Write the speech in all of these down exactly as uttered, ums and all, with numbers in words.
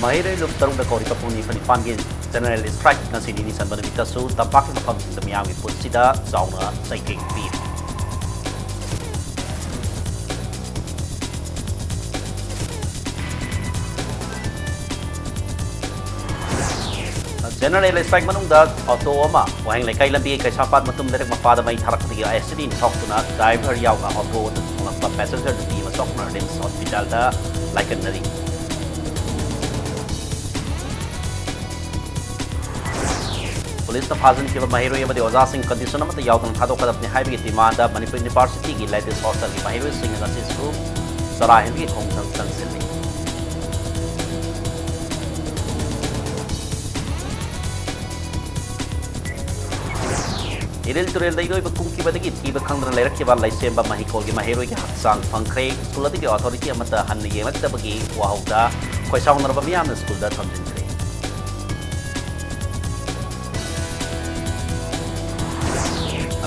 ꯃꯍꯩꯔꯣꯏ ꯂꯨꯞ ꯇꯔꯨꯛꯅ ꯀꯧꯔꯤꯕ ꯄꯨꯡ ꯅꯤꯐꯨ ꯅꯤꯄꯥꯟꯒꯤ General Strike ꯉꯁꯤ ꯅꯤꯅꯤ ꯆꯟꯕ ꯅꯨꯃꯤꯠꯇꯁꯨ ꯇꯝꯄꯥꯛꯀꯤ ꯃꯐꯝꯁꯤꯡꯗ ꯃꯤꯌꯥꯝꯒꯤ ꯄꯨꯟꯁꯤꯗ ꯆꯥꯎꯅ ꯆꯩꯊꯦꯡ ꯄꯤ꯫ General Strike ꯃꯅꯨꯡꯗ ꯑꯣꯇꯣ ꯑꯃ ꯋꯥꯍꯦꯡ ꯂꯩꯀꯥꯏ ꯂꯝꯕꯤ ꯀꯩꯁꯥꯝꯄꯥꯠ ꯃꯇꯨꯝ ꯂꯩꯔꯛ ꯃꯄꯥꯗ ꯃꯩ ꯊꯥꯔꯛꯄꯗꯒꯤ accident ꯊꯣꯛꯇꯨꯅ driver ꯌꯥꯎꯅ ꯑꯣꯇꯣ ꯑꯗꯨ ꯊꯣꯡꯂꯛꯄ passenger ꯅꯨꯄꯤ ꯑꯃ ꯁꯣꯛꯅ RIMS hospital ꯗ ꯂꯥꯏꯀꯠꯅꯔꯤ꯫ ꯄꯨꯂꯤꯁꯅ ꯐꯥꯖꯤꯟꯈꯤꯕ ꯃꯍꯩꯔꯣꯏ ꯑꯃꯗꯤ ꯑꯣꯖꯥꯁꯤꯡ condition ꯑꯃꯠꯇ ꯌꯥꯎꯗꯅ ꯊꯥꯗꯣꯛꯀꯗꯕꯅꯤ ꯍꯥꯏꯕꯒꯤ demand ꯗ ꯃꯅꯤꯄꯨꯔ University ꯒꯤ Ladies Hostel ꯒꯤ ꯃꯍꯩꯔꯣꯏꯁꯤꯡꯅ ꯉꯁꯤꯁꯨ ꯆꯔꯥ ꯍꯦꯟꯕꯒꯤ ꯈꯣꯡꯖꯪ ꯆꯪꯁꯤꯜꯂꯤ꯫ ꯏꯔꯤꯜ ꯇꯨꯔꯦꯜꯗ ꯏꯔꯣꯏꯕ ꯀꯨꯝꯈꯤꯕꯗꯒꯤ ꯊꯤꯕ ꯈꯪꯗꯅ ꯂꯩꯔꯛꯈꯤꯕ ꯂꯩꯁꯦꯝꯕ ꯃꯍꯤꯀꯣꯜꯒꯤ ꯃꯍꯩꯔꯣꯏꯒꯤ ꯍꯛꯆꯥꯡ ꯐꯪꯈ꯭ꯔꯦ꯫ ꯁ꯭ꯀꯨꯜ ꯑꯗꯨꯒꯤ authority ꯑꯃꯠꯇ ꯍꯟꯅ ꯌꯦꯡꯂꯛꯇꯕꯒꯤ ꯋꯥꯍꯧꯗ ꯈꯣꯏꯁꯥꯎꯅꯔꯕ ꯃꯤꯌꯥꯝꯅ ꯁ꯭ꯀꯨꯜꯗ ꯊꯝꯖꯤꯟꯈ꯭ꯔꯦ꯫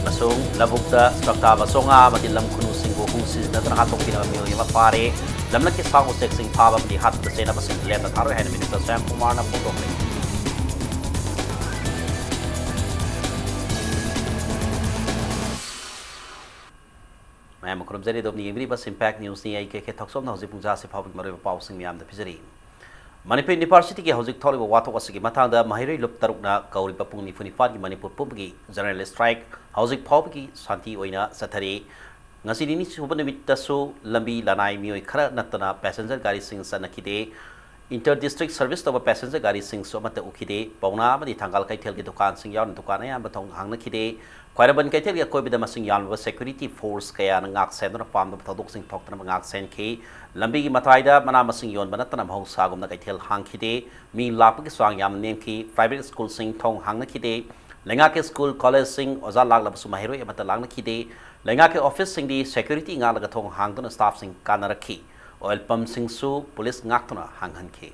ꯑꯃꯁꯨꯡ ꯂꯧꯕꯨꯛꯇ ꯁꯨꯔꯛ ꯇꯥꯕ ꯆꯣꯉꯥ ꯑꯃꯗꯤ ꯂꯝ ꯈꯨꯅꯨꯁꯤꯡꯕꯨ ꯍꯨ ꯁꯤꯖꯤꯟꯅꯗꯨꯅ ꯍꯥꯠꯇꯣꯛꯄꯤꯅꯕ ꯃꯤꯑꯣꯏ ꯑꯃ ꯐꯥꯔꯦ꯫ ꯂꯝꯂꯛꯀꯤ ꯁꯥ ꯎꯆꯦꯛꯁꯤꯡ ꯐꯥꯕ ꯑꯃꯗꯤ ꯍꯥꯠꯄꯗ ꯆꯦꯟꯅꯕꯁꯤꯡ ꯂꯦꯝꯅ ꯊꯥꯔꯣꯏ ꯍꯥꯏꯅ Minister ꯁ꯭ꯌꯥꯝ ꯀꯨꯃꯥꯔꯅ ꯐꯣꯡꯗꯣꯛꯂꯦ꯫ ꯃꯌꯥꯝ ꯈꯨꯔꯨꯝꯖꯔꯤ, ꯑꯗꯣꯝꯅ ꯌꯦꯡꯕꯤꯔꯤꯕ Impact News ꯅꯤ꯫ ꯑꯩ ꯀꯦ ꯀꯦ ꯊꯣꯛꯆꯣꯝꯅ ꯍꯧꯖꯤꯛ ꯄꯨꯡ ꯇꯔꯥꯁꯤ ꯐꯥꯎꯕꯒꯤ ꯃꯔꯨꯑꯣꯏꯕ ꯄꯥꯎꯁꯤꯡ ꯃꯌꯥꯝꯗ ꯄꯤꯖꯔꯤ꯫ ꯃꯅꯤꯄꯨꯔ University ꯒꯤ ꯍꯧꯖꯤꯛ ꯊꯣꯛꯂꯤꯕ ꯋꯥꯊꯣꯛ ꯑꯁꯤꯒꯤ ꯃꯇꯥꯡꯗ ꯃꯍꯩꯔꯣꯏ ꯂꯨꯞ ꯇꯔꯨꯛꯅ ꯀꯧꯔꯤꯕ ꯄꯨꯡ ꯅꯤꯐꯨ ꯅꯤꯄꯥꯟꯒꯤ ꯃꯅꯤꯄꯨꯔ ꯄꯨꯝꯕꯒꯤ General Strike ꯍꯧꯖꯤꯛ ꯐꯥꯎꯕꯒꯤ ꯁꯥꯟꯇꯤ ꯑꯣꯏꯅ ꯆꯠꯊꯔꯤ꯫ ꯉꯁꯤ ꯅꯤꯅꯤ ꯁꯨꯕ ꯅꯨꯃꯤꯠꯇꯁꯨ ꯂꯝꯕꯤ ꯂꯅꯥꯏ ꯃꯤꯑꯣꯏ ꯈꯔ ꯅꯠꯇꯅ passenger ꯒꯥꯔꯤꯁꯤꯡ ꯆꯠꯅꯈꯤꯗꯦ꯫ Inter district service ꯇꯧꯕ passenger ꯒꯥꯔꯤꯁꯤꯡꯁꯨ ꯑꯃꯠꯇ ꯎꯈꯤꯗꯦ꯫ ꯄꯥꯎꯅꯥ ꯑꯃꯗꯤ ꯊꯪꯒꯥꯜ ꯀꯩꯊꯦꯜꯒꯤ ꯗꯨꯀꯥꯟꯁꯤꯡ ꯌꯥꯎꯅ ꯗꯨꯀꯥꯟ ꯑꯌꯥꯝꯕ ꯊꯣꯡ ꯍꯥꯡꯅꯈꯤꯗꯦ꯫ ꯈ꯭ꯋꯥꯏꯔꯝꯕꯟ ꯀꯩꯊꯦꯜꯒꯤ ꯑꯀꯣꯏꯕꯗ ꯃꯁꯤꯡ ꯌꯥꯝꯂꯕ security force ꯀꯌꯥꯅ ꯉꯥꯛ ꯁꯦꯟꯗꯨꯅ ꯄꯥꯝꯗꯕ ꯊꯧꯗꯣꯛꯁꯤꯡ ꯊꯣꯛꯇꯅꯕ ꯉꯥꯛ ꯁꯦꯟꯈꯤ꯫ ꯂꯝꯕꯤꯒꯤ ꯃꯇꯥꯏꯗ ꯃꯅꯥ ꯃꯁꯤꯡ ꯌꯣꯟꯕ ꯅꯠꯇꯅ ꯃꯍꯧꯁꯥꯒꯨꯝꯅ ꯀꯩꯊꯦꯜ ꯍꯥꯡꯈꯤꯗꯦ꯫ ꯃꯤ ꯂꯥꯛꯄꯒꯤ ꯆꯥꯡ ꯌꯥꯝꯅ ꯅꯦꯝꯈꯤ꯫ Private ꯁ꯭ꯀꯨꯜꯁꯤꯡ ꯊꯣꯡ ꯍꯥꯡꯅꯈꯤꯗꯦ꯫ ꯂꯩꯉꯥꯛꯀꯤ ꯁ꯭ꯀꯨꯜ, ꯀꯣꯂꯦꯖꯁꯤꯡ, ꯑꯣꯖꯥ ꯂꯥꯛꯂꯕꯁꯨ ꯃꯍꯩꯔꯣꯏ ꯑꯃꯠꯇ ꯂꯥꯛꯅꯈꯤꯗꯦ꯫ ꯂꯩꯉꯥꯛꯀꯤ ꯑꯣꯐꯤꯁꯁꯤꯡꯗꯤ security ꯉꯥꯛꯂꯒ ꯊꯣꯡ ꯍꯥꯡꯗꯨꯅ staffꯁꯤꯡ ꯀꯥꯟꯅꯔꯛꯈꯤ꯫ Oil pumpꯁꯤꯡꯁꯨ ꯄꯨꯂꯤꯁ ꯉꯥꯛꯇꯨꯅ ꯍꯥꯡꯍꯟꯈꯤ꯫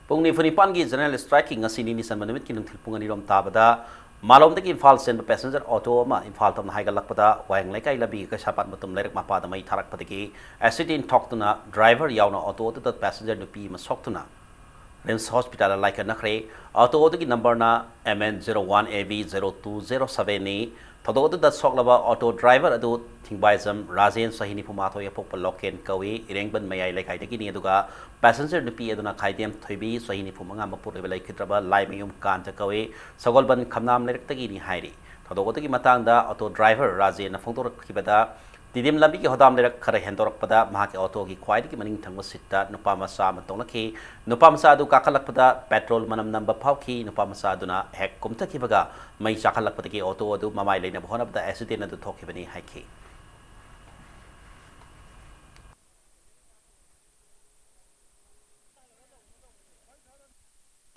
ꯄꯨꯡ ꯅꯤꯐꯨ ꯅꯤꯄꯥꯟꯒꯤ General Strikeꯀꯤ ꯉꯁꯤ ꯅꯤꯅꯤ ꯆꯟꯕ ꯅꯨꯃꯤꯠꯀꯤ ꯅꯨꯡꯊꯤꯜ ꯄꯨꯡ ꯑꯅꯤꯔꯣꯝ ꯇꯥꯕꯗ ꯃꯥꯂꯣꯝꯗꯒꯤ ꯏꯝꯐꯥꯜ ꯆꯦꯟꯕ passenger auto ꯑꯃ ꯏꯝꯐꯥꯜ ꯇꯝꯅ ꯍꯥꯏꯒꯠꯂꯛꯄꯗ ꯋꯥꯍꯦꯡ ꯂꯩꯀꯥꯏ ꯂꯝꯕꯤꯒꯤ ꯀꯩꯁꯥꯝꯄꯥꯠ ꯃꯇꯨꯝ ꯂꯩꯔꯛ ꯃꯄꯥꯗ ꯃꯩ ꯊꯥꯔꯛꯄꯗꯒꯤ accident ꯊꯣꯛꯇꯨꯅ driver ꯌꯥꯎꯅ auto ꯑꯗꯨꯗ passenger ꯅꯨꯄꯤ ꯑꯃ ꯁꯣꯛꯇꯨꯅ RIMS hospitalꯗ ꯂꯥꯏꯀꯠꯅꯈ꯭ꯔꯦ꯫ Auto ꯑꯗꯨꯒꯤ numberꯅ M N zero one A V zero two zero sevenꯅꯤ꯫ ꯊꯧꯗꯣꯛ ꯑꯗꯨꯗ ꯁꯣꯛꯂꯕ auto driver ꯑꯗꯨ ꯊꯤꯡꯕꯥꯏꯖꯝ ꯔꯥꯖꯦꯟ, ꯆꯍꯤ ꯅꯤꯐꯨ ꯃꯥꯊꯣꯏ, ꯑꯄꯣꯛꯄ ꯂꯣꯀꯦꯟ ꯀꯧꯏ, ꯏꯔꯦꯡꯕꯟ ꯃꯌꯥꯏ ꯂꯩꯀꯥꯏꯗꯒꯤꯅꯤ꯫ ꯑꯗꯨꯒ passenger ꯅꯨꯄꯤ ꯑꯗꯨꯅ ꯈꯥꯏꯗꯦꯝ ꯊꯣꯏꯕꯤ, ꯆꯍꯤ ꯅꯤꯐꯨ ꯃꯉꯥ, ꯃꯄꯨꯔꯣꯏꯕ ꯂꯩꯈꯤꯗ꯭ꯔꯕ ꯂꯥꯏꯃꯌꯨꯝ ꯀꯥꯟꯇ ꯀꯧꯏ, ꯁꯒꯣꯜꯕꯟ ꯈꯝꯅꯥꯝ ꯂꯩꯔꯛꯇꯒꯤꯅꯤ ꯍꯥꯏꯔꯤ꯫ ꯊꯧꯗꯣꯛ ꯑꯗꯨꯒꯤ ꯃꯇꯥꯡꯗ auto driver ꯔꯥꯖꯦꯟꯅ ꯐꯣꯡꯗꯣꯔꯛꯈꯤꯕꯗ, ꯇꯤꯗꯤꯝ ꯂꯝꯕꯤꯒꯤ ꯍꯣꯗꯥꯝ ꯂꯩꯔꯛ ꯈꯔ ꯍꯦꯟꯗꯣꯔꯛꯄꯗ ꯃꯍꯥꯛꯀꯤ autoꯒꯤ ꯈ꯭ꯋꯥꯏꯗꯒꯤ ꯃꯅꯤꯡ ꯊꯪꯕ seatꯇ ꯅꯨꯄꯥ ꯃꯆꯥ ꯑꯃ ꯇꯣꯡꯂꯛꯈꯤ꯫ ꯅꯨꯄꯥ ꯃꯆꯥ ꯑꯗꯨ ꯀꯥꯈꯠꯂꯛꯄꯗ petrol ꯃꯅꯝ ꯅꯝꯕ ꯐꯥꯎꯈꯤ꯫ ꯅꯨꯄꯥ ꯃꯆꯥ ꯑꯗꯨꯅ ꯍꯦꯛ ꯀꯨꯝꯊꯈꯤꯕꯒ ꯃꯩ ꯆꯥꯛꯈꯠꯂꯛꯄꯗꯒꯤ auto ꯑꯗꯨ ꯃꯃꯥꯏ ꯂꯩꯅꯕ ꯍꯣꯠꯅꯕꯗ accident ꯑꯗꯨ ꯊꯣꯛꯈꯤꯕꯅꯤ ꯍꯥꯏꯈꯤ꯫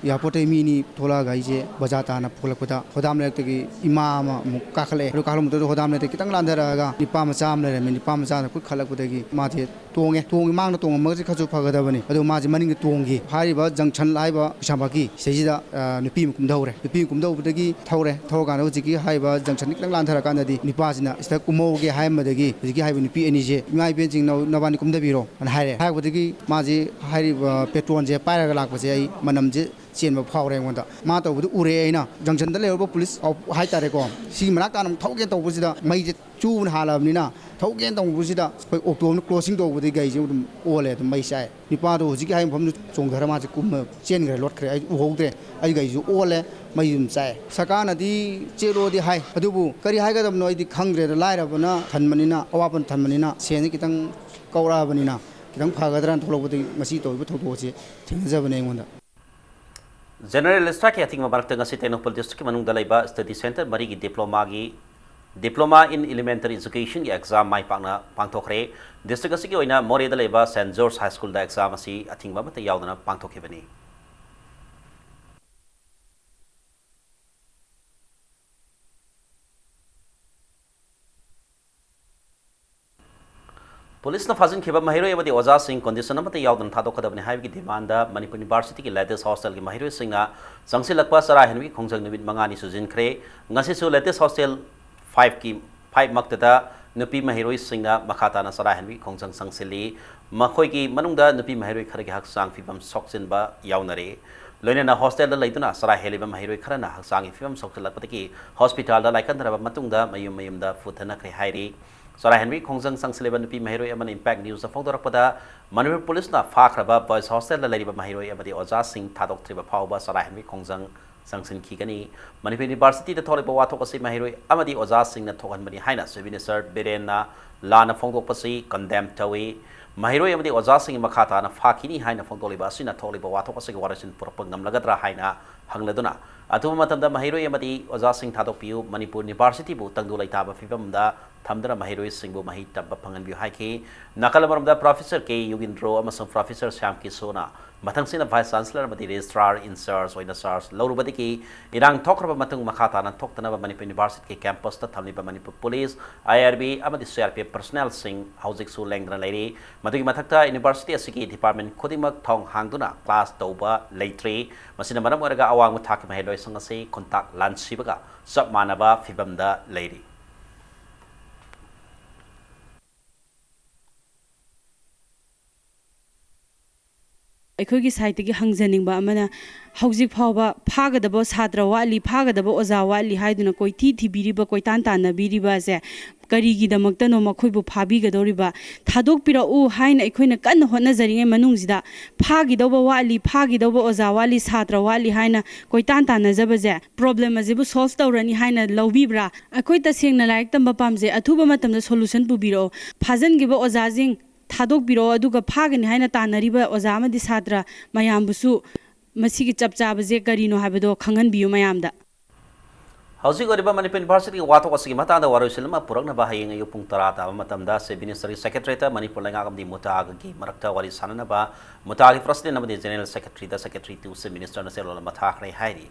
Airportꯇꯒꯤ ꯃꯤ ꯑꯅꯤ ꯊꯣꯛꯂꯛꯑꯒ ꯑꯩꯁꯦ ꯕꯖꯥꯔ ꯇꯥꯟꯅ ꯄꯨꯈꯠꯂꯛꯄꯗ ꯍꯣꯗꯥꯝ ꯂꯩꯔꯛꯇꯒꯤ ꯏꯃꯥ ꯑꯃ ꯑꯃꯨꯛ ꯀꯥꯈꯠꯂꯛꯑꯦ꯫ ꯑꯗꯨ ꯀꯥꯈꯠꯂꯛꯄ ꯃꯇꯝꯗ ꯍꯣꯗꯥꯝ ꯂꯩꯔꯛꯇ ꯈꯤꯇꯪ ꯂꯥꯟꯊꯔꯛꯑꯒ ꯅꯨꯄꯥ ꯃꯆꯥ ꯑꯃ ꯂꯩꯔꯝꯃꯦ꯫ ꯅꯨꯄꯥ ꯃꯆꯥꯅ ꯈꯨꯠ ꯈꯜꯂꯛꯄꯗꯒꯤ ꯃꯥꯁꯦ ꯇꯣꯡꯉꯦ꯫ ꯇꯣꯡꯉꯤ, ꯃꯥꯡꯗ ꯇꯣꯡꯉꯝꯃꯒꯁꯦ ꯈꯔꯁꯨ ꯐꯒꯗꯕꯅꯤ꯫ ꯑꯗꯨ ꯃꯥꯁꯦ ꯃꯅꯤꯡꯗ ꯇꯣꯡꯈꯤ꯫ ꯍꯥꯏꯔꯤꯕ junction ꯍꯥꯏꯕ ꯀꯩꯁꯥꯝꯄꯥꯠꯀꯤ ꯁꯤꯗꯩꯁꯤꯗ, ꯑ, ꯅꯨꯄꯤ ꯑꯃ ꯀꯨꯝꯊꯍꯧꯔꯦ꯫ ꯅꯨꯄꯤ ꯑꯃ ꯀꯨꯝꯊꯍꯧꯕꯗꯒꯤ ꯊꯧꯔꯦ꯫ ꯊꯧꯔꯀꯥꯟꯗ ꯍꯧꯖꯤꯛꯀꯤ ꯍꯥꯏꯔꯤꯕ junctionꯗꯒꯤ ꯈꯤꯇꯪ ꯂꯥꯟꯊꯔꯀꯥꯟꯗꯗꯤ ꯅꯨꯄꯥꯁꯤꯅ ꯁꯤꯗ ꯀꯨꯝꯍꯧꯒꯦ ꯍꯥꯏꯔꯝꯕꯗꯒꯤ ꯍꯧꯖꯤꯛꯀꯤ ꯍꯥꯏꯔꯤꯕ ꯅꯨꯄꯤ ꯑꯅꯤꯁꯦ, "ꯏꯃꯥ ꯏꯕꯦꯟꯁꯤꯡ, ꯅ-, ꯅꯕꯥꯅꯤ ꯀꯨꯝꯊꯕꯤꯔꯣ" ꯑꯅ ꯍꯥꯏꯔꯦ꯫ ꯍꯥꯏꯔꯛꯄꯗꯒꯤ ꯃꯥꯁꯦ ꯍꯥꯏꯔꯤꯕ petrolꯁꯦ ꯄꯥꯏꯔꯒ ꯂꯥꯛꯄꯁꯦ ꯑꯩ ꯃꯅꯝꯁꯦ ꯆꯦꯟꯕ ꯐꯥꯎꯔꯦ ꯑꯩꯉꯣꯟꯗ꯫ ꯃꯥ ꯇꯧꯕꯗꯨ ꯎꯔꯦ ꯑꯩꯅ꯫ Junctionꯗ ꯂꯩꯍꯧꯔꯤꯕ police ꯑ, ꯍꯥꯏꯇꯥꯔꯦꯀꯣ, ꯁꯤꯒꯤ ꯃꯅꯥꯛ ꯇꯥꯅ ꯑꯃꯨꯛ ꯊꯧꯒꯦ ꯇꯧꯕꯁꯤꯗ ꯃꯩꯁꯦ ꯆꯨꯕꯅ ꯍꯥꯜꯂꯕꯅꯤꯅ ꯊꯧꯒꯦꯅ ꯇꯧꯕꯁꯤꯗ ꯑꯩꯈꯣꯏ auto ꯑꯃꯅ crossing ꯇꯧꯕꯗꯒꯤ ꯒꯥꯔꯤꯁꯦ ꯑꯗꯨꯝ ꯑꯣꯜꯂꯦ, ꯑꯗꯨꯝ ꯃꯩ ꯆꯥꯛꯑꯦ꯫ ꯅꯨꯄꯥꯗꯣ ꯍꯧꯖꯤꯛꯀꯤ ꯍꯥꯏꯕ ꯃꯐꯝꯗꯨ ꯆꯣꯡꯊꯔ ꯃꯥꯁꯦ ꯀꯨꯝꯃ ꯆꯦꯟꯈ꯭ꯔꯦ, ꯂꯣꯠꯈ꯭ꯔꯦ꯫ ꯑꯩ ꯎꯍꯧꯗ꯭ꯔꯦ, ꯑꯩ ꯒꯥꯔꯤꯁꯨ ꯑꯣꯜꯂꯦ, ꯃꯩꯁꯨ ꯑꯗꯨꯝ ꯆꯥꯛꯑꯦ꯫ ꯁꯔꯀꯥꯔꯅꯗꯤ ꯆꯦꯜꯂꯣꯗꯤ ꯍꯥꯏ, ꯑꯗꯨꯕꯨ ꯀꯔꯤ ꯍꯥꯏꯒꯗꯕꯅꯣ ꯑꯩꯗꯤ ꯈꯪꯗ꯭ꯔꯦꯗ꯫ ꯂꯥꯏꯔꯕꯅ ꯊꯟꯕꯅꯤꯅ, ꯑꯋꯥꯕꯅ ꯊꯟꯕꯅꯤꯅ ꯁꯦꯟꯁꯦ ꯈꯤꯇꯪ ꯀꯧꯔꯛꯑꯕꯅꯤꯅ ꯈꯤꯇꯪ ꯐꯒꯗ꯭ꯔꯥꯅ ꯊꯣꯛꯂꯛꯄꯗꯒꯤ ꯃꯁꯤ ꯇꯧꯔꯤꯕ ꯊꯧꯗꯣꯛ ꯑꯁꯤ ꯊꯦꯡꯅꯖꯕꯅꯦ ꯑꯩꯉꯣꯟꯗ꯫ General Strikeꯀꯤ ꯑꯊꯤꯡꯕ ꯃꯔꯛꯇ ꯉꯁꯤ ꯇꯦꯡꯅꯧꯄꯜ districtꯀꯤ ꯃꯅꯨꯡꯗ ꯂꯩꯕ study centre ꯃꯔꯤꯒꯤ diploma ꯒꯤ, Diploma in Elementary Educationꯒꯤ exam ꯃꯥꯏ ꯄꯥꯛꯅ ꯄꯥꯡꯊꯣꯛꯈ꯭ꯔꯦ꯫ District ꯑꯁꯤꯒꯤ ꯑꯣꯏꯅ ꯃꯣꯔꯦꯗ ꯂꯩꯕ Saint George High Schoolꯗ exam ꯑꯁꯤ ꯑꯊꯤꯡꯕ ꯑꯃꯠꯇ ꯌꯥꯎꯗꯅ ꯄꯥꯡꯊꯣꯛꯈꯤꯕꯅꯤ꯫ ꯄꯨꯂꯤꯁꯅ ꯐꯥꯖꯤꯟꯈꯤꯕ ꯃꯍꯩꯔꯣꯏ ꯑꯃꯗꯤ ꯑꯣꯖꯥꯁꯤꯡ ꯀꯣꯟꯗꯤꯁꯟ ꯑꯃꯠꯇ ꯌꯥꯎꯗꯅ ꯊꯥꯗꯣꯛꯀꯗꯕꯅꯤ ꯍꯥꯏꯕꯒꯤ ꯗꯤꯃꯥꯟꯗ ꯃꯅꯤꯄꯨꯔ ꯌꯨꯅꯤꯚꯔꯁꯤꯇꯤꯒꯤ ꯂꯦꯇꯦꯁ ꯍꯣꯁꯇꯦꯜꯒꯤ ꯃꯍꯩꯔꯣꯏꯁꯤꯡꯅ ꯆꯪꯁꯤꯜꯂꯛꯄ ꯆꯔꯥ ꯍꯦꯟꯕꯒꯤ ꯈꯣꯡꯖꯪ ꯅꯨꯃꯤꯠ ꯃꯉꯥꯅꯤ ꯁꯨꯖꯤꯟꯈ꯭ꯔꯦ꯫ ꯉꯁꯤꯁꯨ ꯂꯦꯇꯦꯁ ꯍꯣꯁꯇꯦꯜ ꯐꯥꯏꯚꯀꯤ ꯐꯥꯏꯚ ꯃꯛꯇꯗ ꯅꯨꯄꯤ ꯃꯍꯩꯔꯣꯏꯁꯤꯡꯅ ꯃꯈꯥ ꯇꯥꯅ ꯆꯔꯥ ꯍꯦꯟꯕꯒꯤ ꯈꯣꯡꯖꯪ ꯆꯪꯁꯤꯜꯂꯤ꯫ ꯃꯈꯣꯏꯒꯤ ꯃꯅꯨꯡꯗ ꯅꯨꯄꯤ ꯃꯍꯩꯔꯣꯏ ꯈꯔꯒꯤ ꯍꯛꯆꯥꯡ ꯐꯤꯕꯝ ꯁꯣꯛꯆꯤꯟꯕ ꯌꯥꯎꯅꯔꯦ꯫ ꯂꯣꯏꯅꯅ ꯍꯣꯁꯇꯦꯜꯗ ꯂꯩꯗꯨꯅ ꯆꯔꯥ ꯍꯦꯜꯂꯤꯕ ꯃꯍꯩꯔꯣꯏ ꯈꯔꯅ ꯍꯛꯆꯥꯡꯒꯤ ꯐꯤꯕꯝ ꯁꯣꯛꯆꯤꯜꯂꯛꯄꯗꯒꯤ ꯍꯣꯁꯄꯤꯇꯥꯜꯗ ꯂꯥꯏꯀꯠꯅꯔꯕ ꯃꯇꯨꯡꯗ ꯃꯌꯨꯝ ꯃꯌꯨꯝꯗ ꯄꯨꯊꯅꯈ꯭ꯔꯦ ꯍꯥꯏꯔꯤ꯫ ꯆꯔꯥ ꯍꯦꯟꯕꯒꯤ ꯈꯣꯡꯖꯪ ꯆꯪꯁꯤꯜꯂꯤꯕ ꯅꯨꯄꯤ ꯃꯍꯩꯔꯣꯏ ꯑꯃꯅ ꯏꯝꯄꯦꯛ ꯅ꯭ꯌꯨꯁꯇ ꯐꯣꯡꯗꯣꯔꯛꯄꯗ, ꯃꯅꯤꯄꯨꯔ ꯄꯨꯂꯤꯁꯅ ꯐꯥꯈ꯭ꯔꯕ ꯕꯣꯏꯁ ꯍꯣꯁꯇꯦꯜꯗ ꯂꯩꯔꯤꯕ ꯃꯍꯩꯔꯣꯏ ꯑꯃꯗꯤ ꯑꯣꯖꯥꯁꯤꯡ ꯊꯥꯗꯣꯛꯇ꯭ꯔꯤꯕ ꯐꯥꯎꯕ ꯆꯔꯥ ꯍꯦꯟꯕꯒꯤ ꯈꯣꯡꯖꯪ ꯆꯪꯁꯤꯟꯈꯤꯒꯅꯤ꯫ ꯃꯅꯤꯄꯨꯔ ꯌꯨꯅꯤꯚꯔꯁꯤꯇꯤꯗ ꯊꯣꯛꯂꯤꯕ ꯋꯥꯊꯣꯛ ꯑꯁꯤ ꯃꯍꯩꯔꯣꯏ ꯑꯃꯗꯤ ꯑꯣꯖꯥꯁꯤꯡꯅ ꯊꯣꯛꯍꯟꯕꯅꯤ ꯍꯥꯏꯅ ꯆꯤꯐ ꯃꯤꯅꯤꯁꯇꯔ ꯕꯤꯔꯦꯟꯅ ꯂꯥꯟꯅ ꯐꯣꯡꯗꯣꯛꯄꯁꯤ ꯀꯟꯗꯦꯝ ꯇꯧꯏ꯫ ꯃꯍꯩꯔꯣꯏ ꯑꯃꯗꯤ ꯑꯣꯖꯥꯁꯤꯡꯒꯤ ꯃꯈꯥ ꯇꯥꯅ ꯐꯥꯈꯤꯅꯤ ꯍꯥꯏꯅ ꯐꯣꯡꯗꯣꯛꯂꯤꯕ ꯑꯁꯤꯅ ꯊꯣꯛꯂꯤꯕ ꯋꯥꯊꯣꯛ ꯑꯁꯤꯒꯤ ꯋꯥꯔꯣꯏꯁꯤꯟ ꯄꯨꯔꯛꯄ ꯉꯝꯂꯒꯗ꯭ꯔꯥ ꯍꯥꯏꯅ ꯍꯪꯂꯗꯨꯅ, ꯑꯊꯨꯕ ꯃꯇꯝꯗ ꯃꯍꯩꯔꯣꯏ ꯑꯃꯗꯤ ꯑꯣꯖꯥꯁꯤꯡ ꯊꯥꯗꯣꯛꯄꯤꯌꯨ, ꯃꯅꯤꯄꯨꯔ ꯌꯨꯅꯤꯚꯔꯁꯤꯇꯤꯕꯨ ꯇꯪꯗꯨ ꯂꯩꯇꯥꯕ ꯐꯤꯕꯝꯗ ꯊꯝꯗꯨꯅ ꯃꯍꯩꯔꯣꯏꯁꯤꯡꯕꯨ ꯃꯍꯩ ꯇꯝꯕ ꯐꯪꯍꯟꯕꯤꯌꯨ ꯍꯥꯏꯈꯤ꯫ ꯅꯥꯀꯜ ꯑꯃꯔꯣꯝꯗ ꯄ꯭ꯔꯣꯐꯦꯁꯔ ꯀꯦ ꯌꯣꯒꯤꯟꯗ꯭ꯔꯣ ꯑꯃꯁꯨꯡ ꯄ꯭ꯔꯣꯐꯦꯁꯔ ꯁ꯭ꯌꯥꯝ ꯀꯤꯁꯣꯅ ꯃꯊꯪꯁꯤꯅ ꯚꯥꯏꯁ ꯆꯥꯟꯁꯦꯂꯔ ꯑꯃꯗꯤ ꯔꯦꯖꯤꯁꯇ꯭ꯔꯥꯔ ꯏꯟꯆꯥꯔꯖ ꯑꯣꯏꯅ ꯆꯥꯔꯖ ꯂꯧꯔꯨꯕꯗꯒꯤ ꯏꯔꯥꯡ ꯊꯣꯛꯈ꯭ꯔꯕ ꯃꯇꯨꯡ ꯃꯈꯥ ꯇꯥꯅ ꯊꯣꯛꯇꯅꯕ ꯃꯅꯤꯄꯨꯔ ꯌꯨꯅꯤꯚꯔꯁꯤꯇꯤꯒꯤ ꯀꯦꯝꯄꯁꯇ ꯊꯝꯂꯤꯕ ꯃꯅꯤꯄꯨꯔ ꯄꯨꯂꯤꯁ, ꯑꯥꯏ ꯑꯥꯔ ꯕꯤ ꯑꯃꯗꯤ ꯁꯤ ꯑꯥꯔ ꯄꯤ ꯑꯦꯐ ꯄꯔꯁꯣꯅꯦꯜꯁꯤꯡ ꯍꯧꯖꯤꯛꯁꯨ ꯂꯦꯡꯗꯅ ꯂꯩꯔꯤ꯫ ꯃꯗꯨꯒꯤ ꯃꯊꯛꯇ ꯌꯨꯅꯤꯚꯔꯁꯤꯇꯤ ꯑꯁꯤꯒꯤ ꯗꯤꯄꯥꯔꯠꯃꯦꯟ ꯈꯨꯗꯤꯡꯃꯛ ꯊꯣꯡ ꯍꯥꯡꯗꯨꯅ ꯀ꯭ꯂꯥꯁ ꯇꯧꯕ ꯂꯩꯇ꯭ꯔꯤ꯫ ꯃꯁꯤꯅ ꯃꯔꯝ ꯑꯣꯏꯔꯒ ꯑꯋꯥꯡꯕ ꯊꯥꯛꯀꯤ ꯃꯍꯩꯔꯣꯏꯁꯤꯡ ꯑꯁꯤ ꯈꯨꯟꯇꯥꯛ ꯂꯥꯟꯁꯤꯕꯒ ꯆꯞ ꯃꯥꯟꯅꯕ ꯐꯤꯕꯝꯗ ꯂꯩꯔꯤ꯫ ꯑꯩꯈꯣꯏꯒꯤ ꯁꯥꯏꯠꯇꯒꯤ ꯍꯪꯖꯅꯤꯡꯕ ꯑꯃꯅ, ꯍꯧꯖꯤꯛ ꯐꯥꯎꯕ ꯐꯥꯒꯗꯕ ꯁꯥꯇ꯭ꯔ ꯋꯥꯠꯂꯤ, ꯐꯥꯒꯗꯕ ꯑꯣꯖꯥ ꯋꯥꯠꯂꯤ ꯍꯥꯏꯗꯨꯅ ꯀꯣꯏꯊꯤ ꯊꯤꯕꯤꯔꯤꯕ, ꯀꯣꯏꯇꯥꯟ ꯇꯥꯟꯅꯕꯤꯔꯤꯕ ꯑꯁꯦ ꯀꯔꯤꯒꯤꯗꯃꯛꯇꯅꯣ ꯃꯈꯣꯏꯕꯨ ꯐꯥꯕꯤꯒꯗꯧꯔꯤꯕ? ꯊꯥꯗꯣꯛꯄꯤꯔꯛꯎ ꯍꯥꯏꯅ ꯑꯩꯈꯣꯏꯅ ꯀꯟꯅ ꯍꯣꯠꯅꯖꯔꯤꯉꯩ ꯃꯅꯨꯡꯁꯤꯗ ꯐꯥꯈꯤꯗꯧꯕ ꯋꯥꯠꯂꯤ, ꯐꯥꯈꯤꯗꯧꯕ ꯑꯣꯖꯥ ꯋꯥꯠꯂꯤ, ꯁꯥꯇ꯭ꯔ ꯋꯥꯠꯂꯤ ꯍꯥꯏꯅ ꯀꯣꯏꯇꯥꯟ ꯇꯥꯟꯅꯖꯕꯁꯦ ꯄ꯭ꯔꯣꯕ꯭ꯂꯦꯝ ꯑꯁꯤꯕꯨ ꯁꯣꯜꯚ ꯇꯧꯔꯅꯤ ꯍꯥꯏꯅ ꯂꯧꯕꯤꯕ꯭ꯔꯥ? ꯑꯩꯈꯣꯏ ꯇꯁꯦꯡꯅ ꯂꯥꯏꯔꯤꯛ ꯇꯝꯕ ꯄꯥꯝꯖꯩ, ꯑꯊꯨꯕ ꯃꯇꯝꯗ ꯁꯣꯂꯨꯁꯟ ꯄꯨꯕꯤꯔꯛꯑꯣ꯫ ꯐꯥꯖꯤꯟꯈꯤꯕ ꯑꯣꯖꯥꯁꯤꯡ ꯊꯥꯗꯣꯛꯄꯤꯔꯛꯑꯣ, ꯑꯗꯨꯒ ꯐꯥꯒꯅꯤ ꯍꯥꯏꯅ ꯇꯥꯟꯅꯔꯤꯕ ꯑꯣꯖꯥ ꯑꯃꯗꯤ ꯁꯥꯇ꯭ꯔ ꯃꯌꯥꯝꯕꯨꯁꯨ ꯃꯁꯤꯒꯤ ꯆꯞ ꯆꯥꯕꯁꯦ ꯀꯔꯤꯅꯣ ꯍꯥꯏꯕꯗꯣ ꯈꯪꯍꯟꯕꯤꯌꯨ ꯃꯌꯥꯝꯗ꯫ ꯍꯧꯖꯤꯛ ꯑꯣꯏꯔꯤꯕ ꯃꯅꯤꯄꯨꯔ ꯌꯨꯅꯤꯚꯔꯁꯤꯇꯤꯒꯤ ꯋꯥꯊꯣꯛ ꯑꯁꯤꯒꯤ ꯃꯇꯥꯡꯗ ꯋꯥꯔꯣꯏꯁꯤꯟ ꯑꯃ ꯄꯨꯔꯛꯅꯕ ꯍꯌꯦꯡ ꯑꯌꯨꯛ ꯄꯨꯡ ꯇꯔꯥ ꯇꯥꯕ ꯃꯇꯝꯗ ꯆꯤꯐ ꯃꯤꯅꯤꯁꯇꯔꯒꯤ ꯁꯦꯀ꯭ꯔꯦꯇꯔꯤꯌꯦꯠꯇ ꯃꯅꯤꯄꯨꯔ ꯂꯩꯉꯥꯛ ꯑꯃꯗꯤ ꯃꯨꯇꯥꯒꯒꯤ ꯃꯔꯛꯇ ꯋꯥꯔꯤ ꯁꯥꯅꯅꯕ ꯃꯨꯇꯥꯒꯤ ꯄ꯭ꯔꯁꯤꯗꯦꯟ ꯑꯃꯗꯤ ꯖꯦꯅꯔꯦꯜ ꯁꯦꯀ꯭ꯔꯦꯇꯔꯤꯗ ꯁꯦꯀ꯭ꯔꯦꯇꯔꯤ ꯇꯨ ꯆꯤꯐ ꯃꯤꯅꯤꯁꯇꯔꯅ ꯆꯦꯔꯣꯜ ꯑꯃ ꯊꯥꯈ꯭ꯔꯦ ꯍꯥꯏꯔꯤ꯫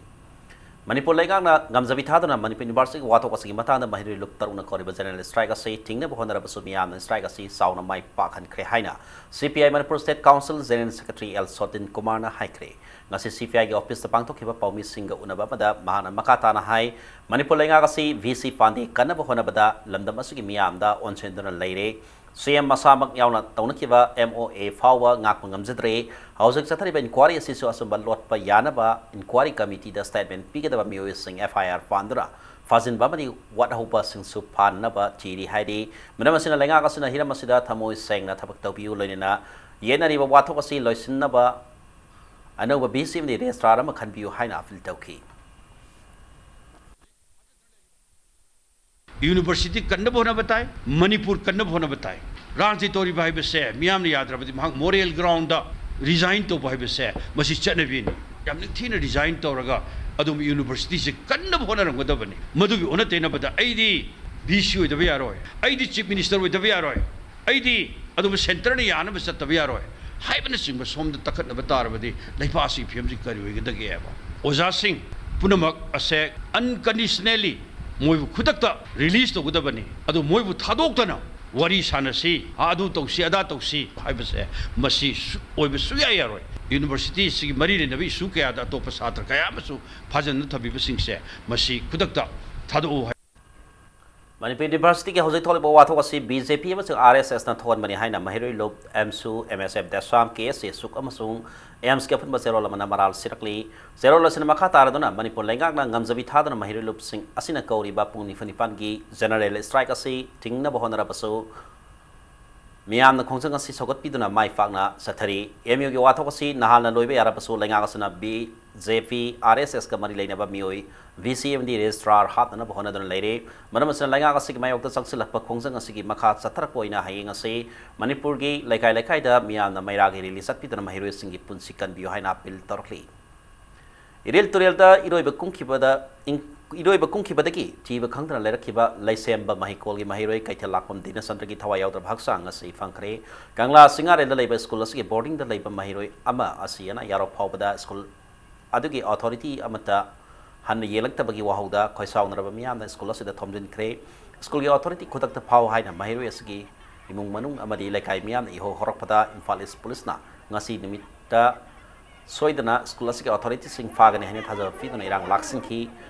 ꯃꯅꯤꯄꯨꯔ ꯂꯩꯉꯥꯛꯅ ꯉꯝꯖꯕꯤ ꯊꯥꯗꯨꯅ ꯃꯅꯤꯄꯨꯔ ꯌꯨꯅꯤꯚꯔꯁꯤꯇꯤꯒꯤ ꯋꯥꯊꯣꯛ ꯑꯁꯤꯒꯤ ꯃꯇꯥꯡꯗ ꯃꯍꯩꯔꯣꯏ ꯂꯨꯞ ꯇꯔꯨꯛꯅ ꯀꯧꯔꯤꯕ ꯖꯦꯅꯔꯦꯜ ꯁ꯭ꯇ꯭ꯔꯥꯏꯛ ꯑꯁꯤ ꯊꯤꯡꯅꯕ ꯍꯣꯠꯅꯔꯕꯁꯨ ꯃꯤꯌꯥꯝꯅ ꯁ꯭ꯇ꯭ꯔꯥꯏꯛ ꯑꯁꯤ ꯆꯥꯎꯅ ꯃꯥꯏ ꯄꯥꯛꯍꯟꯈ꯭ꯔꯦ ꯍꯥꯏꯅ C P I Manipur state council general secretary L Sotin ꯀꯨꯃꯥꯔꯅ ꯍꯥꯏꯈ꯭ꯔꯦ꯫ ꯉꯁꯤ ꯁꯤ ꯄꯤ ꯑꯥꯏꯒꯤ ꯑꯣꯐꯤꯁꯇ ꯄꯥꯡꯊꯣꯛꯈꯤꯕ ꯄꯥꯎꯃꯤꯁꯤꯡꯒ ꯎꯅꯕ ꯑꯃꯗ ꯃꯍꯥꯛꯅ ꯃꯈꯥ ꯇꯥꯅ ꯍꯥꯏ, ꯃꯅꯤꯄꯨꯔ ꯂꯩꯉꯥꯛ ꯑꯁꯤ ꯚꯤ ꯁꯤ ꯄꯥꯟꯗꯦ ꯀꯟꯅꯕ ꯍꯣꯠꯅꯕꯗ ꯂꯝꯗꯝ ꯑꯁꯤꯒꯤ ꯃꯤꯌꯥꯝꯗ ꯑꯣꯟꯁꯤꯟꯗꯨꯅ ꯂꯩꯔꯦ꯫ ꯁꯤ ꯑꯦꯝ ꯃꯁꯥꯃꯛ ꯌꯥꯎꯅ ꯇꯧꯅꯈꯤꯕ ꯑꯦꯝ ꯑꯣ ꯑꯦ ꯐꯥꯎꯕ ꯉꯥꯛꯄ ꯉꯝꯖꯗ꯭ꯔꯦ꯫ ꯍꯧꯖꯤꯛ ꯆꯠꯊꯔꯤꯕ ꯏꯟꯀ꯭ꯋꯥꯔꯤ ꯑꯁꯤꯁꯨ ꯑꯆꯨꯝꯕ ꯂꯣꯠꯄ ꯌꯥꯅꯕ ꯏꯟꯀ꯭ꯋꯥꯔꯤ ꯀꯃꯤꯇꯤꯗ ꯁ꯭ꯇꯦꯠꯃꯦꯟ ꯄꯤꯒꯗꯕ ꯃꯤꯑꯣꯏꯁꯤꯡ ꯑꯦꯐ ꯑꯥꯏ ꯑꯥꯔ ꯄꯥꯟꯗꯨꯅ ꯐꯥꯖꯤꯟꯕ ꯑꯃꯗꯤ ꯋꯥꯠꯍꯧꯕꯁꯤꯡꯁꯨ ꯐꯥꯅꯅꯕ ꯊꯤꯔꯤ ꯍꯥꯏꯔꯤ꯫ ꯃꯔꯝ ꯑꯁꯤꯅ ꯂꯩꯉꯥꯛ ꯑꯁꯤꯅ ꯍꯤꯔꯝ ꯑꯁꯤꯗ ꯊꯃꯣꯏ ꯁꯦꯡꯅ ꯊꯕꯛ ꯇꯧꯕꯤꯌꯨ, ꯂꯣꯏꯅꯅ ꯌꯦꯠꯅꯔꯤꯕ ꯋꯥꯊꯣꯛ ꯑꯁꯤ ꯂꯣꯏꯁꯤꯟꯅꯕ ꯑꯅꯧꯕ ꯚꯤ ꯁꯤ ꯑꯃꯗꯤ ꯔꯦꯖꯤꯁꯇ꯭ꯔꯥꯔ ꯑꯃ ꯈꯟꯕꯤꯌꯨ ꯍꯥꯏꯅ ꯑꯄꯤꯜ ꯇꯧꯈꯤ꯫ ꯌꯨꯅꯤꯚꯔꯁꯤꯇꯤ ꯀꯟꯅꯕ ꯍꯣꯠꯅꯕ ꯇꯥꯏ, ꯃꯅꯤꯄꯨꯔ ꯀꯟꯅꯕ ꯍꯣꯠꯅꯕ ꯇꯥꯏ꯫ ꯔꯥꯖꯅꯤꯇꯤ ꯇꯧꯔꯤꯕ ꯍꯥꯏꯕꯁꯦ ꯃꯤꯌꯥꯝꯅ ꯌꯥꯗ꯭ꯔꯕꯗꯤ ꯃꯍꯥꯛ ꯃꯣꯔꯦꯜ ꯒ꯭ꯔꯥꯎꯟꯗ ꯔꯤꯖꯥꯏꯟ ꯇꯧꯕ ꯍꯥꯏꯕꯁꯦ ꯃꯁꯤ ꯆꯠꯅꯕꯤꯅꯤ꯫ ꯌꯥꯝ ꯅꯤꯡꯊꯤꯅ ꯔꯤꯖꯥꯏꯟ ꯇꯧꯔꯒ ꯑꯗꯨꯝ ꯌꯨꯅꯤꯚꯔꯁꯤꯇꯤꯁꯦ ꯀꯟꯅꯕ ꯍꯣꯠꯅꯔꯝꯒꯗꯕꯅꯤ꯫ ꯃꯗꯨꯒꯤ ꯑꯣꯟꯅ ꯇꯩꯅꯕꯗ ꯑꯩꯗꯤ ꯚꯤ ꯁꯤ ꯑꯣꯏꯗꯕ ꯌꯥꯔꯣꯏ, ꯑꯩꯗꯤ ꯆꯤꯐ ꯃꯤꯅꯤꯁꯇꯔ ꯑꯣꯏꯗꯕ ꯌꯥꯔꯣꯏ, ꯑꯩꯗꯤ ꯑꯗꯨꯕꯨ ꯁꯦꯟꯇꯔꯅ ꯌꯥꯅꯕ ꯆꯠꯇꯕ ꯌꯥꯔꯣꯏ ꯍꯥꯏꯕꯅꯆꯤꯡꯕ ꯁꯣꯝꯗ ꯇꯛꯈꯠꯅꯕ ꯇꯥꯔꯕꯗꯤ ꯂꯩꯕꯥꯛ ꯑꯁꯤꯒꯤ ꯐꯤꯕꯝꯁꯤ ꯀꯔꯤ ꯑꯣꯏꯒꯗꯒꯦꯕ? ꯑꯣꯖꯥꯁꯤꯡ ꯄꯨꯝꯅꯃꯛ ꯑꯁꯦ ꯑꯟꯀꯟꯗꯤꯁꯅꯦꯜꯂꯤ ꯃꯣꯏꯕꯨ ꯈꯨꯗꯛꯇ ꯔꯤꯂꯤꯁ ꯇꯧꯒꯗꯕꯅꯤ꯫ ꯑꯗꯨ ꯃꯣꯏꯕꯨ ꯊꯥꯗꯣꯛꯇꯅ ꯋꯥꯔꯤ ꯁꯥꯟꯅꯁꯤ, ꯑꯗꯨ ꯇꯧꯁꯤ, ꯑꯗꯥ ꯇꯧꯁꯤ ꯍꯥꯏꯕꯁꯦ ꯃꯁꯤ ꯁꯨ-, ꯑꯣꯏꯕ ꯁꯨꯌꯥ ꯌꯥꯔꯣꯏ꯫ ꯌꯨꯅꯤꯚꯔꯁꯤꯇꯤꯁꯤꯒꯤ ꯃꯔꯤ ꯂꯩꯅꯕ ꯏꯁꯨ ꯀꯌꯥꯗ ꯑꯇꯣꯞꯄ ꯁꯥꯇ꯭ꯔ ꯀꯌꯥ ꯑꯃꯁꯨ ꯐꯥꯖꯤꯟꯗꯨꯅ ꯊꯝꯕꯤꯕꯁꯤꯡꯁꯦ ꯃꯁꯤ ꯈꯨꯗꯛꯇ ꯊꯥꯗꯣꯛꯎ ꯍꯥꯏ꯫ ꯃꯅꯤꯄꯨꯔ ꯌꯨꯅꯤꯚꯔꯁꯤꯇꯤꯒꯤ ꯍꯧꯖꯤꯛ ꯊꯣꯛꯂꯤꯕ ꯋꯥꯊꯣꯛ ꯑꯁꯤ ꯕꯤ ꯖꯦ ꯄꯤ ꯑꯃꯁꯨꯡ ꯑꯥꯔ ꯑꯦꯁ ꯑꯦꯁꯅ ꯊꯣꯛꯍꯟꯕꯅꯤ ꯍꯥꯏꯅ ꯃꯍꯩꯔꯣꯏ ꯂꯨꯞ ꯑꯦꯝꯁꯨ, ꯑꯦꯝ ꯑꯦꯁ ꯑꯦꯐ ꯗꯦꯁꯥꯝ, ꯀꯦ ꯑꯦꯁ ꯑꯦ ꯁꯨꯛ ꯑꯃꯁꯨꯡ ꯑꯦꯝꯁꯀꯤ ꯑꯄꯨꯟꯕ ꯆꯦꯔꯣꯜ ꯑꯃꯅ ꯃꯔꯥꯜ ꯁꯤꯔꯛꯂꯤ꯫ ꯆꯦꯔꯣꯜ ꯑꯁꯤꯅ ꯃꯈꯥ ꯇꯥꯔꯗꯨꯅ ꯃꯅꯤꯄꯨꯔ ꯂꯩꯉꯥꯛꯅ ꯉꯝꯖꯕꯤ ꯊꯥꯗꯨꯅ ꯃꯍꯩꯔꯣꯏ ꯂꯨꯞꯁꯤꯡ ꯑꯁꯤꯅ ꯀꯧꯔꯤꯕ ꯄꯨꯡ ꯅꯤꯐꯨ ꯅꯤꯄꯥꯟꯒꯤ ꯖꯦꯅꯔꯦꯜ ꯁ꯭ꯇ꯭ꯔꯥꯏꯛ ꯑꯁꯤ ꯊꯤꯡꯅꯕ ꯍꯣꯠꯅꯔꯕꯁꯨ ꯃꯤꯌꯥꯝꯅ ꯈꯣꯡꯖꯪ ꯑꯁꯤ ꯁꯧꯒꯠꯄꯤꯗꯨꯅ ꯃꯥꯏ ꯄꯥꯛꯅ ꯆꯠꯊꯔꯤ꯫ ꯑꯦꯝ ꯌꯨꯒꯤ ꯋꯥꯊꯣꯛ ꯑꯁꯤ ꯅꯍꯥꯟꯅ ꯂꯣꯏꯕ ꯌꯥꯔꯕꯁꯨ ꯂꯩꯉꯥꯛ ꯑꯁꯤꯅ ꯕꯤ ꯖꯦ ꯄꯤ, ꯑꯥꯔ ꯑꯦꯁ ꯑꯦꯁꯀ ꯃꯔꯤ ꯂꯩꯅꯕ ꯃꯤꯑꯣꯏ ꯚꯤ ꯁꯤ ꯑꯃꯗꯤ ꯔꯦꯖꯤꯁꯇ꯭ꯔꯥꯔ ꯍꯥꯞꯅꯅꯕ ꯍꯣꯠꯅꯗꯨꯅ ꯂꯩꯔꯦ꯫ ꯃꯔꯝ ꯑꯁꯤꯅ ꯂꯩꯉꯥꯛ ꯑꯁꯤꯒꯤ ꯃꯥꯌꯣꯛꯇ ꯆꯪꯁꯤꯜꯂꯛꯄ ꯈꯣꯡꯖꯪ ꯑꯁꯤꯒꯤ ꯃꯈꯥ ꯆꯠꯊꯔꯛꯄ ꯑꯣꯏꯅ ꯍꯌꯦꯡ ꯑꯁꯤ ꯃꯅꯤꯄꯨꯔꯒꯤ ꯂꯩꯀꯥꯏ ꯂꯩꯀꯥꯏꯗ ꯃꯤꯌꯥꯝꯅ ꯃꯩꯔꯥꯒꯤ ꯔꯦꯂꯤ ꯆꯠꯄꯤꯗꯨꯅ ꯃꯍꯩꯔꯣꯏꯁꯤꯡꯒꯤ ꯄꯨꯟꯁꯤ ꯀꯟꯕꯤꯌꯨ ꯍꯥꯏꯅ ꯑꯄꯤꯜ ꯇꯧꯔꯛꯂꯤ꯫ ꯏꯔꯤꯜ ꯇꯨꯔꯦꯜꯗ ꯏꯔꯣꯏꯕ ꯀꯨꯝꯈꯤꯕꯗ ꯏꯪ-, ꯏꯔꯣꯏꯕ ꯀꯨꯝꯈꯤꯕꯗꯒꯤ ꯊꯤꯕ ꯈꯪꯗꯅ ꯂꯩꯔꯛꯈꯤꯕ ꯂꯩꯁꯦꯝꯕ ꯃꯍꯩꯀꯣꯜꯒꯤ ꯃꯍꯩꯔꯣꯏ ꯀꯩꯊꯦꯜ ꯂꯥꯛꯄꯝ ꯗꯤꯅꯆꯟꯗ꯭ꯔꯒꯤ ꯊꯋꯥꯏ ꯌꯥꯎꯗ꯭ꯔꯕ ꯍꯛꯆꯥꯡ ꯑꯁꯤ ꯐꯪꯈ꯭ꯔꯦ꯫ ꯀꯪꯂꯥ ꯁꯤꯡꯉꯥꯔꯦꯜꯗ ꯂꯩꯕ ꯁ꯭ꯀꯨꯜ ꯑꯁꯤꯒꯤ ꯕꯣꯔꯗꯤꯡꯗ ꯂꯩꯕ ꯃꯍꯩꯔꯣꯏ ꯑꯃ ꯑꯁꯤ ꯑꯅꯥ ꯌꯥꯔꯣ ꯐꯥꯎꯕꯗ ꯁ꯭ꯀꯨꯜ ꯑꯗꯨꯒꯤ ꯑꯣꯊꯣꯔꯤꯇꯤ ꯑꯃꯠꯇ ꯍꯟꯅ ꯌꯦꯡꯂꯛꯇꯕꯒꯤ ꯋꯥꯍꯧꯗ ꯈꯣꯏꯁꯥꯎꯅꯔꯕ ꯃꯤꯌꯥꯝꯅ ꯁ꯭ꯀꯨꯜ ꯑꯁꯤꯗ ꯊꯣꯝꯖꯤꯟꯈ꯭ꯔꯦ꯫ ꯁ꯭ꯀꯨꯜꯒꯤ ꯑꯣꯊꯣꯔꯤꯇꯤ ꯈꯨꯗꯛꯇ ꯐꯥꯎ ꯍꯥꯏꯅ ꯃꯍꯩꯔꯣꯏ ꯑꯁꯤꯒꯤ ꯏꯃꯨꯡ ꯃꯅꯨꯡ ꯑꯃꯗꯤ ꯂꯩꯀꯥꯏ ꯃꯤꯌꯥꯝꯅ ꯏꯍꯧ ꯍꯧꯔꯛꯄꯗ ꯏꯝꯐꯥꯜ ꯏꯁ ꯄꯨꯂꯤꯁꯅ ꯉꯁꯤ ꯅꯨꯃꯤꯠꯇ ꯁꯣꯏꯗꯅ ꯁ꯭ꯀꯨꯜ ꯑꯁꯤꯒꯤ ꯑꯣꯊꯣꯔꯤꯇꯤꯁꯤꯡ ꯐꯥꯒꯅꯤ ꯍꯥꯏꯅ ꯊꯥꯖꯕ ꯄꯤꯗꯨꯅ ꯏꯔꯥꯡ ꯂꯥꯛꯁꯤꯟꯈꯤ꯫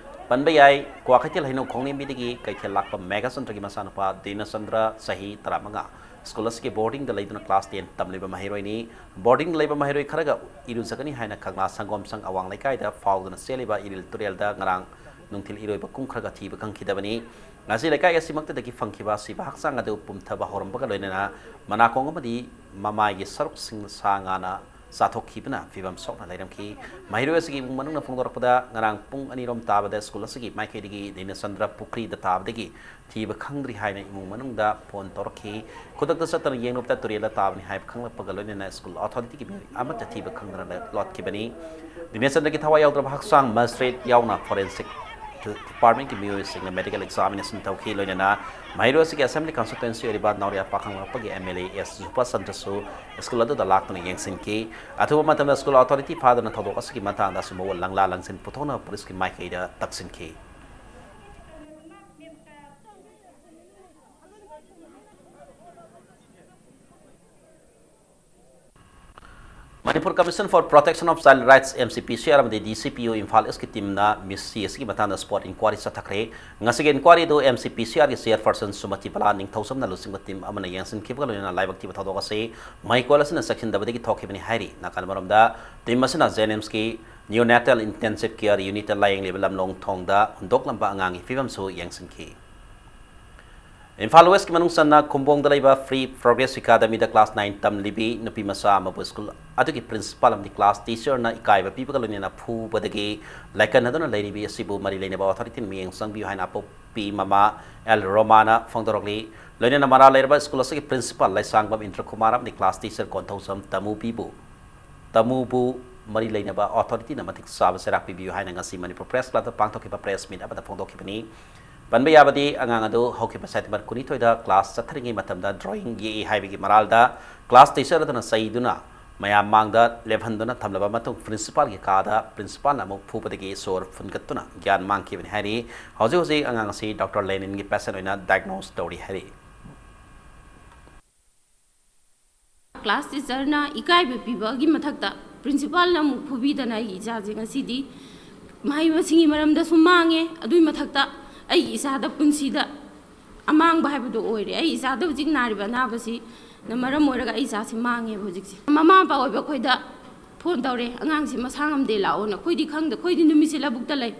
ꯄꯟꯕ ꯌꯥꯏ, ꯀ꯭ꯋꯥꯀꯩꯊꯦꯜ ꯍꯩꯅꯧ ꯈꯣꯡꯅꯦꯝꯕꯤꯗꯒꯤ ꯀꯩꯊꯦꯜ ꯂꯥꯛꯄ ꯃꯦꯘꯆꯟꯗ꯭ꯔꯒꯤ ꯃꯆꯥꯅꯨꯄꯥ ꯗꯤꯅꯆꯟꯗ꯭ꯔ, ꯆꯍꯤ ꯇꯔꯥꯃꯉꯥ, ꯁ꯭ꯀꯨꯜ ꯑꯁꯤꯒꯤ ꯕꯣꯔꯗꯤꯡꯗ ꯂꯩꯗꯨꯅ ꯀ꯭ꯂꯥꯁ ꯇꯦꯟ ꯇꯝꯂꯤꯕ ꯃꯍꯩꯔꯣꯏꯅꯤ꯫ ꯕꯣꯔꯗꯤꯡꯗ ꯂꯩꯕ ꯃꯍꯩꯔꯣꯏ ꯈꯔꯒ ꯏꯔꯨꯖꯒꯅꯤ ꯍꯥꯏꯅ ꯀꯪꯂꯥ ꯁꯪꯒꯣꯝ ꯁꯪ ꯑꯋꯥꯡ ꯂꯩꯀꯥꯏꯗ ꯐꯥꯎꯗꯨꯅ ꯆꯦꯜꯂꯤꯕ ꯏꯔꯤꯜ ꯇꯨꯔꯦꯜꯗ ꯉꯔꯥꯡ ꯅꯨꯡꯊꯤꯜ ꯏꯔꯣꯏꯕ ꯀꯨꯝꯈ꯭ꯔꯒ ꯊꯤꯕ ꯈꯪꯈꯤꯗꯕꯅꯤ꯫ ꯉꯁꯤ ꯂꯩꯀꯥꯏ ꯑꯁꯤꯃꯛꯇꯗꯒꯤ ꯐꯪꯈꯤꯕ ꯑꯁꯤꯕ ꯍꯛꯆꯥꯡ ꯑꯗꯨ ꯄꯨꯝꯊꯕ ꯍꯧꯔꯝꯕꯒ ꯂꯣꯏꯅꯅ ꯃꯅꯥꯀꯣꯡ ꯑꯃꯗꯤ ꯃꯃꯥꯏꯒꯤ ꯁꯔꯨꯛꯁꯤꯡ ꯁꯥ ꯉꯥꯅ ꯆꯥꯊꯣꯛꯈꯤꯕꯅ ꯐꯤꯕꯝ ꯁꯣꯛꯅ ꯂꯩꯔꯝꯈꯤ꯫ ꯃꯍꯩꯔꯣꯏ ꯑꯁꯤꯒꯤ ꯏꯃꯨꯡ ꯃꯅꯨꯡꯅ ꯐꯣꯡꯗꯣꯔꯛꯄꯗ, ꯉꯔꯥꯡ ꯄꯨꯡ ꯑꯅꯤꯔꯣꯝ ꯇꯥꯕꯗ ꯁ꯭ꯀꯨꯜ ꯑꯁꯤꯒꯤ ꯃꯥꯏꯀꯩꯗꯒꯤ ꯗꯤꯅꯆꯟꯗ꯭ꯔ ꯄꯨꯈ꯭ꯔꯤꯗ ꯇꯥꯕꯗꯒꯤ ꯊꯤꯕ ꯈꯪꯗ꯭ꯔꯤ ꯍꯥꯏꯅ ꯏꯃꯨꯡ ꯃꯅꯨꯡꯗ ꯐꯣꯟ ꯇꯧꯔꯛꯈꯤ꯫ ꯈꯨꯗꯛꯇ ꯆꯠꯇꯨꯅ ꯌꯦꯡꯂꯨꯕꯗ ꯇꯨꯔꯦꯜꯗ ꯇꯥꯕꯅꯤ ꯍꯥꯏꯕ ꯈꯪꯂꯛꯄꯒ ꯂꯣꯏꯅꯅ ꯁ꯭ꯀꯨꯜ ꯑꯣꯊꯣꯔꯤꯇꯤꯒꯤ ꯃꯤꯑꯣꯏ ꯑꯃꯠꯇ ꯊꯤꯕ ꯈꯪꯗꯅ ꯂꯣꯠꯈꯤꯕꯅꯤ꯫ ꯗꯤꯅꯦꯁꯟꯗꯒꯤ ꯊꯋꯥꯏ ꯌꯥꯎꯗ꯭ꯔꯕ ꯍꯛꯆꯥꯡ ꯃꯦꯖꯤꯁꯇ꯭ꯔꯦꯠ ꯌꯥꯎꯅ ꯐꯣꯔꯦꯟꯁꯤꯛ ꯗꯤꯄꯥꯔꯠꯃꯦꯟꯒꯤ ꯃꯤꯑꯣꯏꯁꯤꯡꯅ ꯃꯦꯗꯤꯀꯦꯜ ꯑꯦꯛꯖꯥꯃꯤꯅꯦꯁꯟ ꯇꯧꯈꯤ꯫ ꯂꯣꯏꯅꯅ ꯃꯍꯩꯔꯣꯏ ꯑꯁꯤꯒꯤ ꯑꯦꯁꯦꯝꯕ꯭ꯂꯤ ꯀꯟꯁꯇꯤꯇ꯭ꯋꯦꯟꯁꯤ ꯑꯣꯏꯔꯤꯕ ꯅꯥꯎꯔꯤꯌꯥ ꯄꯥꯈꯪꯂꯥꯛꯄꯒꯤ ꯑꯦꯝ ꯑꯦꯜ ꯑꯦ ꯑꯦꯁ ꯖꯨꯄꯥꯆꯟꯗ꯭ꯔꯁꯨ ꯁ꯭ꯀꯨꯜ ꯑꯗꯨꯗ ꯂꯥꯛꯇꯨꯅ ꯌꯦꯡꯁꯤꯟꯈꯤ꯫ ꯑꯊꯨꯕ ꯃꯇꯝꯗ ꯁ꯭ꯀꯨꯜ ꯑꯣꯊꯣꯔꯤꯇꯤ ꯐꯥꯗꯨꯅ ꯊꯧꯗꯣꯛ ꯑꯁꯤꯒꯤ ꯃꯇꯥꯡꯗ ꯑꯆꯨꯝꯕ ꯂꯪꯂꯥ ꯂꯪꯁꯤꯟ ꯄꯨꯊꯣꯛꯅꯕ ꯄꯨꯂꯤꯁꯀꯤ ꯃꯥꯏꯀꯩꯗ ꯇꯛꯁꯤꯟꯈꯤ꯫ Manipur Commission for Protection of Child Rights, M C P C R, ꯑꯃꯗꯤ D C P O Imphal ꯏꯁꯀꯤ ꯇꯤꯝꯅ ꯃꯤꯁꯤ ꯑꯁꯤꯒꯤ ꯃꯇꯥꯡꯗ ꯁ꯭ꯄꯣꯠ ꯏꯟꯀ꯭ꯋꯥꯔꯤ ꯆꯠꯊꯈ꯭ꯔꯦ꯫ ꯉꯁꯤꯒꯤ ꯏꯟꯀ꯭ꯋꯥꯔꯤ ꯑꯗꯨ M C P C R ꯒꯤ ꯆꯤꯌꯔꯄꯔꯁꯟ ꯁꯨꯃꯇꯤ ꯕꯂꯥ ꯅꯤꯡꯊꯧꯖꯝꯅ ꯂꯨꯆꯤꯡꯕ ꯇꯤꯝ ꯑꯃꯅ ꯌꯦꯡꯁꯤꯟꯈꯤꯕꯒ ꯂꯣꯏꯅꯅ ꯂꯥꯏꯕꯛ ꯊꯤꯕ ꯊꯧꯗꯣꯛ ꯑꯁꯤ ꯃꯍꯩꯀꯣꯜ ꯑꯁꯤꯅ ꯆꯦꯛꯁꯤꯟꯗꯕꯗꯒꯤ ꯊꯣꯛꯈꯤꯕꯅꯤ ꯍꯥꯏꯔꯤ꯫ ꯅꯥꯀꯜ ꯑꯃꯔꯣꯝꯗ, ꯇꯤꯝ ꯑꯁꯤꯅ ꯖꯦꯅꯤꯝꯁꯀꯤ Neonatal Intensive Care Unitꯇ ꯂꯥꯌꯦꯡꯂꯤꯕ ꯂꯝꯂꯣꯡ ꯊꯣꯡꯗ ꯍꯨꯟꯗꯣꯛꯂꯝꯕ ꯑꯉꯥꯡꯒꯤ ꯐꯤꯕꯝꯁꯨ ꯌꯦꯡꯁꯤꯟꯈꯤ꯫ ꯏꯝꯐꯥꯜ ꯋꯦꯁꯀꯤ ꯃꯅꯨꯡ ꯆꯟꯅ ꯈꯨꯝꯕꯣꯡꯗ ꯂꯩꯕ Free Progress Academyꯗ ꯀ꯭ꯂꯥꯁ ꯅꯥꯏꯟ ꯇꯝꯂꯤꯕꯤ ꯅꯨꯄꯤ ꯃꯆꯥ ꯑꯃꯕꯨ ꯁ꯭ꯀꯨꯜ ꯑꯗꯨꯒꯤ ꯄ꯭ꯔꯤꯟꯁꯤꯄꯥꯜ ꯑꯃꯗꯤ ꯀ꯭ꯂꯥꯁ ꯇꯤꯆꯔꯅ ꯏꯀꯥꯏꯕ ꯄꯤꯕꯒ ꯂꯣꯏꯅꯅ ꯐꯨꯕꯗꯒꯤ ꯂꯥꯏꯀꯠꯅꯗꯨꯅ ꯂꯩꯔꯤꯕꯤ ꯑꯁꯤꯕꯨ ꯃꯔꯤ ꯂꯩꯅꯕ ꯑꯣꯊꯣꯔꯤꯇꯤꯅ ꯃꯤꯠꯌꯦꯡ ꯆꯪꯕꯤꯌꯨ ꯍꯥꯏꯅ ꯑꯄꯣꯛꯄꯤ ꯃꯃꯥ ꯑꯦꯜ ꯔꯣꯃꯥꯅ ꯐꯣꯡꯗꯣꯔꯛꯂꯤ꯫ ꯂꯣꯏꯅꯅ ꯃꯔꯥꯜ ꯂꯩꯔꯕ ꯁ꯭ꯀꯨꯜ ꯑꯁꯤꯒꯤ ꯄ꯭ꯔꯤꯟꯁꯤꯄꯥꯜ ꯂꯩꯁꯥꯡꯕꯝ ꯏꯟꯗ꯭ꯔꯀꯨꯃꯥꯔ ꯑꯃꯗꯤ ꯀ꯭ꯂꯥꯁ ꯇꯤꯆꯔ ꯀꯣꯟꯊꯧꯖꯝ ꯇꯃꯨꯕꯤꯕꯨ ꯇꯃꯨꯕꯨ ꯃꯔꯤ ꯂꯩꯅꯕ ꯑꯣꯊꯣꯔꯤꯇꯤꯅ ꯃꯇꯤꯛ ꯆꯥꯕ ꯆꯩꯔꯥꯛ ꯄꯤꯕꯤꯌꯨ ꯍꯥꯏꯅ ꯉꯁꯤ ꯃꯅꯤꯄꯨꯔ ꯄ꯭ꯔꯦꯁ ꯀ꯭ꯂꯕꯇ ꯄꯥꯡꯊꯣꯛꯈꯤꯕ ꯄ꯭ꯔꯦꯁ ꯃꯤꯠ ꯑꯃꯗ ꯐꯣꯡꯗꯣꯛꯈꯤꯕꯅꯤ꯫ ꯄꯟꯕ ꯌꯥꯕꯗꯤ, ꯑꯉꯥꯡ ꯑꯗꯨ ꯍꯧꯈꯤꯕ ꯁꯦꯞꯇꯦꯝꯕꯔ ꯀꯨꯟꯅꯤꯊꯣꯏꯗ ꯀ꯭ꯂꯥꯁ ꯆꯠꯊꯔꯤꯉꯩ ꯃꯇꯝꯗ ꯗ꯭ꯔꯣꯌꯤꯡ ꯌꯦꯛꯏ ꯍꯥꯏꯕꯒꯤ ꯃꯔꯥꯜꯗ ꯀ꯭ꯂꯥꯁ ꯇꯤꯆꯔ ꯑꯗꯨꯅ ꯆꯩꯗꯨꯅ ꯃꯌꯥꯝ ꯃꯥꯡꯗ ꯂꯦꯞꯍꯟꯗꯨꯅ ꯊꯝꯂꯕ ꯃꯇꯨꯡ, ꯄ꯭ꯔꯤꯟꯁꯤꯄꯥꯜꯒꯤ ꯀꯥꯗ ꯄ꯭ꯔꯤꯟꯁꯤꯄꯥꯜꯅ ꯑꯃꯨꯛ ꯐꯨꯕꯗꯒꯤ ꯁꯣꯔ ꯐꯨꯟꯒꯠꯇꯨꯅ ꯒ꯭ꯌꯥꯟ ꯃꯥꯡꯈꯤꯕꯅꯤ ꯍꯥꯏꯔꯤ꯫ ꯍꯧꯖꯤꯛ ꯍꯧꯖꯤꯛ ꯑꯉꯥꯡ ꯑꯁꯤ ꯗꯣꯛꯇꯔ ꯂꯦꯅꯤꯟꯒꯤ ꯄꯦꯁꯦꯟ ꯑꯣꯏꯅ ꯗꯥꯏꯒꯅꯣꯁ ꯇꯧꯔꯤ ꯍꯥꯏꯔꯤ꯫ ꯀ꯭ꯂꯥꯁ ꯇꯤꯆꯔꯅ ꯏꯀꯥꯏꯕ ꯄꯤꯕꯒꯤ ꯃꯊꯛꯇ ꯄ꯭ꯔꯤꯟꯁꯤꯄꯥꯜꯅ ꯑꯃꯨꯛ ꯐꯨꯕꯤꯗꯅ ꯑꯩꯒꯤ ꯏꯆꯥꯁꯦ ꯉꯁꯤꯗꯤ ꯃꯍꯩ ꯃꯁꯤꯡꯒꯤ ꯃꯔꯝꯗꯁꯨ ꯃꯥꯡꯉꯦ꯫ ꯑꯗꯨꯒꯤ ꯃꯊꯛꯇ ꯑꯩꯒꯤ ꯏꯆꯥꯗ ꯄꯨꯟꯁꯤꯗ ꯑꯃꯥꯡꯕ ꯍꯥꯏꯕꯗꯣ ꯑꯣꯏꯔꯦ꯫ ꯑꯩ ꯏꯆꯥꯗ ꯍꯧꯖꯤꯛ ꯅꯥꯔꯤꯕ ꯑꯅꯥꯕꯁꯤꯅ ꯃꯔꯝ ꯑꯣꯏꯔꯒ ꯑꯩ ꯏꯆꯥꯁꯤ ꯃꯥꯡꯉꯦꯕ ꯍꯧꯖꯤꯛꯁꯦ꯫ ꯃꯃꯥ ꯃꯄꯥ ꯑꯣꯏꯕ ꯑꯩꯈꯣꯏꯗ ꯐꯣꯟ ꯇꯧꯔꯦ, "ꯑꯉꯥꯡꯁꯤ ꯃꯁꯥ ꯉꯝꯗꯦ, ꯂꯥꯛꯑꯣꯅ"꯫ ꯑꯩꯈꯣꯏꯗꯤ ꯈꯪꯗꯦ, ꯑꯩꯈꯣꯏꯗꯤ ꯅꯨꯃꯤꯠꯁꯦ ꯂꯧꯕꯨꯛꯇ ꯂꯩ꯫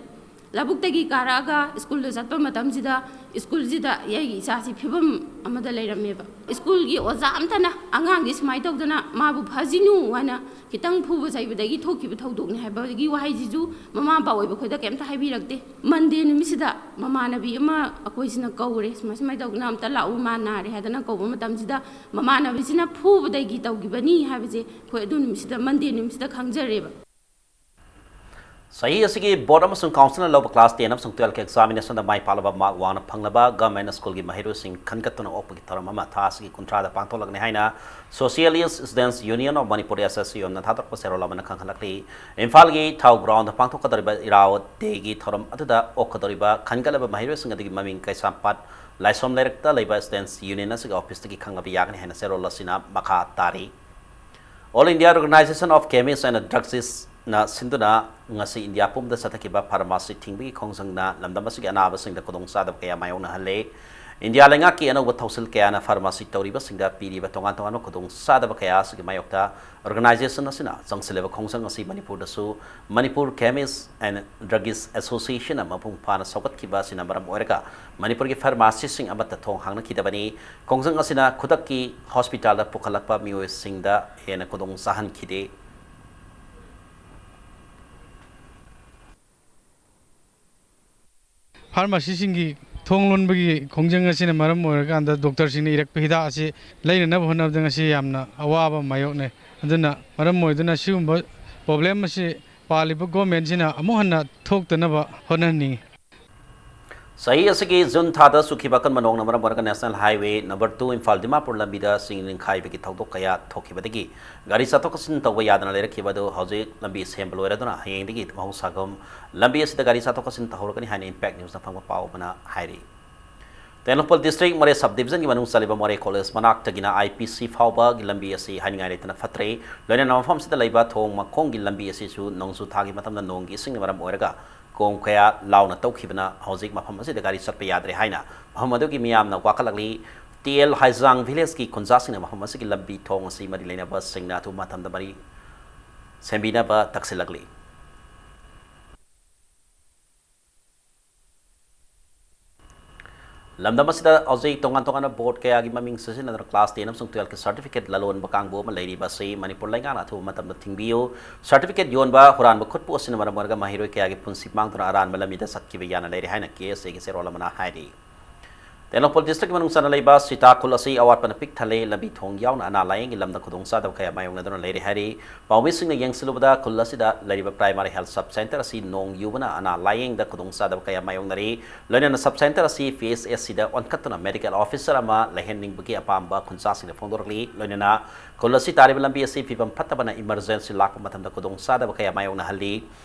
ꯂꯧꯕꯨꯛꯇꯒꯤ ꯀꯥꯔꯛꯑꯒ ꯁ꯭ꯀꯨꯜꯗ ꯆꯠꯄ ꯃꯇꯝꯁꯤꯗ, ꯁ꯭ꯀꯨꯜꯁꯤꯗ ꯑꯩꯒꯤ ꯏꯆꯥꯁꯤ ꯐꯤꯕꯝ ꯑꯃꯗ ꯂꯩꯔꯝꯃꯦꯕ꯫ ꯁ꯭ꯀꯨꯜꯒꯤ ꯑꯣꯖꯥ ꯑꯝꯇꯅ ꯑꯉꯥꯡꯁꯤ ꯁꯨꯃꯥꯏꯅ ꯇꯧꯗꯅ ꯃꯥꯕꯨ ꯐꯥꯖꯤꯅꯨ ꯍꯥꯏꯅ ꯈꯤꯇꯪ ꯐꯨꯕ ꯆꯩꯕꯗꯒꯤ ꯊꯣꯛꯈꯤꯕ ꯊꯧꯗꯣꯛꯅꯤ ꯍꯥꯏꯕꯒꯤ ꯋꯥꯍꯩꯁꯤꯁꯨ ꯃꯃꯥ ꯃꯄꯥ ꯑꯣꯏꯕ ꯑꯩꯈꯣꯏꯗ ꯀꯩꯝꯇ ꯍꯥꯏꯕꯤꯔꯛꯇꯦ꯫ ꯃꯟꯗꯦ ꯅꯨꯃꯤꯠꯁꯤꯗ ꯃꯃꯥꯟꯅꯕꯤ ꯑꯃ ꯑꯩꯈꯣꯏꯁꯤꯅ ꯀꯧꯔꯦ, "ꯁꯨꯃꯥꯏ ꯁꯨꯃꯥꯏꯅ ꯇꯧꯗꯅ ꯑꯝꯇ ꯂꯥꯛꯎ, ꯃꯥ ꯅꯥꯔꯦ" ꯍꯥꯏꯗꯅ ꯀꯧꯕ ꯃꯇꯝꯁꯤꯗ ꯃꯃꯥꯟꯅꯕꯤꯁꯤꯅ ꯐꯨꯕꯗꯒꯤ ꯇꯧꯈꯤꯕꯅꯤ ꯍꯥꯏꯕꯁꯦ ꯑꯩꯈꯣꯏ ꯑꯗꯨ ꯅꯨꯃꯤꯠꯁꯤꯗ, ꯃꯟꯗꯦ ꯅꯨꯃꯤꯠꯁꯤꯗ ꯈꯪꯖꯔꯦꯕ꯫ ꯆꯍꯤ ꯑꯁꯤꯒꯤ ꯕꯣꯔꯗ ꯑꯃꯁꯨꯡ ꯀꯥꯎꯟꯁꯤꯜꯅ ꯂꯧꯕ ꯀ꯭ꯂꯥꯁ ꯇꯦꯟ ꯑꯃꯁꯨꯡ ꯇꯨꯋꯦꯜꯐꯀꯤ ꯑꯦꯛꯖꯥꯃꯤꯅꯦꯁꯟꯗ ꯃꯥꯏ ꯄꯥꯛꯂꯕ ꯃꯥꯔꯛ ꯋꯥꯡꯅ ꯐꯪꯂꯕ ꯒꯚꯔꯟꯃꯦꯟꯠ ꯁ꯭ꯀꯨꯜꯒꯤ ꯃꯍꯩꯔꯣꯏꯁꯤꯡ ꯈꯟꯒꯠꯇꯨꯅ ꯑꯣꯛꯄꯒꯤ ꯊꯧꯔꯝ ꯑꯃ ꯊꯥ ꯑꯁꯤꯒꯤ ꯀꯨꯟꯊ꯭ꯔꯥꯗ ꯄꯥꯡꯊꯣꯛꯂꯒꯅꯤ ꯍꯥꯏꯅ Socialist Students Union of Manipur, S S U Mꯅ ꯊꯥꯗꯣꯔꯛꯄ ꯆꯦꯔꯣꯜ ꯑꯃꯅ ꯈꯪꯍꯜꯂꯛꯂꯤ꯫ ꯏꯝꯐꯥꯜꯒꯤ ꯊꯥꯎ ꯒ꯭ꯔꯥꯎꯟꯗ ꯄꯥꯡꯊꯣꯛꯀꯗꯧꯔꯤꯕ ꯏꯔꯥꯕꯣꯠ ꯗꯦꯒꯤ ꯊꯧꯔꯝ ꯑꯗꯨꯗ ꯑꯣꯛꯀꯗꯧꯔꯤꯕ ꯈꯟꯒꯠꯂꯕ ꯃꯍꯩꯔꯣꯏꯁꯤꯡ ꯑꯗꯨꯒꯤ ꯃꯃꯤꯡ ꯀꯩꯁꯥꯝꯄꯥꯠ ꯂꯥꯏꯁ꯭ꯔꯝ ꯂꯩꯔꯛꯇ ꯂꯩꯕ Students Union ꯑꯁꯤꯒꯤ ꯑꯣꯐꯤꯁꯇꯒꯤ ꯈꯪꯂꯕ ꯌꯥꯒꯅꯤ ꯍꯥꯏꯅ ꯆꯦꯔꯣꯜ ꯑꯁꯤꯅ ꯃꯈꯥ ꯇꯥꯔꯤ꯫ All India Organization of Chemists and Druggists ꯅ ꯁꯤꯟꯗꯨꯅ ꯉꯁꯤ ꯏꯟꯗꯤꯌꯥ ꯄꯨꯝꯕꯗ ꯆꯠꯊꯈꯤꯕ ꯐꯥꯔꯃꯥꯁꯤ ꯊꯤꯡꯕꯒꯤ ꯈꯣꯡꯖꯪꯅ ꯂꯝꯗꯝ ꯑꯁꯤꯒꯤ ꯑꯅꯥꯕꯁꯤꯡꯗ ꯈꯨꯗꯣꯡꯆꯥꯗꯕ ꯀꯌꯥ ꯃꯥꯌꯣꯛꯅꯍꯜꯂꯦ꯫ ꯏꯟꯗꯤꯌꯥ ꯂꯩꯉꯥꯛꯀꯤ ꯑꯅꯧꯕ ꯊꯧꯁꯤꯜ ꯀꯌꯥꯅ ꯐꯥꯔꯃꯥꯁꯤ ꯇꯧꯔꯤꯕꯁꯤꯡꯗ ꯄꯤꯔꯤꯕ ꯇꯣꯉꯥꯟ ꯇꯣꯉꯥꯟꯕ ꯈꯨꯗꯣꯡꯆꯥꯗꯕ ꯀꯌꯥ ꯑꯁꯤꯒꯤ ꯃꯥꯌꯣꯛꯇ ꯑꯣꯔꯒꯅꯥꯏꯖꯦꯁꯟ ꯑꯁꯤꯅ ꯆꯪꯁꯤꯜꯂꯤꯕ ꯈꯣꯡꯖꯪ ꯑꯁꯤ ꯃꯅꯤꯄꯨꯔꯗꯁꯨ Manipur Chemists and Druggists Association ꯅ ꯃꯄꯨꯡ ꯐꯥꯅ ꯁꯧꯒꯠꯈꯤꯕ ꯑꯁꯤꯅ ꯃꯔꯝ ꯑꯣꯏꯔꯒ ꯃꯅꯤꯄꯨꯔꯒꯤ ꯐꯥꯔꯃꯥꯁꯤꯁꯤꯡ ꯑꯃꯠꯇ ꯊꯣꯡ ꯍꯥꯡꯅꯈꯤꯗꯕꯅꯤ꯫ ꯈꯣꯡꯖꯪ ꯑꯁꯤꯅ ꯈꯨꯗꯛꯀꯤ ꯍꯣꯁꯄꯤꯇꯥꯜꯗ ꯄꯨꯈꯠꯂꯛꯄ ꯃꯤꯑꯣꯏꯁꯤꯡꯗ ꯍꯦꯟꯅ ꯈꯨꯗꯣꯡ ꯆꯥꯍꯟꯈꯤꯗꯦ꯫ ꯐꯥꯔꯃꯥꯁꯤꯁꯤꯡꯒꯤ ꯊꯣꯡ ꯂꯣꯟꯕꯒꯤ ꯈꯣꯡꯖꯪ ꯑꯁꯤꯅ ꯃꯔꯝ ꯑꯣꯏꯔꯀꯥꯟꯗ ꯗꯣꯛꯇꯔꯁꯤꯡꯅ ꯏꯔꯛꯄ ꯍꯤꯗꯥꯛ ꯑꯁꯤ ꯂꯩꯅꯅꯕ ꯍꯣꯠꯅꯕꯗ ꯉꯁꯤ ꯌꯥꯝꯅ ꯑꯋꯥꯕ ꯃꯥꯌꯣꯛꯅꯩ꯫ ꯑꯗꯨꯅ ꯃꯔꯝ ꯑꯣꯏꯗꯨꯅ ꯁꯤꯒꯨꯝꯕ ꯄ꯭ꯔꯣꯕ꯭ꯂꯦꯝ ꯑꯁꯤ ꯄꯥꯜꯂꯤꯕ ꯒꯣꯔꯃꯦꯟꯁꯤꯅ ꯑꯃꯨꯛ ꯍꯟꯅ ꯊꯣꯛꯇꯅꯕ ꯍꯣꯠꯅꯍꯟꯅꯤꯡꯏ꯫ ꯆꯍꯤ ꯑꯁꯤꯒꯤ ꯖꯨꯟ ꯊꯥꯗ ꯆꯨꯈꯤꯕ ꯑꯀꯟꯕ ꯅꯣꯡꯅ ꯃꯔꯝ ꯑꯣꯏꯔꯒ National Highway number two Imphal Dimapur ꯂꯝꯕꯤꯗ ꯆꯤꯡ ꯅꯤꯡꯈꯥꯏꯕꯒꯤ ꯊꯧꯗꯣꯛ ꯀꯌꯥ ꯊꯣꯛꯈꯤꯕꯗꯒꯤ ꯒꯥꯔꯤ ꯆꯠꯊꯣꯛ ꯆꯠꯁꯤꯟ ꯇꯧꯕ ꯌꯥꯗꯅ ꯂꯩꯔꯛꯈꯤꯕ ꯑꯗꯨ ꯍꯧꯖꯤꯛ ꯂꯝꯕꯤ ꯁꯦꯝꯕ ꯂꯣꯏꯔꯗꯨꯅ ꯍꯌꯦꯡꯗꯒꯤ ꯃꯍꯧꯁꯥꯒꯨꯝ ꯂꯝꯕꯤ ꯑꯁꯤꯗ ꯒꯥꯔꯤ ꯆꯠꯊꯣꯛ ꯆꯠꯁꯤꯟ ꯇꯧꯍꯧꯔꯒꯅꯤ ꯍꯥꯏꯅ Impact Newsꯅ ꯐꯪꯕ ꯄꯥꯎ ꯑꯃꯅ ꯍꯥꯏꯔꯤ꯫ ꯇꯦꯡꯅꯧꯄꯜ district ꯃꯣꯔꯦ sub divisionꯒꯤ ꯃꯅꯨꯡ ꯆꯜꯂꯤꯕ ꯃꯣꯔꯦ college ꯃꯅꯥꯛꯇꯒꯤꯅ IPC ꯐꯥꯎꯕꯒꯤ ꯂꯝꯕꯤ ꯑꯁꯤ ꯍꯥꯏꯅꯤꯡꯉꯥꯏ ꯂꯩꯇꯅ ꯐꯠꯇ꯭ꯔꯦ꯫ ꯂꯣꯏꯅꯅ ꯃꯐꯝꯁꯤꯗ ꯂꯩꯕ ꯊꯣꯡ ꯃꯈꯣꯡꯒꯤ ꯂꯝꯕꯤ ꯑꯁꯤꯁꯨ ꯅꯣꯡꯖꯨ ꯊꯥꯒꯤ ꯃꯇꯝꯗ ꯅꯣꯡꯒꯤ ꯏꯁꯤꯡꯅ ꯃꯔꯝ ꯑꯣꯏꯔꯒ ꯀꯣꯝ ꯀꯌꯥ ꯂꯥꯎꯅ ꯇꯧꯈꯤꯕꯅ ꯍꯧꯖꯤꯛ ꯃꯐꯝ ꯑꯁꯤꯗ ꯒꯥꯔꯤ ꯆꯠꯄ ꯌꯥꯗ꯭ꯔꯦ ꯍꯥꯏꯅ ꯃꯐꯝ ꯑꯗꯨꯒꯤ ꯃꯤꯌꯥꯝꯅ ꯋꯥꯀꯠꯂꯛꯂꯤ꯫ ꯇꯤ ꯑꯦꯜ ꯍꯥꯏꯖꯥꯡ villageꯀꯤ ꯈꯨꯟꯖꯥꯁꯤꯡꯅ ꯃꯐꯝ ꯑꯁꯤꯒꯤ ꯂꯝꯕꯤ ꯊꯣꯡ ꯑꯁꯤ ꯃꯔꯤ ꯂꯩꯅꯕꯁꯤꯡꯅ ꯑꯊꯨꯕ ꯃꯇꯝꯗ ꯃꯔꯤ ꯁꯦꯝꯕꯤꯅꯕ ꯇꯛꯁꯤꯜꯂꯛꯂꯤ꯫ ꯂꯝꯗꯝ ꯑꯁꯤꯗ ꯍꯧꯖꯤꯛ ꯇꯣꯉꯥꯟ ꯇꯣꯉꯥꯟꯕ board ꯀꯌꯥꯒꯤ ꯃꯃꯤꯡ ꯁꯤꯖꯤꯟꯅꯗꯨꯅ class ten ꯑꯃꯁꯨꯡ twelveꯀꯤ certificate ꯂꯂꯣꯟꯕ ꯀꯥꯡꯕꯨ ꯑꯃ ꯂꯩꯔꯤꯕ ꯑꯁꯤ ꯃꯅꯤꯄꯨꯔ ꯂꯩꯉꯥꯛꯅ ꯑꯊꯨꯕ ꯃꯇꯝꯗ ꯊꯤꯡꯕꯤꯌꯨ꯫ Certificate ꯌꯣꯟꯕ, ꯍꯨꯔꯥꯟꯕ, ꯈꯨꯠꯄꯨ ꯑꯁꯤꯅ ꯃꯔꯝ ꯑꯣꯏꯔꯒ ꯃꯍꯩꯔꯣꯏ ꯀꯌꯥꯒꯤ ꯄꯨꯟꯁꯤ ꯃꯥꯡꯗꯨꯅ ꯑꯔꯥꯟꯕ ꯂꯝꯕꯤꯗ ꯆꯠꯈꯤꯕ ꯌꯥꯅ ꯂꯩꯔꯦ ꯍꯥꯏꯅ KSAꯒꯤ ꯆꯦꯔꯣꯜ ꯑꯃꯅ ꯍꯥꯏꯔꯤ꯫ ꯇꯦꯡꯅꯧꯄꯜ districtꯀꯤ ꯃꯅꯨꯡ ꯆꯟꯅ ꯂꯩꯕ ꯁꯤꯇꯥ ꯈꯨꯜ ꯑꯁꯤ ꯑꯋꯥꯠꯄꯅ ꯄꯤꯛ ꯊꯜꯂꯦ꯫ ꯂꯝꯕꯤ ꯊꯣꯡ ꯌꯥꯎꯅ ꯑꯅꯥ ꯂꯥꯌꯦꯡꯒꯤ ꯂꯝꯗ ꯈꯨꯗꯣꯡꯆꯥꯗꯕ ꯀꯌꯥ ꯃꯥꯌꯣꯛꯅꯗꯨꯅ ꯂꯩꯔꯦ ꯍꯥꯏꯔꯤ꯫ ꯄꯥꯎꯃꯤꯁꯤꯡꯅ ꯌꯦꯡꯁꯤꯜꯂꯨꯕꯗ ꯈꯨꯜ ꯑꯁꯤꯗ ꯂꯩꯔꯤꯕ primary health sub centre ꯑꯁꯤ ꯅꯣꯡ ꯌꯨꯕꯅ ꯑꯅꯥ ꯂꯥꯌꯦꯡꯗ ꯈꯨꯗꯣꯡꯆꯥꯗꯕ ꯀꯌꯥ ꯃꯥꯌꯣꯛꯅꯔꯤ꯫ ꯂꯣꯏꯅꯅ sub centre ꯑꯁꯤ PHSCꯗ ꯑꯣꯟꯈꯠꯇꯨꯅ medical officer ꯑꯃ ꯂꯩꯍꯟꯅꯤꯡꯕꯒꯤ ꯑꯄꯥꯝꯕ ꯈꯨꯟꯖꯥꯁꯤꯡꯅ ꯐꯣꯡꯗꯣꯔꯛꯂꯤ꯫ ꯂꯣꯏꯅꯅ ꯈꯨꯜ ꯑꯁꯤ ꯇꯥꯔꯤꯕ ꯂꯝꯕꯤ ꯑꯁꯤ ꯐꯤꯕꯝ ꯐꯠꯇꯕꯅ emergency ꯂꯥꯛꯄ ꯃꯇꯝꯗ ꯈꯨꯗꯣꯡꯆꯥꯗꯕ ꯀꯌꯥ ꯃꯥꯌꯣꯛꯅꯍꯜꯂꯤ꯫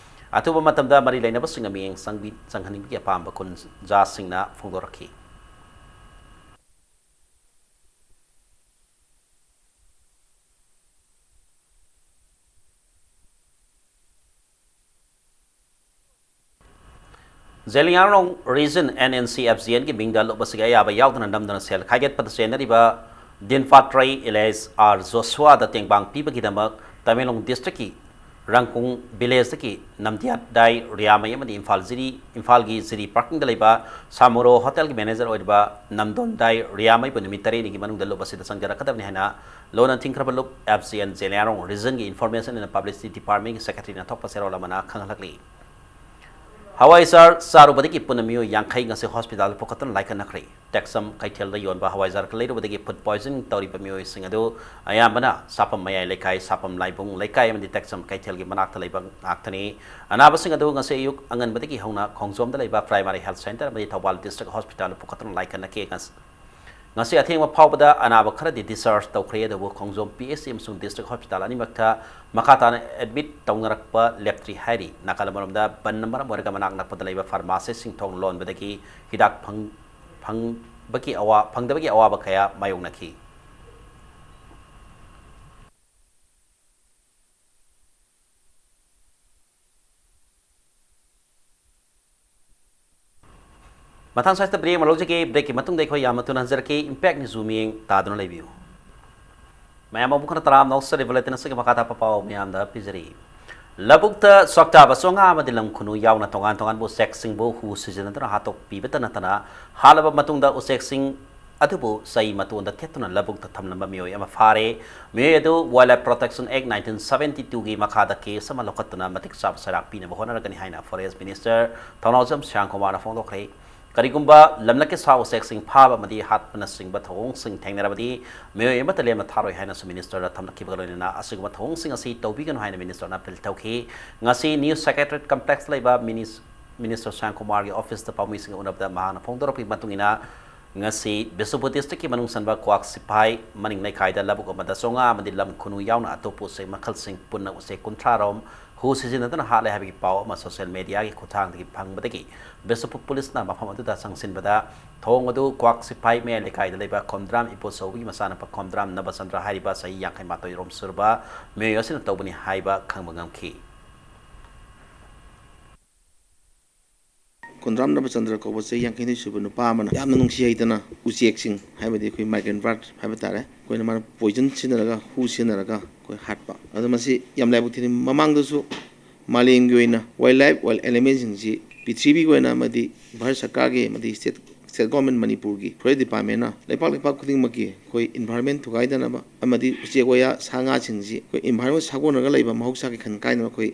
ꯑꯊꯨꯕ ꯃꯇꯝꯗ ꯃꯔꯤ ꯂꯩꯅꯕꯁꯤꯡꯅ ꯃꯤꯠꯌꯦꯡ ꯆꯪꯕꯤ-, ꯆꯪꯍꯟꯅꯤꯡꯕꯒꯤ ꯑꯄꯥꯝꯕ ꯈꯨꯟꯖꯥꯁꯤꯡꯅ ꯐꯣꯡꯗꯣꯔꯛꯈꯤ꯫ ꯖꯦꯂꯤꯌꯥꯡꯔꯣꯡ Region NNCFGNꯒꯤ ꯃꯤꯡꯗ ꯂꯨꯞ ꯑꯁꯤꯒꯤ ꯑꯌꯥꯕ ꯌꯥꯎꯗꯅ ꯅꯝꯗꯅ ꯁꯦꯜ ꯈꯥꯏꯒꯠꯄꯗ ꯆꯦꯟꯅꯔꯤꯕ ꯗꯤꯟꯐꯥꯇ꯭ꯔꯩ alias R ꯖꯣꯁꯨꯋꯥꯗ ꯇꯦꯡꯕꯥꯡ ꯄꯤꯕꯒꯤꯗꯃꯛ ꯇꯃꯦꯡꯂꯣꯡ districtꯀꯤ ꯔꯪꯀꯨꯡ villageꯇꯒꯤ ꯅꯝꯗꯤꯌꯥꯠꯗꯥꯏ ꯔꯤꯌꯥꯃꯩ ꯑꯃꯗꯤ ꯏꯝꯐꯥꯜ ꯖꯤꯔꯤ, ꯏꯝꯐꯥꯜꯒꯤ ꯖꯤꯔꯤ parkingꯗ ꯂꯩꯕ ꯁꯥꯃꯨꯔꯣ hotelꯒꯤ manager ꯑꯣꯏꯔꯤꯕ ꯅꯝꯗꯣꯟꯗꯥꯏ ꯔꯤꯌꯥꯃꯩꯕꯨ ꯅꯨꯃꯤꯠ ꯇꯔꯦꯠꯅꯤꯒꯤ ꯃꯅꯨꯡꯗ ꯂꯨꯞ ꯑꯁꯤꯗ ꯆꯪꯖꯔꯛꯀꯗꯕꯅꯤ ꯍꯥꯏꯅ ꯂꯣꯟꯅ ꯊꯤꯡꯈ꯭ꯔꯕ ꯂꯨꯞ FGN Zeliangrong Regionꯒꯤ Information and Publicity Departmentꯀꯤ secretaryꯅ ꯊꯣꯛꯄ ꯆꯦꯔꯣꯜ ꯑꯃꯅ ꯈꯪꯍꯜꯂꯛꯂꯤ꯫ ꯍꯋꯥꯏꯖꯥꯔ ꯆꯥꯔꯨꯕꯗꯒꯤ ꯄꯨꯟꯅ ꯃꯤꯑꯣꯏ ꯌꯥꯡꯈꯩ ꯉꯁꯤ ꯍꯣꯁꯄꯤꯇꯥꯜꯗ ꯄꯨꯈꯠꯇꯨꯅ ꯂꯥꯏꯀꯠꯅꯈ꯭ꯔꯦ꯫ ꯇꯦꯛꯆꯝ ꯀꯩꯊꯦꯜꯗ ꯌꯣꯟꯕ ꯍꯋꯥꯏꯖꯥꯔ ꯂꯩꯔꯨꯕꯗꯒꯤ ꯐꯨꯗ ꯄꯣꯏꯖꯅꯤꯡ ꯇꯧꯔꯤꯕ ꯃꯤꯑꯣꯏꯁꯤꯡ ꯑꯗꯨ ꯑꯌꯥꯝꯕꯅ ꯁꯥꯄꯝ ꯃꯌꯥꯏ ꯂꯩꯀꯥꯏ, ꯁꯥꯄꯝ ꯂꯥꯏꯕꯨꯡ ꯂꯩꯀꯥꯏ ꯑꯃꯗꯤ ꯇꯦꯛꯆꯝ ꯀꯩꯊꯦꯜꯒꯤ ꯃꯅꯥꯛꯇ ꯂꯩꯕ ꯉꯥꯛꯇꯅꯤ꯫ ꯑꯅꯥꯕꯁꯤꯡ ꯑꯗꯨ ꯉꯁꯤ ꯑꯌꯨꯛ ꯑꯉꯟꯕꯗꯒꯤ ꯍꯧꯅ ꯈꯣꯡꯖꯣꯝꯗ ꯂꯩꯕ ꯄ꯭ꯔꯥꯏꯃꯥꯔꯤ ꯍꯦꯜꯊ ꯁꯦꯟꯇꯔ ꯑꯃꯗꯤ ꯊꯧꯕꯥꯜ ꯗꯤꯁꯇ꯭ꯔꯤꯛ ꯍꯣꯁꯄꯤꯇꯥꯜꯗ ꯄꯨꯈꯠꯇꯨꯅ ꯂꯥꯏꯀꯠꯅꯈꯤ꯫ ꯉꯁ-, ꯉꯁꯤ ꯑꯊꯦꯡꯕ ꯐꯥꯎꯕꯗ ꯑꯅꯥꯕ ꯈꯔꯗꯤ ꯗꯤꯁꯆꯥꯔꯖ ꯇꯧꯈ꯭ꯔꯦ, ꯑꯗꯨꯕꯨ ꯈꯣꯡꯖꯣꯝ ꯄꯤ ꯑꯩꯆ ꯁꯤ ꯑꯃꯁꯨꯡ ꯗꯤꯁꯇ꯭ꯔꯤꯛ ꯍꯣꯁꯄꯤꯇꯥꯜ ꯑꯅꯤꯃꯛꯇ ꯃꯈꯥ ꯇꯥꯅ ꯑꯦꯗꯃꯤꯠ ꯇꯧꯅꯔꯛꯄ ꯂꯦꯞꯇ꯭ꯔꯤ ꯍꯥꯏꯔꯤ꯫ ꯅꯥꯀꯜ ꯑꯃꯔꯣꯝꯗ ꯕꯟꯅ ꯃꯔꯝ ꯑꯣꯏꯔꯒ ꯃꯅꯥꯛ ꯅꯛꯄꯗ ꯂꯩꯕ ꯐꯥꯔꯃꯥꯁꯤꯁꯤꯡ ꯊꯣꯡ ꯂꯣꯟꯕꯗꯒꯤ ꯍꯤꯗꯥꯛ ꯐꯪ-, ꯐꯪꯕꯒꯤ ꯑꯋꯥ-, ꯐꯪꯗꯕꯒꯤ ꯑꯋꯥꯕ ꯀꯌꯥ ꯃꯥꯌꯣꯛꯅꯈꯤ꯫ ꯃꯊꯪ ꯁ꯭ꯋꯥꯏꯁꯤꯗ ꯕ꯭ꯔꯦꯛ ꯑꯃ ꯂꯧꯖꯒꯦ꯫ ꯕ꯭ꯔꯦꯛꯀꯤ ꯃꯇꯨꯡꯗ ꯑꯩꯈꯣꯏ ꯌꯥꯝꯅ ꯊꯨꯅ ꯍꯟꯖꯔꯛꯀꯦ꯫ ꯏꯝꯄꯦꯛ ꯅ꯭ꯌꯨꯁ ꯃꯤꯠꯌꯦꯡ ꯇꯥꯗꯨꯅ ꯂꯩꯕꯤꯌꯨ꯫ ꯃꯌꯥꯝ ꯑꯃꯨꯛ ꯍꯟꯅ ꯇꯔꯥꯝꯅ ꯑꯣꯛꯆꯔꯤ꯫ ꯕꯨꯂꯦꯇꯤꯟ ꯑꯁꯤꯒꯤ ꯃꯈꯥ ꯇꯥꯕ ꯄꯥꯎ ꯃꯌꯥꯝꯗ ꯄꯤꯖꯔꯤ꯫ ꯂꯧꯕꯨꯛꯇ ꯆꯥꯛꯇꯥꯕ ꯆꯣꯉꯥ ꯑꯃꯗꯤ ꯂꯝ ꯈꯨꯅꯨ ꯌꯥꯎꯅ ꯇꯣꯉꯥꯟ ꯇꯣꯉꯥꯟꯕ ꯎꯆꯦꯛꯁꯤꯡꯕꯨ ꯍꯨ ꯁꯤꯖꯤꯟꯅꯗꯨꯅ ꯍꯥꯠꯇꯣꯛꯄꯤꯕꯇ ꯅꯠꯇꯅ, ꯍꯥꯠꯂꯕ ꯃꯇꯨꯡꯗ ꯎꯆꯦꯛꯁꯤꯡ ꯑꯗꯨꯕꯨ ꯆꯩ ꯃꯇꯣꯟꯗ ꯊꯦꯠꯇꯨꯅ ꯂꯧꯕꯨꯛꯇ ꯊꯝꯂꯝꯕ ꯃꯤꯑꯣꯏ ꯑꯃ ꯐꯥꯔꯦ꯫ ꯃꯤꯑꯣꯏ ꯑꯗꯨ Wildlife Protection Act nineteen seventy two ꯒꯤ ꯃꯈꯥꯗ ꯀꯦꯁ ꯑꯃ ꯂꯧꯈꯠꯇꯨꯅ ꯃꯇꯤꯛ ꯆꯥꯕ ꯆꯩꯔꯥꯛ ꯄꯤꯅꯕ ꯍꯣꯠꯅꯔꯒꯅꯤ ꯍꯥꯏꯅ ꯐꯣꯔꯦꯁ ꯃꯤꯅꯤꯁꯇꯔ ꯊꯧꯅꯥꯎꯖꯝ ꯁ꯭ꯌꯥꯝꯀꯨꯃꯥꯔꯅ ꯐꯣꯡꯗꯣꯛꯈ꯭ꯔꯦ꯫ ꯀꯔꯤꯒꯨꯝꯕ ꯂꯝꯂꯛꯀꯤ ꯁꯥ ꯎꯆꯦꯛꯁꯤꯡ ꯐꯥꯕ ꯑꯃꯗꯤ ꯍꯥꯠꯄꯅꯆꯤꯡꯕ ꯊꯧꯑꯣꯡꯁꯤꯡ ꯊꯦꯡꯅꯔꯕꯗꯤ ꯃꯤꯑꯣꯏ ꯑꯃꯠꯇ ꯂꯦꯝꯅ ꯊꯥꯔꯣꯏ ꯍꯥꯏꯅꯁꯨ ꯃꯤꯅꯤꯁꯇꯔꯗ ꯊꯝꯂꯛꯈꯤꯕꯒ ꯂꯣꯏꯅꯅ ꯑꯁꯤꯒꯨꯝꯕ ꯊꯧꯑꯣꯡꯁꯤꯡ ꯑꯁꯤ ꯇꯧꯕꯤꯒꯅꯨ ꯍꯥꯏꯅ ꯃꯤꯅꯤꯁꯇꯔꯅ ꯑꯄꯤꯜ ꯇꯧꯈꯤ꯫ ꯉꯁꯤ ꯅ꯭ꯌꯨ ꯁꯦꯀ꯭ꯔꯦꯇꯔꯤꯌꯦꯠ ꯀꯝꯄ꯭ꯂꯦꯛꯁꯇ ꯂꯩꯕ ꯃꯤꯅꯤꯁ-, ꯃꯤꯅꯤꯁꯇꯔ ꯁ꯭ꯌꯥꯝꯀꯨꯃꯥꯔꯒꯤ ꯑꯣꯐꯤꯁꯇ ꯄꯥꯎꯃꯤꯁꯤꯡꯒ ꯎꯅꯕꯗ ꯃꯍꯥꯛꯅ ꯐꯣꯡꯗꯣꯔꯛꯄꯒꯤ ꯃꯇꯨꯡ ꯏꯟꯅ, ꯉꯁꯤ ꯕꯤꯁꯅꯨꯄꯨꯔ ꯗꯤꯁꯇ꯭ꯔꯤꯛꯀꯤ ꯃꯅꯨꯡ ꯆꯟꯕ ꯀ꯭ꯋꯥꯛ ꯁꯤꯐꯥꯏ ꯃꯅꯤꯡ ꯂꯩꯀꯥꯏꯗ ꯂꯧꯕꯨꯛ ꯑꯃꯗ ꯆꯣꯉꯥ ꯑꯃꯗꯤ ꯂꯝ ꯈꯨꯅꯨ ꯌꯥꯎꯅ ꯑꯇꯣꯞꯄ ꯎꯆꯦꯛ ꯃꯈꯜꯁꯤꯡ ꯄꯨꯟꯅ ꯎꯆꯦꯛ ꯀꯨꯟꯊ꯭ꯔꯥ ꯔꯣꯝ ꯍꯨ ꯁꯤꯖꯤꯟꯅꯗꯨꯅ ꯍꯥꯠꯂꯦ ꯍꯥꯏꯕꯒꯤ ꯄꯥꯎ ꯑꯃ ꯁꯣꯁꯤꯌꯦꯜ ꯃꯦꯗꯤꯌꯥꯒꯤ ꯈꯨꯠꯊꯥꯡꯗꯒꯤ ꯐꯪꯕꯗꯒꯤ ꯕꯤꯁꯅꯨꯄꯨꯔ ꯄꯨꯂꯤꯁꯅ ꯃꯐꯝ ꯑꯗꯨꯗ ꯆꯪꯁꯤꯟꯕꯗ ꯊꯧꯑꯣꯡ ꯑꯗꯨ ꯀ꯭ꯋꯥꯛ ꯁꯤꯐꯥꯏ ꯃꯌꯥꯏ ꯂꯩꯀꯥꯏꯗ ꯂꯩꯕ ꯈꯣꯝꯗ꯭ꯔꯥꯝ ꯏꯕꯣꯆꯧꯕꯒꯤ ꯃꯆꯥꯅꯨꯄꯥ ꯈꯣꯝꯗ꯭ꯔꯥꯝ ꯅꯕꯆꯟꯗ꯭ꯔ ꯍꯥꯏꯔꯤꯕ ꯆꯍꯤ ꯌꯥꯡꯈꯩ ꯃꯥꯊꯣꯏ ꯔꯣꯝ ꯁꯨꯔꯕ ꯃꯤꯑꯣꯏ ꯑꯁꯤꯅ ꯇꯧꯕꯅꯤ ꯍꯥꯏꯕ ꯈꯪꯕ ꯉꯝꯈꯤ꯫ ꯈꯣꯝꯗ꯭ꯔꯥꯝ ꯅꯕꯆꯟꯗ꯭ꯔ ꯀꯧꯕ ꯆꯍꯤ ꯌꯥꯡꯈꯩꯅꯤꯊꯣꯏ ꯁꯨꯕ ꯅꯨꯄꯥ ꯑꯃꯅ ꯌꯥꯝꯅ ꯅꯨꯡꯁꯤ ꯍꯩꯇꯅ ꯎꯆꯦꯛꯁꯤꯡ, ꯍꯥꯏꯕꯗꯤ ꯑꯩꯈꯣꯏ migrant bird ꯍꯥꯏꯕ ꯇꯥꯔꯦ, ꯑꯩꯈꯣꯏꯅ ꯃꯥꯅ poison ꯁꯤꯖꯤꯟꯅꯔꯒ, ꯍꯨ ꯁꯤꯖꯤꯟꯅꯔꯒ ꯑꯩꯈꯣꯏ ꯍꯥꯠꯄ꯫ ꯑꯗꯣ ꯃꯁꯤ ꯌꯥꯝ ꯂꯥꯏꯕꯛ ꯊꯤꯅ ꯃꯃꯥꯡꯗꯁꯨ ꯃꯥꯂꯦꯝꯒꯤ ꯑꯣꯏꯅ wild life, wild elementꯁꯤꯡꯁꯤ ꯄ꯭ꯔꯤꯊꯤꯕꯤꯒꯤ ꯑꯣꯏꯅ ꯑꯃꯗꯤ ꯚꯥꯔꯠ ꯁꯔꯀꯥꯔꯒꯤ ꯑꯃꯗꯤ state, state government ꯃꯅꯤꯄꯨꯔꯒꯤ forest departmentꯅ ꯂꯩꯄꯥꯛ ꯂꯩꯄꯥꯛ ꯈꯨꯗꯤꯡꯃꯛꯀꯤ ꯑꯩꯈꯣꯏ environment ꯊꯨꯒꯥꯏꯗꯅꯕ ꯑꯃꯗꯤ ꯎꯆꯦꯛ ꯋꯥꯌꯥ, ꯁꯥ ꯉꯥꯁꯤꯡꯁꯤ ꯑꯩꯈꯣꯏ environment ꯁꯥꯒꯣꯟꯅꯔꯒ ꯂꯩꯕ ꯃꯍꯧꯁꯥꯒꯤ ꯈꯟ ꯀꯥꯏꯅꯕ ꯑꯩꯈꯣꯏ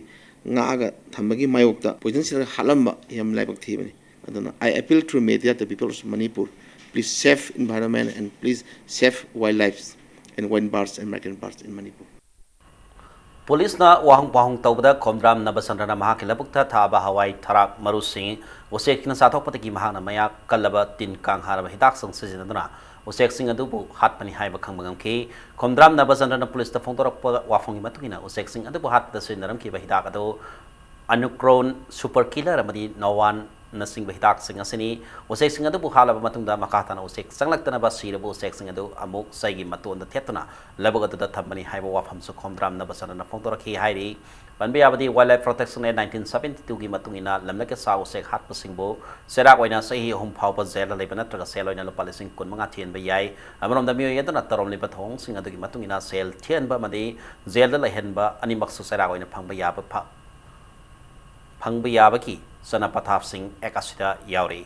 ꯉꯥꯛꯑꯒ ꯊꯝꯕꯒꯤ ꯃꯥꯌꯣꯛꯇ poison ꯁꯤꯜꯂꯒ ꯍꯥꯠꯂꯝꯕ ꯌꯥꯝ ꯂꯥꯏꯕꯛ ꯊꯤꯕꯅꯤ꯫ ꯑꯗꯨꯅ I appeal through media to people of Manipur, please save environment and please save wildlife and wine birds and migrant birds in Manipur. ꯄꯨꯂꯤꯁꯅ ꯋꯥꯍꯪ ꯄꯥꯎꯍꯪ ꯇꯧꯕꯗ ꯈꯣꯝꯗ꯭ꯔꯥꯝ ꯅꯕꯆꯟꯗ꯭ꯔꯅ ꯃꯍꯥꯛꯀꯤ ꯂꯧꯕꯨꯛꯇ ꯊꯥꯕ ꯍꯋꯥꯏ ꯊꯔꯥꯛ ꯃꯔꯨꯁꯤꯡ ꯎꯆꯦꯛꯁꯤꯡꯅ ꯆꯥꯊꯣꯛꯄꯗꯒꯤ ꯃꯍꯥꯛꯅ ꯃꯌꯥꯛ ꯀꯜꯂꯕ ꯇꯤꯟ ꯀꯥꯡ ꯍꯥꯔꯕ ꯍꯤꯗꯥꯛꯁꯤꯡ ꯁꯤꯖꯤꯟꯅꯗꯨꯅ ꯎꯆꯦꯛꯁꯤꯡ ꯑꯗꯨꯕꯨ ꯍꯥꯠꯄꯅꯤ ꯍꯥꯏꯕ ꯈꯪꯕ ꯉꯝꯈꯤ꯫ ꯈꯣꯝꯗ꯭ꯔꯥꯝ ꯅꯕꯆꯟꯗ꯭ꯔꯅ ꯄꯨꯂꯤꯁꯇ ꯐꯣꯡꯗꯣꯔꯛꯄ ꯋꯥꯐꯝꯒꯤ ꯃꯇꯨꯡ ꯏꯟꯅ ꯎꯆꯦꯛꯁꯤꯡ ꯑꯗꯨꯕꯨ ꯍꯥꯠꯄꯗ ꯁꯤꯖꯤꯟꯅꯔꯝꯈꯤꯕ ꯍꯤꯗꯥꯛ ꯑꯗꯨ ꯑꯅꯨꯀ꯭ꯔꯣꯟ, ꯁꯨꯄꯔ ꯀꯤꯂꯔ ꯑꯃꯗꯤ ꯅꯣꯋꯥꯟꯅꯆꯤꯡꯕ ꯍꯤꯗꯥꯛꯁꯤꯡ ꯑꯁꯤꯅꯤ꯫ ꯎꯆꯦꯛꯁꯤꯡ ꯑꯗꯨꯕꯨ ꯍꯥꯠꯂꯕ ꯃꯇꯨꯡꯗ ꯃꯈꯥ ꯇꯥꯅ ꯎꯆꯦꯛ ꯆꯪꯂꯛꯇꯅꯕ ꯁꯤꯔꯕ ꯎꯆꯦꯛꯁꯤꯡ ꯑꯗꯨ ꯑꯃꯨꯛ ꯆꯩꯒꯤ ꯃꯇꯣꯟꯗ ꯊꯦꯠꯇꯨꯅ ꯂꯧꯕꯨꯛ ꯑꯗꯨꯗ ꯊꯝꯕꯅꯤ ꯍꯥꯏꯕ ꯋꯥꯐꯝꯁꯨ ꯈꯣꯝꯗ꯭ꯔꯥꯝ ꯅꯕꯆꯟꯗ꯭ꯔꯅ ꯐꯣꯡꯗꯣꯔꯛꯈꯤ ꯍꯥꯏꯔꯤ꯫ ꯄꯟꯕ ꯌꯥꯕꯗꯤ Wildlife Protection Act nineteen seventy twoꯒꯤ ꯃꯇꯨꯡ ꯏꯟꯅ ꯂꯝꯂꯛꯀꯤ ꯁꯥ ꯎꯆꯦꯛ ꯍꯥꯠꯄꯁꯤꯡꯕꯨ ꯆꯩꯔꯥꯛ ꯑꯣꯏꯅ ꯆꯍꯤ ꯑꯍꯨꯝ ꯐꯥꯎꯕ ꯖꯦꯜꯗ ꯂꯩꯕ ꯅꯠꯇ꯭ꯔꯒ ꯁꯦꯜ ꯑꯣꯏꯅ ꯂꯨꯄꯥ ꯂꯤꯁꯤꯡ ꯀꯨꯟ ꯃꯉꯥ ꯊꯤꯍꯟꯕ ꯌꯥꯏ꯫ ꯑꯃꯔꯣꯝꯗ ꯃꯤꯑꯣꯏ ꯑꯗꯨꯅ ꯇꯧꯔꯝꯂꯤꯕ ꯊꯧꯑꯣꯡꯁꯤꯡ ꯑꯗꯨꯒꯤ ꯃꯇꯨꯡ ꯏꯟꯅ ꯁꯦꯜ ꯊꯤꯍꯟꯕ ꯑꯃꯗꯤ ꯖꯦꯜꯗ ꯂꯩꯍꯟꯕ ꯑꯅꯤꯃꯛꯁꯨ ꯆꯩꯔꯥꯛ ꯑꯣꯏꯅ ꯐꯪꯕ ꯌꯥꯕ ꯐ-, ꯐꯪꯕ ꯌꯥꯕꯒꯤ ꯆꯠꯅ ꯄꯊꯥꯞꯁꯤꯡ ꯑꯦꯛ ꯑꯁꯤꯗ ꯌꯥꯎꯔꯤ꯫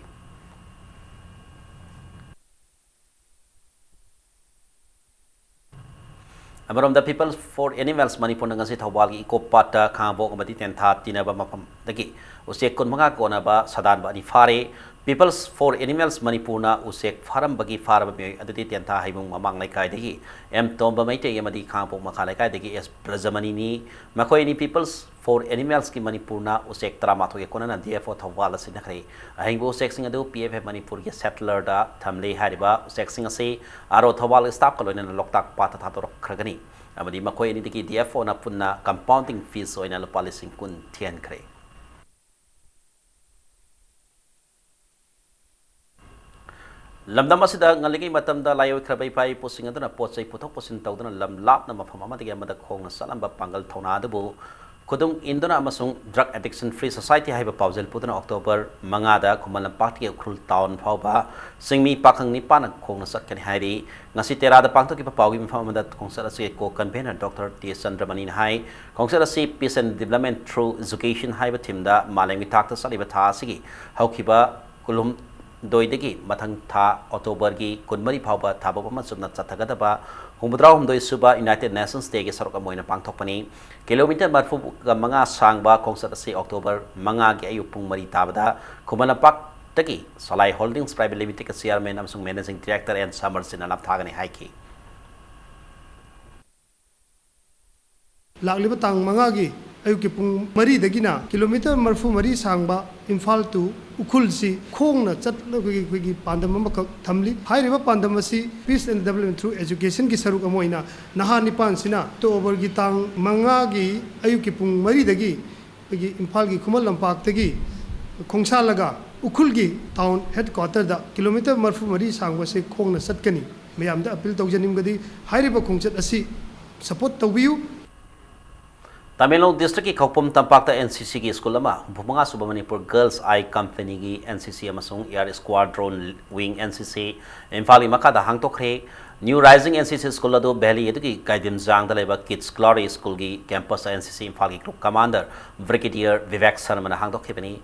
ꯑꯃꯔꯣꯝꯗ People for Animals ꯃꯅꯤꯄꯨꯔꯅ ꯉꯁꯤ ꯊꯧꯕꯥꯜꯒꯤ ꯏꯀꯣ ꯄꯥꯠꯇ ꯈꯥꯉꯕꯣꯛ ꯑꯃꯗꯤ ꯇꯦꯟꯊꯥ ꯇꯤꯟꯅꯕ ꯃꯐꯝꯗꯒꯤ ꯎꯆꯦꯛ ꯀꯨꯟ ꯃꯉꯥ ꯀꯣꯟꯅꯕ ꯁꯥꯗꯥꯟꯕ ꯑꯅꯤ ꯐꯥꯔꯦ꯫ People for Animals ꯃꯅꯤꯄꯨꯔꯅ ꯎꯆꯦꯛ ꯐꯥꯔꯝꯕꯒꯤ ꯐꯥꯔꯕ ꯃꯤꯑꯣꯏ ꯑꯗꯨꯗꯤ ꯇꯦꯟꯊꯥ ꯍꯩꯕꯨꯡ ꯃꯃꯥꯡ ꯂꯩꯀꯥꯏꯗꯒꯤ ꯑꯦꯝ ꯇꯣꯝꯕ ꯃꯩꯇꯩ ꯑꯃꯗꯤ ꯈꯥꯉꯕꯣꯛ ꯃꯈꯥ ꯂꯩꯀꯥꯏꯗꯒꯤ ꯑꯦꯁ ꯕ꯭ꯔꯖꯃꯅꯤꯅꯤ꯫ ꯃꯈꯣꯏ ꯑꯅꯤ People for Animalsꯀꯤ ꯃꯅꯤꯄꯨꯔꯅ ꯎꯆꯦꯛ ꯇꯔꯥꯃꯥꯊꯣꯏꯒ ꯀꯣꯟꯅꯅ D F O ꯊꯧꯕꯥꯜꯗ ꯁꯤꯟꯅꯈ꯭ꯔꯦ꯫ ꯑꯍꯤꯡꯕ ꯎꯆꯦꯛꯁꯤꯡ ꯑꯗꯨ P F A ꯃꯅꯤꯄꯨꯔꯒꯤ settlerꯗ ꯊꯝꯂꯤ꯫ ꯍꯥꯏꯔꯤꯕ ꯎꯆꯦꯛꯁꯤꯡ ꯑꯁꯤ R O ꯊꯧꯕꯥꯜ staffꯀ ꯂꯣꯏꯅꯅ ꯂꯣꯛꯇꯥꯛ ꯄꯥꯠꯇ ꯊꯥꯗꯣꯔꯛꯈ꯭ꯔꯒꯅꯤ ꯑꯃꯗꯤ ꯃꯈꯣꯏ ꯑꯅꯤꯗꯒꯤ D F Oꯅ ꯄꯨꯟꯅ compounding fees ꯑꯣꯏꯅ ꯂꯨꯄꯥ ꯂꯤꯁꯤꯡ ꯀꯨꯟ ꯊꯤꯍꯟꯈ꯭ꯔꯦ꯫ ꯂꯝꯗꯝ ꯑꯁꯤꯗ ꯉꯜꯂꯤꯉꯩ ꯃꯇꯝꯗ ꯂꯥꯏꯑꯣꯏꯈ꯭ꯔꯕ ꯏꯄꯥ ꯏꯄꯨꯁꯤꯡ ꯑꯗꯨꯅ ꯄꯣꯠ ꯆꯩ ꯄꯨꯊꯣꯛ ꯄꯨꯁꯤꯟ ꯇꯧꯗꯨꯅ ꯂꯝ ꯂꯥꯞꯅ ꯃꯐꯝ ꯑꯃꯗꯒꯤ ꯑꯃꯗ ꯈꯣꯡꯅ ꯆꯠꯂꯝꯕ ꯄꯥꯡꯒꯜ ꯊꯧꯅꯥ ꯑꯗꯨꯕꯨ ꯈꯨꯗꯨꯡ ꯏꯟꯗꯨꯅ ꯑꯃꯁꯨꯡ Drug Addiction Free Society ꯍꯥꯏꯕ ꯄꯥꯎꯖꯦꯜ ꯄꯨꯗꯨꯅ October ꯃꯉꯥꯗ ꯈꯨꯃꯟ ꯂꯝꯄꯥꯛꯇꯒꯤ ꯎꯈ꯭ꯔꯨꯜ town ꯐꯥꯎꯕ ꯆꯤꯡꯃꯤ ꯄꯥꯈꯪ ꯅꯤꯄꯥꯟꯅ ꯈꯣꯡꯅ ꯆꯠꯀꯅꯤ ꯍꯥꯏꯔꯤ꯫ ꯉꯁꯤ ꯇꯦꯔꯥꯗ ꯄꯥꯡꯊꯣꯛꯈꯤꯕ ꯄꯥꯎꯒꯤ ꯃꯤꯐꯝ ꯑꯃꯗ ꯈꯣꯡꯆꯠ ꯑꯁꯤꯒꯤ co-convener Doctor T S ꯆꯟꯗ꯭ꯔꯃꯅꯤꯅ ꯍꯥꯏ, ꯈꯣꯡꯆꯠ ꯑꯁꯤ Peace and Development Through Education ꯍꯥꯏꯕ themeꯗ ꯃꯥꯂꯦꯝꯒꯤ ꯊꯥꯛꯇ ꯆꯠꯂꯤꯕ ꯊꯥ ꯑꯁꯤꯒꯤ ꯍꯧꯈꯤꯕ ꯀꯨꯟꯍꯨꯝꯗꯣꯏꯗꯒꯤ ꯃꯊꯪ ꯊꯥ Octoberꯒꯤ ꯀꯨꯟꯃꯔꯤ ꯐꯥꯎꯕ ꯊꯥꯕ ꯑꯃ ꯆꯨꯝꯅ ꯆꯠꯊꯒꯗꯕ ꯍꯨꯝꯐꯨꯇꯔꯥꯍꯨꯝꯗꯣꯏ ꯁꯨꯕ United Nations Day ꯒꯤ ꯁꯔꯨꯛ ꯑꯃ ꯑꯣꯏꯅ ꯄꯥꯡꯊꯣꯛꯄꯅꯤ꯫ ꯀꯤꯂꯣꯃꯤꯇꯔ ꯃꯔꯤꯐꯨꯒ ꯃꯉꯥ ꯁꯥꯡꯕ ꯈꯣꯡꯆꯠ ꯑꯁꯤ October ꯃꯉꯥꯒꯤ ꯑꯌꯨꯛ ꯄꯨꯡ ꯃꯔꯤ ꯇꯥꯕꯗ ꯈꯨꯃꯟ ꯂꯝꯄꯥꯛꯇꯒꯤ ꯁꯂꯥꯏ Holdings Private Limited ꯀꯤ Chairman ꯑꯃꯁꯨꯡ Managing Director ꯑꯦꯟ ꯁꯃꯔꯖꯤꯠꯅ ꯂꯝꯊꯥꯒꯅꯤ ꯍꯥꯏꯈꯤ꯫ ꯂꯥꯛꯂꯤꯕ ꯇꯥꯡ ꯃꯉꯥꯒꯤ ꯑꯌꯨꯛꯀꯤ ꯄꯨꯡ ꯃꯔꯤꯗꯒꯤꯅ ꯀꯤꯂꯣꯃꯤꯇꯔ ꯃꯔꯤꯐꯨ ꯃꯔꯤ ꯁꯥꯡꯕ ꯏꯝꯐꯥꯜ to ꯎꯈ꯭ꯔꯨꯜꯁꯤ ꯈꯣꯡꯅ ꯆꯠꯂꯒ ꯑꯩꯈꯣꯏꯒꯤ ꯄꯥꯟꯗꯝ ꯑꯃꯈꯛ ꯊꯝꯂꯤ꯫ ꯍꯥꯏꯔꯤꯕ ꯄꯥꯟꯗꯝ ꯑꯁꯤ Peace and Development through Education ꯒꯤ ꯁꯔꯨꯛ ꯑꯃ ꯑꯣꯏꯅ ꯅꯍꯥ ꯅꯤꯄꯥꯟꯁꯤꯅ October ꯒꯤ ꯇꯥꯡ ꯃꯉꯥꯒꯤ ꯑꯌꯨꯛꯀꯤ ꯄꯨꯡ ꯃꯔꯤꯗꯒꯤ ꯑꯩꯈꯣꯏꯒꯤ ꯏꯝꯐꯥꯜꯒꯤ ꯈꯨꯃꯟ ꯂꯝꯄꯥꯛꯇꯒꯤ ꯈꯣꯡꯁꯥꯜꯂꯒ ꯎꯈ꯭ꯔꯨꯜꯒꯤ town headquarter ꯗ ꯀꯤꯂꯣꯃꯤꯇꯔ ꯃꯔꯤꯐꯨ ꯃꯔꯤ ꯁꯥꯡꯕꯁꯦ ꯈꯣꯡꯅ ꯆꯠꯀꯅꯤ꯫ ꯃꯌꯥꯝꯗ appeal ꯇꯧꯖꯅꯤꯡꯕꯗꯤ ꯍꯥꯏꯔꯤꯕ ꯈꯣꯡꯆꯠ ꯑꯁꯤ support ꯇꯧꯕꯤꯌꯨ꯫ ꯇꯃꯦꯡꯂꯣꯡ district ꯀꯤ ꯈꯧꯄꯨꯝ ꯇꯝꯄꯥꯛꯇ N C C ꯒꯤ school ꯑꯃ, ꯍꯨꯝꯐꯨ ꯃꯉꯥ ꯁꯨꯕ ꯃꯅꯤꯄꯨꯔ Girls Eye Company ꯒꯤ N C C ꯑꯃꯁꯨꯡ Air Squadron Wing N C C ꯏꯝꯐꯥꯜꯒꯤ ꯃꯈꯥꯗ ꯍꯥꯡꯗꯣꯛꯈ꯭ꯔꯦ꯫ New Rising N C C school ꯑꯗꯨ ꯚꯦꯂꯤ ꯑꯗꯨꯒꯤ ꯒꯥꯏꯗꯤꯝꯖꯥꯡꯗ ꯂꯩꯕ Kids Glory School ꯒꯤ campus ꯇ N C C ꯏꯝꯐꯥꯜꯒꯤ group commander Brigadier Bibek ꯁꯔꯃꯅ ꯍꯥꯡꯗꯣꯛꯈꯤꯕꯅꯤ꯫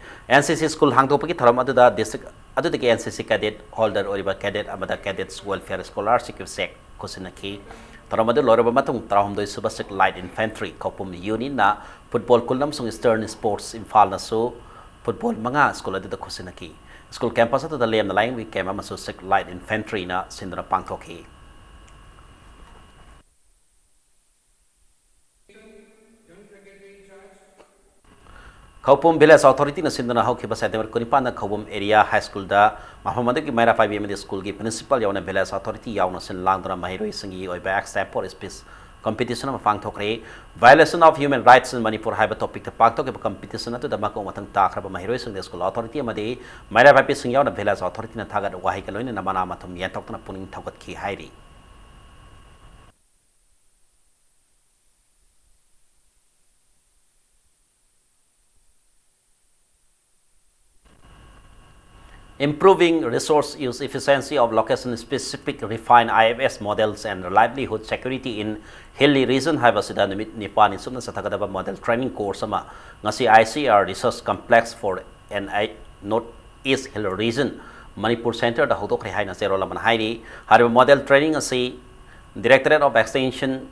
N C C school ꯍꯥꯡꯗꯣꯛꯄꯒꯤ ꯊꯧꯔꯝ ꯑꯗꯨꯗ district ꯑꯗꯨꯗꯒꯤ N C C cadet holder ꯑꯣꯏꯔꯤꯕ cadet ꯑꯃꯗ Cadets Welfare Scholarship ꯀꯤ cheque ꯈꯨꯠꯁꯤꯟꯅꯈꯤ꯫ ꯊꯧꯔꯝ ꯑꯗꯨ ꯂꯣꯏꯔꯕ ꯃꯇꯨꯡ, ꯇꯔꯥꯍꯨꯝꯗꯣꯏ ꯁꯨꯕ Sikh Light Infantry ꯈꯧꯄꯨꯝ unit ꯅ football ꯀꯨꯟ ꯑꯃꯁꯨꯡ Eastern Sports ꯏꯝꯐꯥꯜꯅꯁꯨ football ꯃꯉꯥ school ꯑꯗꯨꯗ ꯈꯨꯠꯁꯤꯟꯅꯈꯤ꯫ School campus ꯑꯗꯨꯗ ꯂꯦꯝꯅ ꯂꯥꯏꯌꯦꯡꯕꯒꯤ camp ꯑꯃꯁꯨ Sikh Light Infantry ꯅ ꯁꯤꯟꯗꯨꯅ ꯄꯥꯡꯊꯣꯛꯈꯤ꯫ ꯈꯧꯄꯨꯝ Village Authority ꯅ ꯁꯤꯟꯗꯨꯅ ꯍꯧꯈꯤꯕ September ꯀꯨꯟꯅꯤꯄꯥꯟꯗ ꯈꯧꯄꯨꯝ Area High School ꯗ ꯃꯐꯝ ꯑꯗꯨꯒꯤ ꯃꯩꯔꯥ ꯄꯥꯏꯕꯤ ꯑꯃꯗꯤ school ꯒꯤ principal ꯌꯥꯎꯅ Village Authority ꯌꯥꯎꯅ ꯁꯤꯟ ꯂꯥꯡꯗꯨꯅ ꯃꯍꯩꯔꯣꯏꯁꯤꯡꯒꯤ ꯑꯣꯏꯕ extempore speech competition ꯑꯃ ꯄꯥꯡꯊꯣꯛꯈ꯭ꯔꯦ꯫ Violation of Human Rights in Manipur ꯍꯥꯏꯕ topic ꯇ ꯄꯥꯡꯊꯣꯛꯈꯤꯕ competition ꯑꯗꯨꯗ ꯃꯀꯣꯛ ꯃꯊꯪ ꯇꯥꯈ꯭ꯔꯕ ꯃꯍꯩꯔꯣꯏꯁꯤꯡꯗ school authority ꯑꯃꯗꯤ ꯃꯩꯔꯥ ꯄꯥꯏꯕꯤꯁꯤꯡ ꯌꯥꯎꯅ Village Authority ꯅ ꯊꯥꯒꯠ ꯋꯥꯍꯩꯒ ꯂꯣꯏꯅꯅ ꯃꯅꯥ ꯃꯊꯨꯝ ꯌꯦꯟꯊꯣꯛꯇꯨꯅ ꯄꯨꯛꯅꯤꯡ ꯊꯧꯒꯠꯈꯤ ꯍꯥꯏꯔꯤ꯫ Improving Resource Use Efficiency of Location Specific Refined I F S Models and Livelihood Security in Hilly Region ꯍꯥꯏꯕꯁꯤꯗ ꯅꯨꯃꯤꯠ ꯅꯤꯄꯥꯜꯅꯤ ꯆꯨꯞꯅ ꯆꯠꯊꯒꯗꯕ model training course ꯑꯃ ꯉꯁꯤ I C R Research Complex for N I North East Hill Region, Manipur Center ꯗ ꯍꯧꯗꯣꯛꯈ꯭ꯔꯦ ꯍꯥꯏꯅ ꯆꯦꯔꯣꯜ ꯑꯃꯅ ꯍꯥꯏꯔꯤ꯫ ꯍꯥꯏꯔꯤꯕ model training ꯑꯁꯤ Directorate of Extension,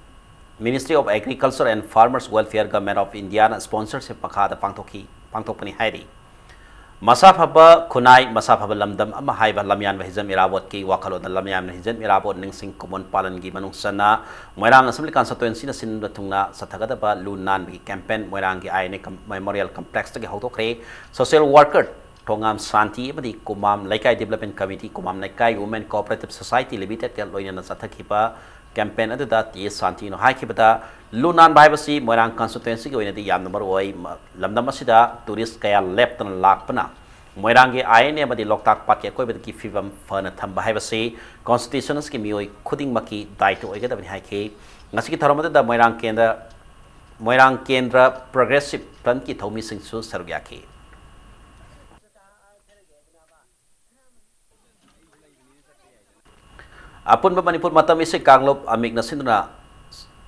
Ministry of Agriculture and Farmers Welfare, Government of Indiaꯅ sponsorship ꯃꯈꯥꯗ ꯄꯥꯡꯊꯣꯛꯈꯤ, ꯄꯥꯡꯊꯣꯛꯄꯅꯤ ꯍꯥꯏꯔꯤ꯫ ꯃꯁꯥ ꯐꯕ ꯈꯨꯟꯅꯥꯏ, ꯃꯁꯥ ꯐꯕ ꯂꯝꯗꯝ ꯑꯃ ꯍꯥꯏꯕ ꯂꯝꯌꯥꯟꯕ ꯍꯤꯖꯝ ꯏꯔꯥꯕꯣꯠꯀꯤ ꯋꯥꯈꯜꯂꯣꯟꯗ ꯂꯝꯌꯥꯟꯕ ꯍꯤꯖꯝ ꯏꯔꯥꯕꯣꯠ ꯅꯤꯡꯁꯤꯡ ꯈꯨꯃꯣꯟ ꯄꯥꯂꯟꯒꯤ ꯃꯅꯨꯡ ꯆꯟꯅ ꯃꯣꯏꯔꯥꯡ Assembly Constituencyꯅ ꯁꯤꯟꯕ ꯊꯨꯡꯅ ꯆꯠꯊꯒꯗꯕ ꯂꯨ ꯅꯥꯟꯕꯒꯤ campaign ꯃꯣꯏꯔꯥꯡꯒꯤ I N A Com-, Memorial Complexꯇꯒꯤ ꯍꯧꯗꯣꯛꯈ꯭ꯔꯦ꯫ Social worker ꯊꯣꯉꯥꯝ ꯁꯥꯟꯇꯤ ꯑꯃꯗꯤ ꯀꯨꯃꯥꯝ ꯂꯩꯀꯥꯏ Development Committee, ꯀꯨꯃꯥꯝ ꯂꯩꯀꯥꯏ Women Cooperative Society Limitedꯀ ꯂꯣꯏꯅꯅ ꯆꯠꯊꯈꯤꯕ campaign ꯑꯗꯨꯗ ꯇꯤ ꯑꯦꯁ ꯁꯥꯟꯇꯤꯅ ꯍꯥꯏꯈꯤꯕꯗ, ꯂꯨ ꯅꯥꯟꯕ ꯍꯥꯏꯕꯁꯤ ꯃꯣꯏꯔꯥꯡ constituencyꯒꯤ ꯑꯣꯏꯅꯗꯤ ꯌꯥꯝꯅ ꯃꯔꯨ ꯑꯣꯏ꯫ ꯃ-, ꯂꯝꯗꯝ ꯑꯁꯤꯗ tourist ꯀꯌꯥ ꯂꯦꯞꯇꯅ ꯂꯥꯛꯄꯅ ꯃꯣꯏꯔꯥꯡꯒꯤ I N A ꯑꯃꯗꯤ ꯂꯣꯛꯇꯥꯛ ꯄꯥꯠꯀꯤ ꯑꯀꯣꯏꯕꯗꯒꯤ ꯐꯤꯕꯝ ꯐꯅ ꯊꯝꯕ ꯍꯥꯏꯕꯁꯤ constituencyꯒꯤ ꯃꯤꯑꯣꯏ ꯈꯨꯗꯤꯡꯃꯛꯀꯤ ꯗꯥꯏꯇ꯭ꯋ ꯑꯣꯏꯒꯗꯕꯅꯤ ꯍꯥꯏꯈꯤ꯫ ꯉꯁꯤꯒꯤ ꯊꯧꯔꯝ ꯑꯗꯨꯗ ꯃꯣꯏꯔꯥꯡ ꯀꯦꯟꯗ꯭ꯔ, ꯃꯣꯏꯔꯥꯡ ꯀꯦꯟꯗ꯭ꯔ Progressive Frontꯀꯤ ꯊꯧꯃꯤꯁꯤꯡꯁꯨ ꯁꯔꯨꯛ ꯌꯥꯈꯤ꯫ ꯑꯄꯨꯟꯕ ꯃꯅꯤꯄꯨꯔ ꯃꯇꯝ ꯏꯁꯩ ꯀꯥꯡꯂꯨꯞ ꯑꯃꯤꯛꯅ ꯁꯤꯟꯗꯨꯅ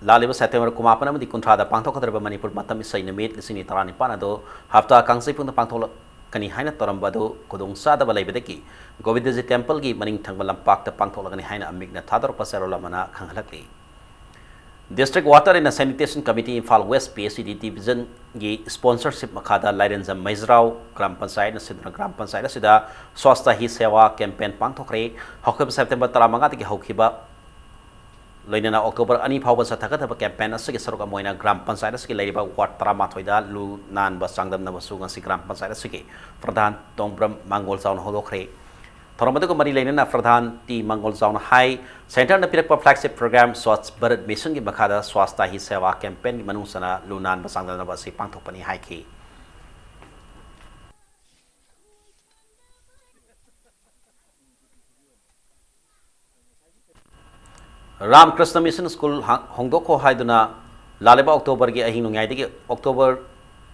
ꯂꯥꯛꯂꯤꯕ September ꯀꯨꯟꯃꯥꯄꯟ ꯑꯃꯗꯤ ꯀꯨꯟꯊ꯭ꯔꯥꯗ ꯄꯥꯡꯊꯣꯛꯀꯗꯧꯔꯤꯕ ꯃꯅꯤꯄꯨꯔ ꯃꯇꯝ ꯏꯁꯩ ꯅꯨꯃꯤꯠ ꯂꯤꯁꯤꯡ ꯑꯅꯤ ꯇꯔꯥꯅꯤꯄꯥꯟ ꯑꯗꯨ ꯍꯞꯇꯥ ꯀꯥꯡꯖꯩꯕꯨꯡꯗ ꯄꯥꯡꯊꯣꯛꯂꯛꯀꯅꯤ ꯍꯥꯏꯅ ꯇꯧꯔꯝꯕ ꯑꯗꯨ ꯈꯨꯗꯣꯡꯆꯥꯗꯕ ꯂꯩꯕꯗꯒꯤ ꯒꯣꯕꯤꯟꯗꯖꯤ Templeꯒꯤ ꯃꯅꯤꯡ ꯊꯪꯕ ꯂꯝꯄꯥꯛꯇ ꯄꯥꯡꯊꯣꯛꯂꯒꯅꯤ ꯍꯥꯏꯅ ꯑꯃꯤꯛꯅ ꯊꯥꯗꯣꯔꯛꯄ ꯆꯦꯔꯣꯜ ꯑꯃꯅ ꯈꯪꯍꯜꯂꯛꯂꯤ꯫ District Water and Sanitation Committee, Imphal West P H E D Divisionꯒꯤ sponsorship ꯃꯈꯥꯗ ꯂꯥꯏꯔꯦꯟꯖꯝ ꯃꯩꯖ꯭ꯔꯥꯎ ꯒ꯭ꯔꯥꯝ ꯄꯟꯆꯥꯌꯠꯅ ꯁꯤꯟꯗꯨꯅ ꯒ꯭ꯔꯥꯝ ꯄꯟꯆꯥꯌꯠ ꯑꯁꯤꯗ Swachhta Hi Seva campaign ꯄꯥꯡꯊꯣꯛꯈ꯭ꯔꯦ꯫ ꯍꯧꯈꯤꯕ September ꯇꯔꯥꯃꯉꯥꯗꯒꯤ ꯍꯧꯈꯤꯕ ꯂꯣꯏꯅꯅ October ꯑꯅꯤ ꯐꯥꯎꯕ ꯆꯠꯊꯒꯗꯕ campaign ꯑꯁꯤꯒꯤ ꯁꯔꯨꯛ ꯑꯃ ꯑꯣꯏꯅ ꯒ꯭ꯔꯥꯝ ꯄꯟꯆꯥꯌꯠ ꯑꯁꯤꯒꯤ ꯂꯩꯔꯤꯕ ward ꯇꯔꯥꯃꯥꯊꯣꯏꯗ ꯂꯨ ꯅꯥꯟꯕ ꯆꯥꯡꯗꯝꯅꯕꯁꯨ ꯉꯁꯤ ꯒ꯭ꯔꯥꯝ ꯄꯟꯆꯥꯌꯠ ꯑꯁꯤꯒꯤ ꯄ꯭ꯔꯙꯥꯟ ꯇꯣꯡꯕ꯭ꯔꯝ ꯃꯥꯡꯒꯣꯜ ꯆꯥꯎꯅ ꯍꯧꯗꯣꯛꯈ꯭ꯔꯦ꯫ ꯊꯧꯔꯝ ꯑꯗꯨꯒ ꯃꯔꯤ ꯂꯩꯅꯅ ꯄ꯭ꯔꯙꯥꯟ ꯇꯤ ꯃꯥꯡꯒꯣꯜ ꯆꯥꯎꯅ ꯍꯥꯏ, Centreꯅ ꯄꯤꯔꯛꯄ flagship program Swachh Bharat Missionꯒꯤ ꯃꯈꯥꯗ Swachhta Hi Seva campaignꯒꯤ ꯃꯅꯨꯡ ꯆꯟꯅ ꯂꯨ ꯅꯥꯟꯕ ꯆꯥꯡꯗꯝꯅꯕ ꯑꯁꯤ ꯄꯥꯡꯊꯣꯛꯄꯅꯤ ꯍꯥꯏꯈꯤ꯫ ꯔꯥꯝ ꯀ꯭ꯔꯤꯁꯅ ꯃꯤꯁꯟ ꯁ꯭ꯀꯨꯜ ꯍꯥ-, ꯍꯣꯡꯗꯣꯛꯈꯣ ꯍꯥꯏꯗꯨꯅ ꯂꯥꯛꯂꯤꯕ Octoberꯒꯤ ꯑꯍꯤꯡ ꯅꯣꯡꯌꯥꯏꯗꯒꯤ October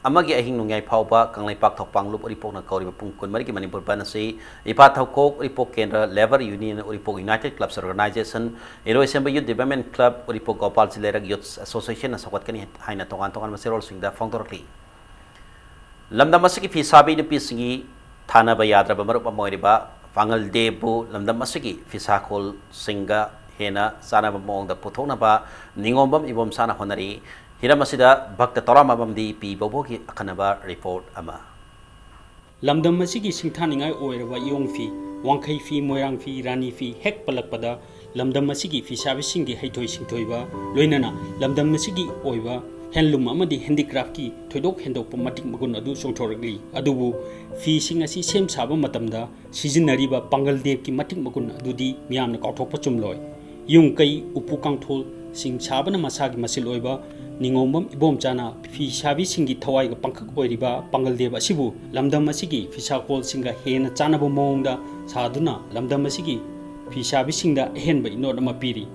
ꯑꯃꯒꯤ ꯑꯍꯤꯡ ꯅꯣꯡꯌꯥꯏ ꯐꯥꯎꯕ ꯀꯪꯂꯩꯄꯥꯛ ꯊꯧꯄꯥꯡꯂꯨꯞ ꯎꯔꯤꯄꯣꯛꯅ ꯀꯧꯔꯤꯕ ꯄꯨꯡ ꯀꯨꯟꯃꯔꯤꯒꯤ ꯃꯅꯤꯄꯨꯔ ꯕꯟ ꯑꯁꯤ ꯏꯄꯥ ꯊꯧꯀꯣꯛ ꯎꯔꯤꯄꯣꯛ ꯀꯦꯟꯗ꯭ꯔ, Labour Union, Uripok United Clubs Organisation, Iroisemba Youth Development Club, Uripok Gopal ji Leirak Youth Associationꯅ ꯁꯧꯒꯠꯀꯅꯤ ꯍꯥꯏꯅ ꯇꯣꯉꯥꯟ ꯇꯣꯉꯥꯟꯕ ꯆꯦꯔꯣꯜꯁꯤꯡꯗ ꯐꯣꯡꯗꯣꯔꯛꯂꯤ꯫ ꯂꯝꯗꯝ ꯑꯁꯤꯒꯤ ꯐꯤ ꯁꯥꯕꯤ ꯅꯨꯄꯤꯁꯤꯡꯒꯤ ꯊꯥꯅꯕ ꯌꯥꯗ꯭ꯔꯕ ꯃꯔꯨꯞ ꯑꯃ ꯑꯣꯏꯔꯤꯕ ꯄꯥꯉꯜ ꯗꯦꯕꯕꯨ ꯂꯝꯗꯝ ꯑꯁꯤꯒꯤ ꯐꯤꯁꯥꯈꯣꯜꯁꯤꯡꯒ ꯍꯦꯟꯅ ꯆꯥꯅꯕ ꯃꯑꯣꯡꯗ ꯄꯨꯊꯣꯛꯅꯕ ꯅꯤꯉꯣꯝꯕꯝ ꯏꯕꯣꯝꯆꯥꯅ ꯍꯣꯠꯅꯔꯤ꯫ ꯍꯤꯔꯝ ꯑꯁꯤꯗ ꯚꯛꯇ ꯇꯣꯔꯥꯃꯕꯝꯗꯤ ꯄꯤ ꯕꯣꯕꯣꯒꯤ ꯑꯈꯟꯅꯕ ꯔꯤꯄꯣꯔꯠ ꯑꯃ꯫ ꯂꯝꯗꯝ ꯑꯁꯤꯒꯤ ꯁꯤꯡꯊꯥꯅꯤꯡꯉꯥꯏ ꯑꯣꯏꯔꯕ ꯏꯌꯣꯡ ꯐꯤ, ꯋꯥꯡꯈꯩ ꯐꯤ, ꯃꯣꯏꯔꯥꯡ ꯐꯤ, ꯔꯥꯅꯤ ꯐꯤ ꯍꯦꯛ ꯄꯜꯂꯛꯄꯗ ꯂꯝꯗꯝ ꯑꯁꯤꯒꯤ ꯐꯤꯁꯥꯕꯤꯁꯤꯡꯒꯤ ꯍꯩꯊꯣꯏ ꯁꯤꯡꯊꯣꯏꯕ, ꯂꯣꯏꯅꯅ ꯂꯝꯗꯝ ꯑꯁꯤꯒꯤ ꯑꯣꯏꯕ ꯍꯦꯟꯂꯨꯝ ꯑꯃꯗꯤ ꯍꯦꯟꯗꯤꯀ꯭ꯔꯥꯐꯀꯤ ꯊꯣꯏꯗꯣꯛ ꯍꯦꯟꯗꯣꯛꯄ ꯃꯇꯤꯛ ꯃꯒꯨꯟ ꯑꯗꯨ ꯆꯣꯡꯊꯣꯔꯛꯂꯤ꯫ ꯑꯗꯨꯕꯨ ꯐꯤꯁꯤꯡ ꯑꯁꯤ ꯁꯦꯝ ꯁꯥꯕ ꯃꯇꯝꯗ ꯁꯤꯖꯤꯟꯅꯔꯤꯕ ꯄꯥꯡꯒꯜ ꯗꯦꯕꯀꯤ ꯃꯇꯤꯛ ꯃꯒꯨꯟ ꯑꯗꯨꯗꯤ ꯃꯤꯌꯥꯝꯅ ꯀꯥꯎꯊꯣꯛꯄ ꯆꯨꯝꯂꯣꯏ꯫ ꯌꯨꯝ ꯀꯩ, ꯎꯄꯨ ꯀꯥꯡꯊꯣꯜꯁꯤꯡ ꯁꯥꯕꯅ ꯃꯁꯥꯒꯤ ꯃꯆꯤꯜ ꯑꯣꯏꯕ ꯅꯤꯉꯣꯝꯕꯝ ꯏꯕꯣꯝꯆꯥꯅ ꯐꯤ ꯁꯥꯕꯤꯁꯤꯡꯒꯤ ꯊꯋꯥꯏꯒ ꯄꯥꯡꯈꯛ ꯑꯣꯏꯔꯤꯕ ꯄꯥꯡꯒꯜ ꯗꯦꯕ ꯑꯁꯤꯕꯨ ꯂꯝꯗꯝ ꯑꯁꯤꯒꯤ ꯐꯤꯁꯥꯀꯣꯜꯁꯤꯡꯒ ꯍꯦꯟꯅ ꯆꯥꯟꯅꯕ ꯃꯑꯣꯡꯗ ꯁꯥꯗꯨꯅ ꯂꯝꯗꯝ ꯑꯁꯤꯒꯤ ꯐꯤꯁꯥꯕꯤꯁꯤꯡꯗ ꯑꯍꯦꯟꯕ ꯏꯅꯣꯠ ꯑꯃ ꯄꯤꯔꯤ꯫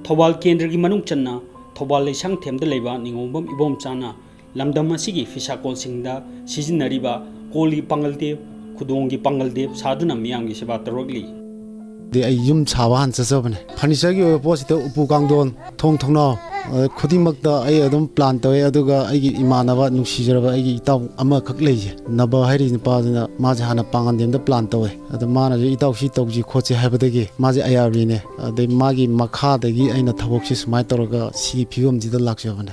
ꯊꯧꯕꯥꯜ ꯀꯦꯟꯗ꯭ꯔꯒꯤ ꯃꯅꯨꯡ ꯆꯟꯅ ꯊꯧꯕꯥꯜ ꯂꯩꯁꯥꯡꯊꯦꯝꯗ ꯂꯩꯕ ꯅꯤꯉꯣꯝꯕꯝ ꯏꯕꯣꯝꯆꯥꯅ ꯂꯝꯗꯝ ꯑꯁꯤꯒꯤ ꯐꯤꯁꯥꯀꯣꯜꯁꯤꯡꯗ ꯁꯤꯖꯤꯟꯅꯔꯤꯕ ꯀꯣꯜꯒꯤ ꯄꯥꯡꯒꯜ ꯗꯦꯕ, ꯈꯨꯗꯣꯡꯒꯤ ꯄꯥꯡꯒꯜ ꯗꯦꯕ ꯁꯥꯗꯨꯅ ꯃꯤꯌꯥꯝꯒꯤ ꯁꯦꯕꯥ ꯇꯧꯔꯛꯂꯤ꯫ ꯗꯤ ꯑꯩ ꯌꯨꯝ ꯁꯥꯕ ꯍꯥꯟꯅ ꯆꯠꯆꯕꯅꯦ꯫ ꯐꯔꯅꯤꯆꯔꯒꯤ ꯑꯣꯏꯕ ꯄꯣꯠꯁꯤꯗ ꯎꯄꯨ ꯀꯥꯡꯊꯣꯟ, ꯊꯣꯡ ꯊꯣꯡꯅꯥꯎ, ꯑ, ꯈꯨꯗꯤꯡꯃꯛꯇ ꯑꯩ ꯑꯗꯨꯝ ꯄ꯭ꯂꯥꯟ ꯇꯧꯋꯦ꯫ ꯑꯗꯨꯒ ꯑꯩꯒꯤ ꯏꯃꯥꯟꯅꯕ ꯅꯨꯡꯁꯤꯖꯔꯕ ꯑꯩꯒꯤ ꯏꯇꯥꯎ ꯑꯃꯈꯛ ꯂꯩꯖꯩ, ꯅꯕ ꯍꯥꯏꯔꯤꯕ ꯅꯨꯄꯥꯁꯤꯅ, ꯃꯥꯁꯦ ꯍꯥꯟꯅ ꯄꯥꯡꯒꯟꯗꯦꯝꯗ ꯄ꯭ꯂꯥꯟ ꯇꯧꯋꯦ꯫ ꯑꯗ ꯃꯥꯅꯁꯨ "ꯏꯇꯥꯎ ꯁꯤ ꯇꯧꯁꯤ ꯈꯣꯠꯁꯤ" ꯍꯥꯏꯕꯗꯒꯤ ꯃꯥꯁꯦ ꯑꯌꯥꯕꯤꯅꯦ꯫ ꯑꯗꯩ ꯃꯥꯒꯤ ꯃꯈꯥꯗꯒꯤ ꯑꯩꯅ ꯊꯕꯛꯁꯤ ꯁꯨꯃꯥꯏꯅ ꯇꯧꯔꯒ ꯁꯤꯒꯤ ꯐꯤꯕꯝꯁꯤꯗ ꯂꯥꯛꯆꯕꯅꯦ꯫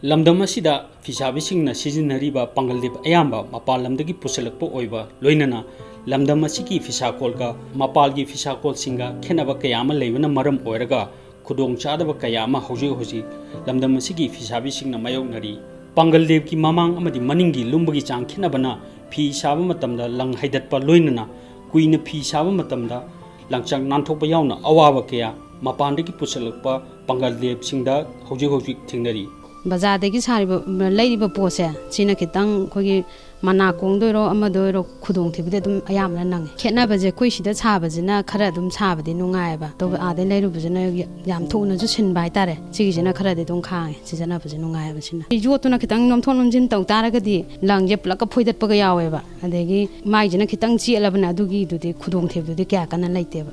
ꯂꯝꯗꯝ ꯑꯁꯤꯗ ꯐꯤꯁꯥꯕꯤꯁꯤꯡꯅ ꯁꯤꯖꯤꯟꯅꯔꯤꯕ ꯄꯥꯡꯒꯜ ꯗꯦꯕ ꯑꯌꯥꯝꯕ ꯃꯄꯥꯟ ꯂꯝꯗꯒꯤ ꯄꯨꯁꯤꯜꯂꯛꯄ ꯑꯣꯏꯕ ꯂꯣꯏꯅꯅ ꯂꯝꯗꯝ ꯑꯁꯤꯒꯤ ꯐꯤꯁꯥꯀꯣꯜꯒ ꯃꯄꯥꯜꯒꯤ ꯐꯤꯁꯥꯀꯣꯜꯁꯤꯡꯒ ꯈꯦꯠꯅꯕ ꯀꯌꯥ ꯑꯃ ꯂꯩꯕꯅ ꯃꯔꯝ ꯑꯣꯏꯔꯒ ꯈꯨꯗꯣꯡꯆꯥꯗꯕ ꯀꯌꯥ ꯑꯃ ꯍꯧꯖꯤꯛ ꯍꯧꯖꯤꯛ ꯂꯝꯗꯝ ꯑꯁꯤꯒꯤ ꯐꯤꯁꯥꯕꯤꯁꯤꯡꯅ ꯃꯥꯌꯣꯛꯅꯔꯤ꯫ ꯄꯥꯡꯒꯜ ꯗꯦꯕꯀꯤ ꯃꯃꯥꯡ ꯑꯃꯗꯤ ꯃꯅꯤꯡꯒꯤ ꯂꯨꯝꯕꯒꯤ ꯆꯥꯡ ꯈꯦꯠꯅꯕꯅ ꯐꯤ ꯁꯥꯕ ꯃꯇꯝꯗ ꯂꯪ ꯍꯩꯗꯠꯄ ꯂꯣꯏꯅꯅ ꯀꯨꯏꯅ ꯐꯤ ꯁꯥꯕ ꯃꯇꯝꯗ ꯂꯪꯆꯥꯛ ꯅꯥꯟꯊꯣꯛꯄ ꯌꯥꯎꯅ ꯑꯋꯥꯕ ꯀꯌꯥ ꯃꯄꯥꯟꯗꯒꯤ ꯄꯨꯁꯤꯜꯂꯛꯄ ꯄꯥꯡꯒꯜ ꯗꯦꯕꯁꯤꯡꯗ ꯍꯧꯖꯤꯛ ꯍꯧꯖꯤꯛ ꯊꯦꯡꯅꯔꯤ꯫ ꯕꯖꯥꯔꯗꯒꯤ ꯁꯥꯔꯤꯕ, ꯂꯩꯔꯤꯕ ꯄꯣꯠꯁꯦ, ꯁꯤꯅ ꯈꯤꯇꯪ ꯑꯩꯈꯣꯏꯒꯤ ꯃꯅꯥꯀꯣꯡꯗ ꯑꯣꯏꯔꯣ, ꯑꯃꯗ ꯑꯣꯏꯔꯣ, ꯈꯨꯗꯣꯡꯊꯤꯕꯗꯤ ꯑꯗꯨꯝ ꯑꯌꯥꯝꯕꯅ ꯅꯪꯉꯤ꯫ ꯈꯦꯠꯅꯕꯁꯦ ꯑꯩꯈꯣꯏ ꯁꯤꯗ ꯁꯥꯕꯁꯤꯅ ꯈꯔ ꯑꯗꯨꯝ ꯁꯥꯕꯗꯤ ꯅꯨꯡꯉꯥꯏꯌꯦꯕ, ꯑꯗꯨꯒ ꯑꯥꯗꯩ ꯂꯩꯔꯨꯕꯁꯤꯅ ꯌꯥꯝ ꯊꯨꯅꯁꯨ ꯁꯤꯟꯕ ꯍꯥꯏꯇꯥꯔꯦ꯫ ꯁꯤꯒꯤꯁꯤꯅ ꯈꯔꯗꯤ ꯑꯗꯨꯝ ꯈꯥꯡꯉꯦ, ꯁꯤꯖꯤꯟꯅꯕꯁꯦ ꯅꯨꯡꯉꯥꯏꯌꯦꯕ ꯁꯤꯅ꯫ ꯌꯣꯠꯇꯨꯅ ꯈꯤꯇꯪ ꯅꯣꯝꯊꯣꯛ ꯅꯣꯝꯖꯤꯟ ꯇꯧ ꯇꯥꯔꯒꯗꯤ ꯂꯪꯁꯦ ꯄꯨꯂꯞꯀ ꯐꯣꯏꯗꯠꯄꯒ ꯌꯥꯎꯋꯦꯕ꯫ ꯑꯗꯒꯤ ꯃꯥꯏꯁꯤꯅ ꯈꯤꯇꯪ ꯆꯦꯠꯂꯕꯅꯦ, ꯑꯗꯨꯒꯤꯗꯨꯗꯤ ꯈꯨꯗꯣꯡꯊꯤꯕꯗꯨꯗꯤ ꯀꯌꯥ ꯀꯟꯅ ꯂꯩꯇꯦꯕ꯫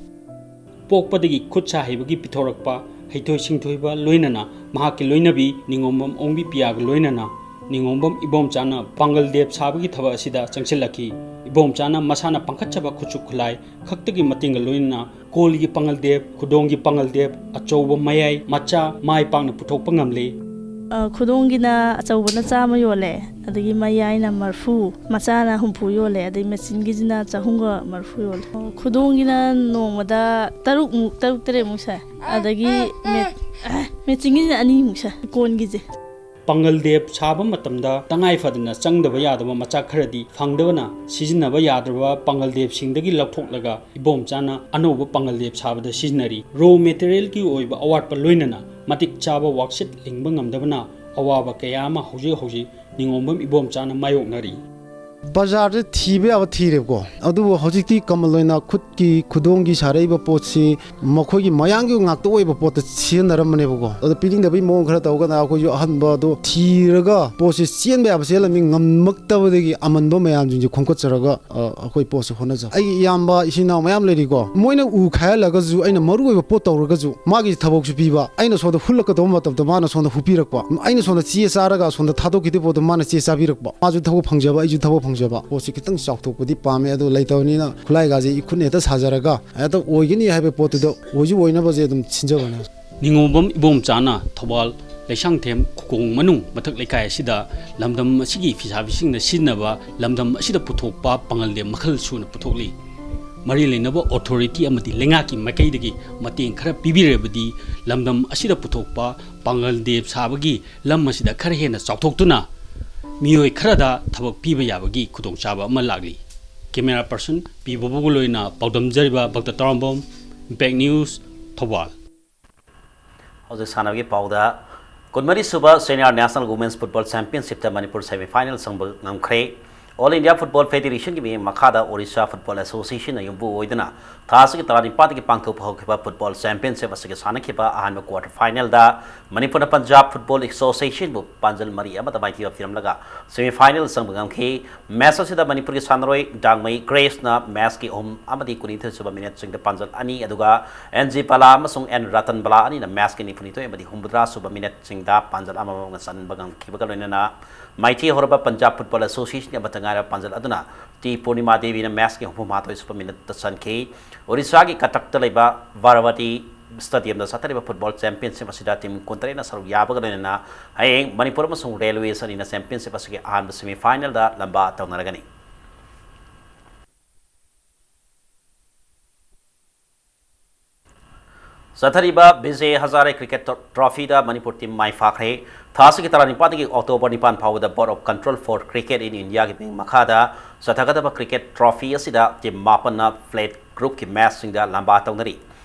ꯄꯣꯛꯄꯗꯒꯤ ꯈꯨꯠ ꯁꯥ ꯍꯩꯕꯒꯤ ꯄꯤꯊꯣꯔꯛꯄ ꯍꯩꯊꯣꯏ ꯁꯤꯡꯊꯣꯏꯕ ꯂꯣꯏꯅꯅ ꯃꯍꯥꯛꯀꯤ ꯂꯣꯏꯅꯕꯤ ꯅꯤꯉꯣꯝꯕꯝ ꯑꯣꯡꯕꯤ ꯄꯤꯌꯥꯒ ꯂꯣꯏꯅꯅ ꯅꯤꯉꯣꯝꯕꯝ ꯏꯕꯣꯝꯆꯥꯅ ꯄꯥꯡꯒꯜ ꯗꯦꯞ ꯁꯥꯕꯒꯤ ꯊꯕꯛ ꯑꯁꯤꯗ ꯆꯪꯁꯤꯜꯂꯛꯈꯤ꯫ ꯏꯕꯣꯝꯆꯥꯅ ꯃꯁꯥꯅ ꯄꯥꯡꯈꯠꯆꯕ ꯈꯨꯠꯁꯨ ꯈꯨꯠꯂꯥꯏ ꯈꯛꯇꯒꯤ ꯃꯇꯦꯡꯒ ꯂꯣꯏꯅꯅ ꯀꯣꯜꯒꯤ ꯄꯥꯡꯒꯜ ꯗꯦꯞ, ꯈꯨꯗꯣꯡꯒꯤ ꯄꯥꯡꯒꯜ ꯗꯦꯞ, ꯑꯆꯧꯕ, ꯃꯌꯥꯏ, ꯃꯆꯥ ꯃꯥꯏ ꯄꯥꯛꯅ ꯄꯨꯊꯣꯛꯄ ꯉꯝꯂꯦ꯫ ꯑ, ꯈꯨꯗꯣꯡꯒꯤꯅ ꯑꯆꯧꯕꯅ ꯆꯥꯝꯃ ꯌꯣꯜꯂꯦ, ꯑꯗꯒꯤ ꯃꯌꯥꯏꯅ ꯃꯔꯐꯨ, ꯃꯆꯥꯅ ꯍꯨꯝꯐꯨ ꯌꯣꯜꯂꯦ, ꯑꯗꯩ ꯃꯦꯆꯤꯟꯒꯤꯁꯤꯅ ꯆꯍꯨꯝꯒ ꯃꯔꯐꯨ ꯌꯣꯜꯂꯦ꯫ ꯑ, ꯈꯨꯗꯣꯡꯒꯤꯅ ꯅꯣꯡꯃꯗ ꯇꯔꯨꯛꯃꯨꯛ, ꯇꯔꯨꯛ ꯇꯔꯦꯠꯃꯨꯛ ꯁꯥꯏ, ꯑꯗꯒꯤ ꯃꯦ-, ꯑ, ꯃꯦꯆꯤꯟꯒꯤꯁꯤꯅ ꯑꯅꯤꯃꯨꯛ ꯁꯥꯏ, ꯀꯣꯟꯒꯤꯁꯦ꯫ ꯄꯥꯡꯒꯜ ꯗꯦꯞ ꯁꯥꯕ ꯃꯇꯝꯗ ꯇꯉꯥꯏ ꯐꯗꯅ ꯆꯪꯗꯕ ꯌꯥꯗꯕ ꯃꯆꯥꯛ ꯈꯔꯗꯤ ꯐꯪꯗꯕꯅ ꯁꯤꯖꯤꯟꯅꯕ ꯌꯥꯗ꯭ꯔꯕ ꯄꯥꯡꯒꯜ ꯗꯦꯞꯁꯤꯡꯗꯒꯤ ꯂꯧꯊꯣꯛꯂꯒ ꯏꯕꯣꯝꯆꯥꯅ ꯑꯅꯧꯕ ꯄꯥꯡꯒꯜ ꯗꯦꯞ ꯁꯥꯕꯗ ꯁꯤꯖꯤꯟꯅꯔꯤ꯫ ꯔꯣ ꯃꯦꯇꯔꯤꯌꯦꯜꯒꯤ ꯑꯣꯏꯕ ꯑꯋꯥꯠꯄ ꯂꯣꯏꯅꯅ ꯃꯇꯤꯛ ꯆꯥꯕ ꯋꯥꯛꯁꯤꯠ ꯂꯤꯡꯕ ꯉꯝꯗꯕꯅ ꯑꯋꯥꯕ ꯀꯌꯥ ꯑꯃ ꯍꯧꯖꯤꯛ ꯍꯧꯖꯤꯛ ꯅꯤꯉꯣꯝꯕꯝ ꯏꯕꯣꯝꯆꯥꯅ ꯃꯥꯌꯣꯛꯅꯔꯤ꯫ ꯕꯖꯥꯔꯗ ꯊꯤꯕ ꯌꯥꯕ ꯊꯤꯔꯦꯕꯀꯣ, ꯑꯗꯨꯕꯨ ꯍꯧꯖꯤꯛꯇꯤ ꯀꯃꯟ ꯑꯣꯏꯅ ꯈꯨꯠꯀꯤ ꯈꯨꯗꯣꯡꯒꯤ ꯁꯥꯔꯛꯏꯕ ꯄꯣꯠꯁꯤ ꯃꯈꯣꯏꯒꯤ ꯃꯌꯥꯡꯒꯤ ꯉꯥꯛꯇ ꯑꯣꯏꯕ ꯄꯣꯠꯇ ꯁꯤꯖꯤꯟꯅꯔꯝꯕꯅꯦꯕꯀꯣ꯫ ꯑꯗꯣ ꯄꯤꯅꯤꯡꯗꯕꯒꯤ ꯃꯑꯣꯡ ꯈꯔ ꯇꯧꯔꯒꯅ ꯑꯩꯈꯣꯏꯁꯨ ꯑꯍꯟꯕ ꯑꯗꯣ ꯊꯤꯔꯒ ꯄꯣꯠꯁꯤ ꯆꯦꯟꯕ ꯌꯥꯕ ꯆꯦꯜꯂꯝꯃꯤ, ꯉꯝꯃꯛꯇꯕꯗꯒꯤ ꯑꯃꯟꯕ ꯃꯌꯥꯝꯁꯤꯡꯁꯦ ꯈꯣꯝꯀꯠꯆꯔꯒ, ꯑ, ꯑꯩꯈꯣꯏ ꯄꯣꯠꯁꯦ ꯍꯣꯠꯅꯖꯕ꯫ ꯑꯩꯒꯤ ꯏꯌꯥꯝꯕ ꯏꯆꯤꯟ ꯏꯅꯥꯎ ꯃꯌꯥꯝ ꯂꯩꯔꯤꯀꯣ, ꯃꯣꯏꯅ ꯎ ꯈꯥꯏꯍꯜꯂꯒꯁꯨ ꯑꯩꯅ ꯃꯔꯨ ꯑꯣꯏꯕ ꯄꯣꯠ ꯇꯧꯔꯒꯁꯨ ꯃꯥꯒꯤ ꯊꯕꯛꯁꯨ ꯄꯤꯕ, ꯑꯩꯅ ꯁꯣꯝꯗ ꯍꯨꯜꯂꯛꯀꯗꯧꯕ ꯃꯇꯝꯗ ꯃꯥꯅ ꯁꯣꯝꯗ ꯍꯨꯞꯄꯤꯔꯛꯄ, ꯑꯩꯅ ꯁꯣꯝꯗ ꯆꯦ ꯆꯥꯔꯒ ꯁꯣꯝꯗ ꯊꯥꯗꯣꯛꯈꯤꯗꯣꯏ ꯄꯣꯠꯇꯣ ꯃꯥꯅ ꯆꯦ ꯆꯥꯕꯤꯔꯛꯄ, ꯃꯥꯁꯨ ꯊꯕꯛ ꯐꯪꯖꯕ, ꯑꯩꯁꯨ ꯊꯕꯛ ꯐꯪꯖꯕ꯫ ꯄꯣꯠꯁꯤ ꯈꯤꯇꯪ ꯆꯥꯎꯊꯣꯛꯄꯗꯤ ꯄꯥꯝꯃꯦ, ꯑꯗꯣ ꯂꯩꯇꯕꯅꯤꯅ ꯈꯨꯠꯂꯥꯏꯒꯥꯁꯦ ꯏꯈꯨꯠꯅ ꯍꯦꯛꯇ ꯁꯥꯖꯔꯒ ꯍꯦꯛꯇ ꯑꯣꯏꯒꯅꯤ ꯍꯥꯏꯕ ꯄꯣꯠꯇꯨꯗ ꯑꯣꯏꯁꯨ ꯑꯣꯏꯅꯕꯁꯦ ꯑꯗꯨꯝ ꯁꯤꯟꯖꯕꯅꯦ꯫ ꯅꯤꯉꯣꯝꯕꯝ ꯏꯕꯣꯝꯆꯥꯅ ꯊꯧꯕꯥꯜ ꯂꯩꯁꯥꯡꯊꯦꯝ ꯈꯨꯀꯣꯡ ꯃꯅꯨꯡ ꯃꯊꯛ ꯂꯩꯀꯥꯏ ꯑꯁꯤꯗ ꯂꯝꯗꯝ ꯑꯁꯤꯒꯤ ꯐꯤꯁꯥꯕꯤꯁꯤꯡꯅ ꯁꯤꯖꯤꯟꯅꯕ ꯂꯝꯗꯝ ꯑꯁꯤꯗ ꯄꯨꯊꯣꯛꯄ ꯄꯥꯡꯒꯜ ꯗꯦꯞ ꯃꯈꯜ ꯁꯨꯅ ꯄꯨꯊꯣꯛꯂꯤ꯫ ꯃꯔꯤ ꯂꯩꯅꯕ ꯑꯣꯊꯣꯔꯤꯇꯤ ꯑꯃꯗꯤ ꯂꯩꯉꯥꯛꯀꯤ ꯃꯥꯏꯀꯩꯗꯒꯤ ꯃꯇꯦꯡ ꯈꯔ ꯄꯤꯕꯤꯔꯕꯗꯤ ꯂꯝꯗꯝ ꯑꯁꯤꯗ ꯄꯨꯊꯣꯛꯄ ꯄꯥꯡꯒꯜ ꯗꯦꯞ ꯁꯥꯕꯒꯤ ꯂꯝ ꯑꯁꯤꯗ ꯈꯔ ꯍꯦꯟꯅ ꯆꯥꯎꯊꯣꯛꯇꯨꯅ ꯃꯤꯑꯣꯏ ꯈꯔꯗ ꯊꯕꯛ ꯄꯤꯕ ꯌꯥꯕꯒꯤ ꯈꯨꯗꯣꯡꯆꯥꯕ ꯑꯃ ꯂꯥꯛꯂꯤ꯫ Camera person ꯄꯤ ꯕꯣꯕꯨꯒ ꯂꯣꯏꯅ ꯄꯥꯎꯗꯝꯖꯔꯤꯕ ꯚꯛꯇ ꯇꯔꯥꯝꯕꯝ, Impact News, ꯊꯧꯕꯥꯜ꯫ ꯍꯧꯖꯤꯛ ꯁꯥꯟꯅꯕꯒꯤ ꯄꯥꯎꯗ, ꯀꯨꯟꯃꯔꯤ ꯁꯨꯕ Senior National Women's Football Championshipꯇ Manipur semi final ꯆꯪꯕ ꯉꯝꯈ꯭ꯔꯦ꯫ All India Football Federationꯒꯤ ꯃꯤꯠꯌꯦꯡ ꯃꯈꯥꯗ Orissa Football Associationꯅ ꯌꯨꯝꯕꯨ ꯑꯣꯏꯗꯨꯅ ꯊꯥ ꯑꯁꯤꯒꯤ ꯇꯔꯥꯅꯤꯄꯥꯟꯗꯒꯤ ꯄꯥꯡꯊꯣꯛꯄ ꯍꯧꯈꯤꯕ football championship ꯑꯁꯤꯒꯤ ꯁꯥꯟꯅꯈꯤꯕ ꯑꯍꯥꯟꯕ quarter finalꯗ ꯃꯅꯤꯄꯨꯔꯅ Punjab Football Associationꯕꯨ ꯄꯥꯟꯖꯜ ꯃꯔꯤ ꯑꯃꯗ ꯃꯥꯏꯊꯤꯕ ꯄꯤꯔꯝꯂꯒ semi final ꯆꯪꯕ ꯉꯝꯈꯤ꯫ Match ꯑꯁꯤꯗ ꯃꯅꯤꯄꯨꯔꯒꯤ ꯁꯥꯟꯅꯔꯣꯏ ꯗꯥꯡꯃꯩ ꯒ꯭ꯔꯦꯁꯅ matchꯀꯤ ꯑꯍꯨꯝ ꯑꯃꯗꯤ ꯀꯨꯟꯅꯤꯊꯣꯏ ꯁꯨꯕ minuteꯁꯤꯡꯗ ꯄꯥꯟꯖꯜ ꯑꯅꯤ, ꯑꯗꯨꯒ ꯑꯦꯟ ꯖꯤ ꯕꯂꯥ ꯑꯃꯁꯨꯡ ꯑꯦꯟ ꯔꯇꯟ ꯕꯂꯥ ꯑꯅꯤꯅ matchꯀꯤ ꯅꯤꯐꯨꯅꯤꯊꯣꯏ ꯑꯃꯗꯤ ꯍꯨꯝꯐꯨꯇꯔꯥ ꯁꯨꯕ minuteꯁꯤꯡꯗ ꯄꯥꯟꯖꯜ ꯑꯃꯃꯝꯒ ꯆꯟꯕ ꯉꯝꯈꯤꯕꯒ ꯂꯣꯏꯅꯅ ꯃꯥꯏꯊꯤ ꯍꯧꯔꯕ Punjab Football Associationꯒꯤ ꯑꯃꯠꯇ ꯉꯥꯏꯔꯕ ꯄꯥꯟꯖꯜ ꯑꯗꯨꯅ ꯇꯤ ꯄꯨꯔꯅꯤꯃꯥ ꯗꯦꯕꯤꯅ matchꯀꯤ ꯍꯨꯝꯐꯨ ꯃꯉꯥ ꯁꯨꯕ minuteꯇ ꯆꯟꯈꯤ꯫ Orissaꯒꯤ ꯀꯇꯛꯇ ꯂꯩꯕ ꯚꯥꯔꯕꯇꯤ stadiumꯗ ꯆꯠꯊꯔꯤꯕ football championship ꯑꯁꯤꯗ team ꯀꯨꯟꯇꯔꯦꯠꯅ ꯁꯔꯨꯛ ꯌꯥꯕꯒ ꯂꯣꯏꯅꯅ ꯍꯌꯦꯡ ꯃꯅꯤꯄꯨꯔ ꯑꯃꯁꯨꯡ Railways ꯑꯅꯤꯅ championship ꯑꯁꯤꯒꯤ ꯑꯍꯥꯟꯕ semi finalꯗ ꯂꯝꯕꯥ ꯇꯧꯅꯔꯒꯅꯤ꯫ ꯆꯠꯊꯔꯤꯕ ꯕꯤꯖꯦ ꯍꯖꯥꯔꯦ cricket trophyꯗ ꯃꯅꯤꯄꯨꯔ team ꯃꯥꯏ ꯄꯥꯛꯈ꯭ꯔꯦ꯫ ꯊꯥ ꯑꯁꯤꯒꯤ ꯇꯔꯥꯅꯤꯄꯥꯟꯗꯒꯤ October ꯅꯤꯄꯥꯟ ꯐꯥꯎꯕꯗ Board of Control for Cricket in Indiaꯒꯤ ꯃꯤꯡ ꯃꯈꯥꯗ ꯆꯠꯊꯒꯗꯕ cricket trophy ꯑꯁꯤꯗ team ꯃꯥꯄꯟꯅ plate groupꯀꯤ matchꯁꯤꯡꯗ ꯂꯝꯕꯥ ꯇꯧꯅꯔꯤ꯫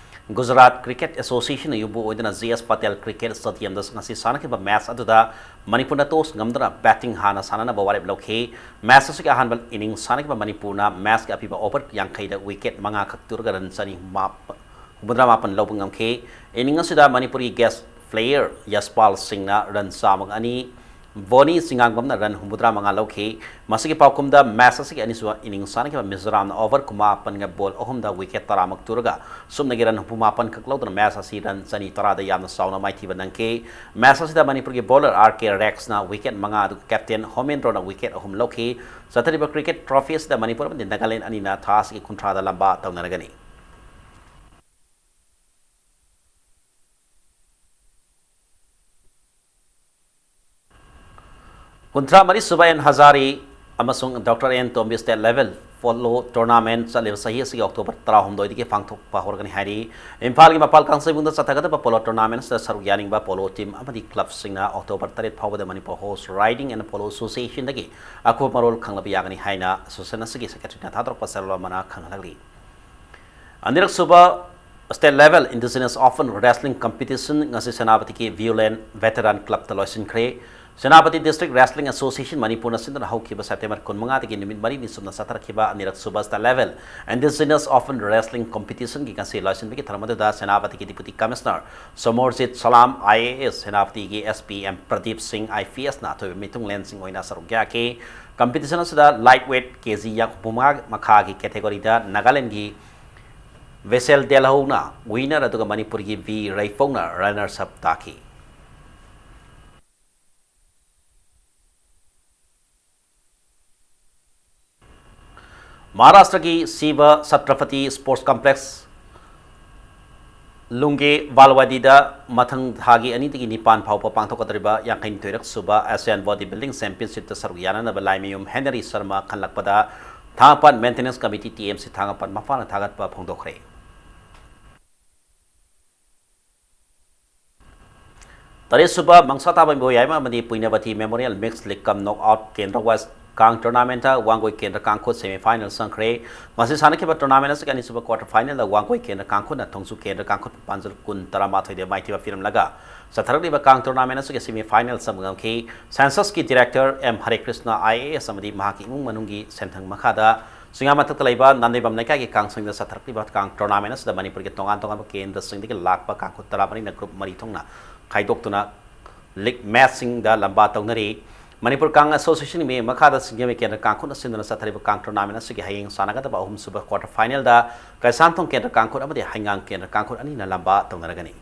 Gujarat Cricket Associationꯅ ꯌꯨꯝꯕꯨ ꯑꯣꯏꯗꯨꯅ ꯖꯤ ꯑꯦꯁ ꯄꯇꯦꯜ cricket stadiumꯗ ꯉꯁꯤ ꯁꯥꯟꯅꯈꯤꯕ match ꯑꯗꯨꯗ ꯃꯅꯤꯄꯨꯔꯅ toss ꯉꯝꯗꯨꯅ batting ꯍꯥꯟꯅ ꯁꯥꯟꯅꯅꯕ ꯋꯥꯔꯦꯞ ꯂꯧꯈꯤ꯫ Match ꯑꯁꯤꯒꯤ ꯑꯍꯥꯟꯕ innings ꯁꯥꯟꯅꯈꯤꯕ ꯃꯅꯤꯄꯨꯔꯅ matchꯀꯤ ꯑꯄꯤꯕ over ꯌꯥꯡꯈꯩꯗ wicket ꯃꯉꯥ ꯈꯛ ꯇꯨꯔꯒ run ꯆꯅꯤ ꯍꯨꯝꯐꯨꯇꯔꯥ ꯃꯥꯄꯟ ꯂꯧꯕ ꯉꯝꯈꯤ꯫ Inning ꯑꯁꯤꯗ ꯃꯅꯤꯄꯨꯔꯒꯤ guest player ꯌꯁꯄꯥꯜ ꯁꯤꯡꯅ run ꯆꯥꯝꯃꯒ ꯑꯅꯤ, ꯕꯣꯅꯤ ꯆꯤꯉꯥꯡꯕꯝꯅ run ꯍꯨꯝꯐꯨꯇꯔꯥ ꯃꯉꯥ ꯂꯧꯈꯤ꯫ ꯃꯁꯤꯒꯤ ꯄꯥꯎꯈꯨꯝꯗ match ꯑꯁꯤꯒꯤ ꯑꯅꯤꯁꯨꯕ innings ꯁꯥꯟꯅꯈꯤꯕ ꯃꯤꯖꯣꯔꯥꯝꯅ over ꯀꯨꯟꯃꯥꯄꯟꯒ ball ꯑꯍꯨꯝꯗ wicket ꯇꯔꯥꯃꯨꯛ ꯇꯨꯔꯒ ꯁꯨꯞꯅꯒꯤ run ꯍꯨꯝꯐꯨ ꯃꯥꯄꯟ ꯈꯛ ꯂꯧꯗꯨꯅ match ꯑꯁꯤ run ꯆꯅꯤ ꯇꯔꯥꯗ ꯌꯥꯝꯅ ꯆꯥꯎꯅ ꯃꯥꯏꯊꯤꯕ ꯅꯪꯈꯤ꯫ Match ꯑꯁꯤꯗ ꯃꯅꯤꯄꯨꯔꯒꯤ bowler ꯑꯥꯔ ꯀꯦ ꯔꯦꯛꯁꯅ wicket ꯃꯉꯥ, ꯑꯗꯨꯒ captain ꯍꯣꯃꯦꯟꯗ꯭ꯔꯣꯅ wicket ꯑꯍꯨꯝ ꯂꯧꯈꯤ꯫ ꯆꯠꯊꯔꯤꯕ cricket trophy ꯑꯁꯤꯗ ꯃꯅꯤꯄꯨꯔ ꯑꯃꯗꯤ ꯅꯥꯒꯥꯂꯦꯟ ꯑꯅꯤꯅ ꯊꯥ ꯑꯁꯤꯒꯤ ꯀꯨꯟꯊ꯭ꯔꯥꯗ ꯂꯝꯕꯥ ꯇꯧꯅꯔꯒꯅꯤ꯫ ꯀꯨꯟꯊ꯭ꯔꯥ ꯃꯔꯤ ꯁꯨꯕ ꯑꯦꯟ ꯍꯖꯥꯔꯤ ꯑꯃꯁꯨꯡ doctor N Tombi state level polo tournament ꯆꯠꯂꯤꯕ ꯆꯍꯤ ꯑꯁꯤꯒꯤ October ꯇꯔꯥꯍꯨꯝꯗꯣꯏꯗꯒꯤ ꯄꯥꯡꯊꯣꯛꯄ ꯍꯧꯔꯒꯅꯤ ꯍꯥꯏꯔꯤ꯫ ꯏꯝꯐꯥꯜꯒꯤ ꯃꯄꯥꯜ ꯀꯥꯡꯖꯩꯕꯨꯡꯗ ꯆꯠꯊꯒꯗꯕ polo tournament ꯑꯁꯤꯗ ꯁꯔꯨꯛ ꯌꯥꯅꯤꯡꯕ polo team ꯑꯃꯗꯤ clubꯁꯤꯡꯅ October ꯇꯔꯦꯠ ꯐꯥꯎꯕꯗ Manipur Horse Riding and Polo Associationꯗꯒꯤ ꯑꯀꯨꯞꯄ ꯃꯔꯣꯜ ꯈꯪꯂꯕ ꯌꯥꯒꯅꯤ ꯍꯥꯏꯅ association ꯑꯁꯤꯒꯤ secretaryꯅ ꯊꯥꯗꯣꯔꯛꯄ ꯆꯦꯔꯣꯜ ꯑꯃꯅ ꯈꯪꯍꯜꯂꯤ꯫ ꯑꯅꯤꯔꯛ ꯁꯨꯕ state level Indigenous Open Wrestling Competition ꯉꯁꯤ ꯁꯦꯅꯥꯄꯇꯤꯒꯤ ꯚꯤꯌꯨꯂꯦꯟ ꯚꯦꯇꯔꯥꯟ ꯀ꯭ꯂꯕꯇ ꯂꯣꯏꯁꯤꯟꯈ꯭ꯔꯦ꯫ ꯁꯦꯅꯥꯄꯇꯤ District Wrestling Association ꯃꯅꯤꯄꯨꯔꯅ ꯁꯤꯟꯗꯨꯅ ꯍꯧꯈꯤꯕ September ꯀꯨꯟꯃꯉꯥꯗꯒꯤ ꯅꯨꯃꯤꯠ ꯃꯔꯤꯅꯤ ꯆꯨꯞꯅ ꯆꯠꯊꯔꯛꯈꯤꯕ ꯑꯅꯤꯔꯛ ꯁꯨꯕ State Level Indigenous Open Wrestling Competitionꯒꯤ ꯉꯁꯤ ꯂꯣꯏꯁꯤꯟꯕꯒꯤ ꯊꯧꯔꯝ ꯑꯗꯨꯗ ꯁꯦꯅꯥꯄꯇꯤꯒꯤ Deputy Commissioner ꯁꯣꯃꯣꯔꯖꯤꯠ ꯁꯂꯥꯝ IAS, ꯁꯦꯅꯥꯄꯇꯤꯒꯤ SP M ꯄ꯭ꯔꯗꯤꯞ ꯁꯤꯡ IPSꯅ ꯑꯊꯣꯏꯕ ꯃꯤꯊꯨꯡꯂꯦꯟꯁꯤꯡ ꯑꯣꯏꯅ ꯁꯔꯨꯛ ꯌꯥꯈꯤ꯫ Competition ꯑꯁꯤꯗ light weight KG ꯍꯨꯝꯐꯨꯃꯉꯥ ꯃꯈꯥꯒꯤ categoryꯗ ꯅꯥꯒꯥꯂꯦꯟꯗꯒꯤ ꯚꯦꯁꯦꯜ ꯗꯦꯜꯍꯧꯅ winner ꯑꯗꯨꯒ ꯃꯅꯤꯄꯨꯔꯒꯤ V ꯔꯩꯐꯧꯅ runners up ꯇꯥꯈꯤ꯫ ꯃꯍꯥꯔꯥꯁꯇ꯭ꯔꯒꯤ ꯁꯤꯚ ꯁꯇ꯭ꯔꯄꯇꯤ Sports Complex, ꯂꯨꯡꯒꯦ ꯕꯥꯜꯋꯥꯗꯤꯗ ꯃꯊꯪ ꯊꯥꯒꯤ ꯑꯅꯤꯗꯒꯤ ꯅꯤꯄꯥꯟ ꯐꯥꯎꯕ ꯄꯥꯡꯊꯣꯛꯀꯗꯧꯔꯤꯕ ꯌꯥꯡꯈꯩꯅꯤꯊꯣꯏꯔꯛ ꯁꯨꯕ Asian Body Building Championshipꯇ ꯁꯔꯨꯛ ꯌꯥꯅꯅꯕ ꯂꯥꯏꯃꯌꯨꯝ ꯍꯦꯅꯔꯤ ꯁꯔꯃ ꯈꯟꯂꯛꯄꯗ Thangapat Maintenance Committee, TMC Thangapat ꯃꯄꯥꯅ ꯊꯥꯒꯠꯄ ꯐꯣꯡꯗꯣꯛꯈ꯭ꯔꯦ꯫ ꯇꯔꯦꯠꯁꯨꯕ ꯃꯪꯁꯥ ꯇꯥꯕ ꯏꯕꯣꯌꯥꯏꯃ ꯑꯃꯗꯤ ꯄꯨꯏꯅꯕꯇꯤ Memorial Mixed League cum Knockout ꯀꯦꯟꯗ꯭ꯔ Wise ꯀꯥꯡ tournamentꯇ ꯋꯥꯡꯒꯣꯏ ꯀꯦꯟꯗ꯭ꯔ ꯀꯥꯡꯈꯨꯠ semi final ꯆꯪꯈ꯭ꯔꯦ꯫ ꯉꯁꯤ ꯁꯥꯟꯅꯈꯤꯕ tournament ꯑꯁꯤꯒꯤ ꯑꯅꯤꯁꯨꯕ quarter finalꯗ ꯋꯥꯡꯒꯣꯏ ꯀꯦꯟꯗ꯭ꯔ ꯀꯥꯡꯈꯨꯠꯅ ꯊꯣꯡꯖꯨ ꯀꯦꯟꯗ꯭ꯔ ꯀꯥꯡꯈꯨꯠꯄꯨ ꯄꯥꯟꯖꯜ ꯀꯨꯟ, ꯇꯔꯥꯃꯥꯊꯣꯏꯗ ꯃꯥꯏꯊꯤꯕ ꯄꯤꯔꯝꯂꯒ ꯆꯠꯊꯔꯛꯂꯤꯕ ꯀꯥꯡ tournamentꯅ ꯑꯁꯤꯒꯤ semi final ꯆꯪꯕ ꯉꯝꯈꯤ꯫ Censusꯀꯤ director M ꯍꯔꯦꯀ꯭ꯔꯤꯁꯅ IAS ꯑꯃꯗꯤ ꯃꯍꯥꯛꯀꯤ ꯏꯃꯨꯡ ꯃꯅꯨꯡꯒꯤ ꯁꯦꯟꯊꯪ ꯃꯈꯥꯗ ꯆꯤꯡꯌꯥ ꯃꯊꯛꯇ ꯂꯩꯕ ꯅꯥꯟꯗꯩꯕꯝ ꯂꯩꯀꯥꯏꯒꯤ ꯀꯥꯡꯁꯪꯗ ꯆꯠꯊꯔꯛꯂꯤꯕ ꯀꯥꯡ tournament ꯑꯁꯤꯗ ꯃꯅꯤꯄꯨꯔꯒꯤ ꯇꯣꯉꯥꯟ ꯇꯣꯉꯥꯟꯕ ꯀꯦꯟꯗ꯭ꯔꯁꯤꯡꯗꯒꯤ ꯂꯥꯛꯄ ꯀꯥꯡꯈꯨꯠ ꯇꯔꯥꯃꯔꯤꯅ group ꯃꯔꯤ ꯊꯣꯛꯅ ꯈꯥꯏꯗꯣꯛꯇꯨꯅ league matchꯁꯤꯡꯗ ꯂꯝꯕꯥ ꯇꯧꯅꯔꯤ꯫ ꯃꯅꯤꯄꯨꯔ ꯀꯥꯡ Associationꯒꯤ ꯃꯤꯠꯌꯦꯡ ꯃꯈꯥꯗ ꯁꯤꯡꯖꯃꯩ ꯀꯦꯟꯗ꯭ꯔ ꯀꯥꯡꯈꯨꯠꯅ ꯁꯤꯟꯗꯨꯅ ꯆꯠꯊꯔꯤꯕ ꯀꯥꯡ tournament ꯑꯁꯤꯒꯤ ꯍꯌꯦꯡ ꯁꯥꯟꯅꯒꯗꯕ ꯑꯍꯨꯝꯁꯨꯕ quarter finalꯗ ꯀꯩꯁꯥꯝꯊꯣꯡ ꯀꯦꯟꯗ꯭ꯔ ꯀꯥꯡꯈꯨꯠ ꯑꯃꯗꯤ ꯍꯩꯉꯥꯡ ꯀꯦꯟꯗ꯭ꯔ ꯀꯥꯡꯈꯨꯠ ꯑꯅꯤꯅ ꯂꯝꯕꯥ ꯇꯧꯅꯔꯒꯅꯤ꯫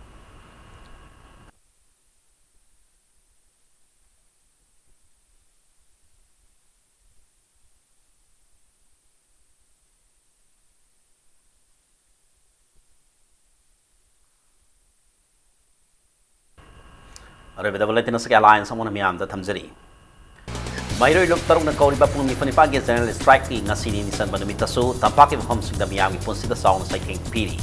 ꯑꯔꯣꯏꯕꯗ ꯕꯨꯂꯦꯇꯤꯟ ꯑꯁꯤꯒꯤ headlines ꯑꯃꯨꯛ ꯍꯟꯅ ꯃꯤꯌꯥꯝꯗ ꯊꯝꯖꯔꯤ꯫ ꯃꯍꯩꯔꯣꯏ ꯂꯨꯞ ꯇꯔꯨꯛꯅ ꯀꯧꯔꯤꯕ ꯄꯨꯡ ꯅꯤꯐꯨ ꯅꯤꯄꯥꯟꯒꯤ general strikeꯀꯤ ꯉꯁꯤ ꯅꯤꯅꯤ ꯆꯟꯕ ꯅꯨꯃꯤꯠꯇꯁꯨ ꯇꯝꯄꯥꯛꯀꯤ ꯃꯐꯝꯁꯤꯡꯗ ꯃꯤꯌꯥꯝꯒꯤ ꯄꯨꯟꯁꯤꯗ ꯆꯥꯎꯅ ꯆꯩꯊꯦꯡ ꯄꯤꯔꯤ꯫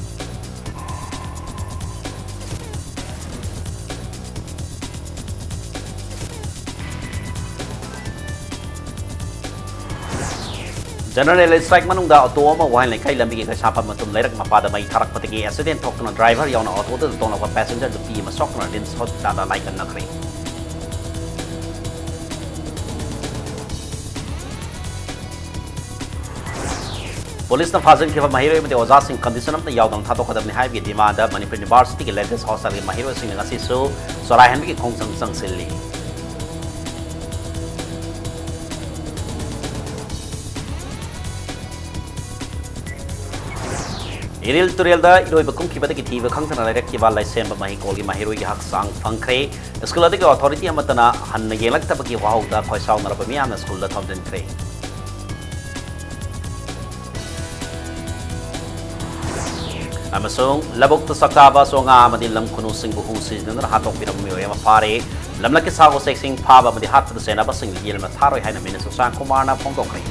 General strike ꯃꯅꯨꯡꯗ auto ꯑꯃ ꯋꯥꯍꯦꯡ ꯂꯩꯀꯥꯏ ꯂꯝꯕꯤꯒꯤ ꯀꯩꯁꯥꯝꯄꯥꯠ ꯃꯇꯨꯝ ꯂꯩꯔꯛ ꯃꯄꯥꯗ ꯃꯩ ꯊꯥꯔꯛꯄꯗꯒꯤ accident ꯊꯣꯛꯇꯨꯅ driver ꯌꯥꯎꯅ autoꯗ ꯇꯣꯡꯂꯛꯄ passenger ꯅꯨꯄꯤ ꯑꯃ ꯁꯣꯛꯇꯨꯅ RIMS hospitalꯗ ꯂꯥꯏꯀꯠꯅꯈ꯭ꯔꯦ꯫ ꯄꯨꯂꯤꯁꯅ ꯐꯥꯖꯤꯟꯈꯤꯕ ꯃꯍꯩꯔꯣꯏ ꯑꯃꯗꯤ ꯑꯣꯖꯥꯁꯤꯡ condition ꯑꯃꯠꯇ ꯌꯥꯎꯗꯅ ꯊꯥꯗꯣꯛꯀꯗꯕꯅꯤ ꯍꯥꯏꯕꯒꯤ demandꯗ ꯃꯅꯤꯄꯨꯔ Universityꯒꯤ Ladies Hostelꯒꯤ ꯃꯍꯩꯔꯣꯏꯁꯤꯡꯅ ꯉꯁꯤꯁꯨ ꯆꯔꯥꯏꯍꯟꯕꯒꯤ ꯈꯣꯡꯖꯪ ꯆꯪꯁꯤꯜꯂꯤ꯫ ꯏꯔꯤꯜ ꯇꯨꯔꯦꯜꯗ ꯏꯔꯣꯏꯕ ꯀꯨꯝꯈꯤꯕꯗꯒꯤ ꯊꯤꯕ ꯈꯪꯗꯅ ꯂꯩꯔꯛꯈꯤꯕ ꯂꯩꯁꯦꯝꯕ ꯃꯍꯩꯀꯣꯜꯒꯤ ꯃꯍꯩꯔꯣꯏꯒꯤ ꯍꯛꯆꯥꯡ ꯐꯪꯈ꯭ꯔꯦ꯫ ꯁ꯭ꯀꯨꯜ ꯑꯗꯨꯒꯤ authority ꯑꯃꯠꯇꯅ ꯍꯟꯅ ꯌꯦꯡꯂꯛꯇꯕꯒꯤ ꯋꯥꯍꯧꯗ ꯈꯣꯏꯁꯥꯎꯅꯔꯕ ꯃꯤꯌꯥꯝꯅ ꯁ꯭ꯀꯨꯜꯗ ꯊꯣꯝꯖꯤꯟꯈ꯭ꯔꯦ꯫ ꯑꯃꯁꯨꯡ ꯂꯧꯕꯨꯛꯇ ꯆꯥꯛꯇꯥꯕ ꯆꯣꯉꯥ ꯑꯃꯗꯤ ꯂꯝ ꯈꯨꯅꯨꯁꯤꯡꯕꯨ ꯍꯨ ꯁꯤꯖꯤꯟꯅꯗꯨꯅ ꯍꯥꯠꯇꯣꯛꯄꯤꯔꯕ ꯃꯤꯑꯣꯏ ꯑꯃ ꯐꯥꯔꯦ꯫ ꯂꯝꯂꯛꯀꯤ ꯁꯥ ꯎꯆꯦꯛꯁꯤꯡ ꯐꯥꯕ ꯑꯃꯗꯤ ꯍꯥꯠꯄꯗ ꯆꯦꯟꯅꯕꯁꯤꯡ ꯖꯦꯜꯗ ꯊꯥꯔꯣꯏ ꯍꯥꯏꯅ ꯃꯤꯅꯤꯁꯇꯔ ꯁꯥꯟꯇ ꯀꯨꯃꯥꯔꯅ ꯐꯣꯡꯗꯣꯛꯈ꯭ꯔꯦ꯫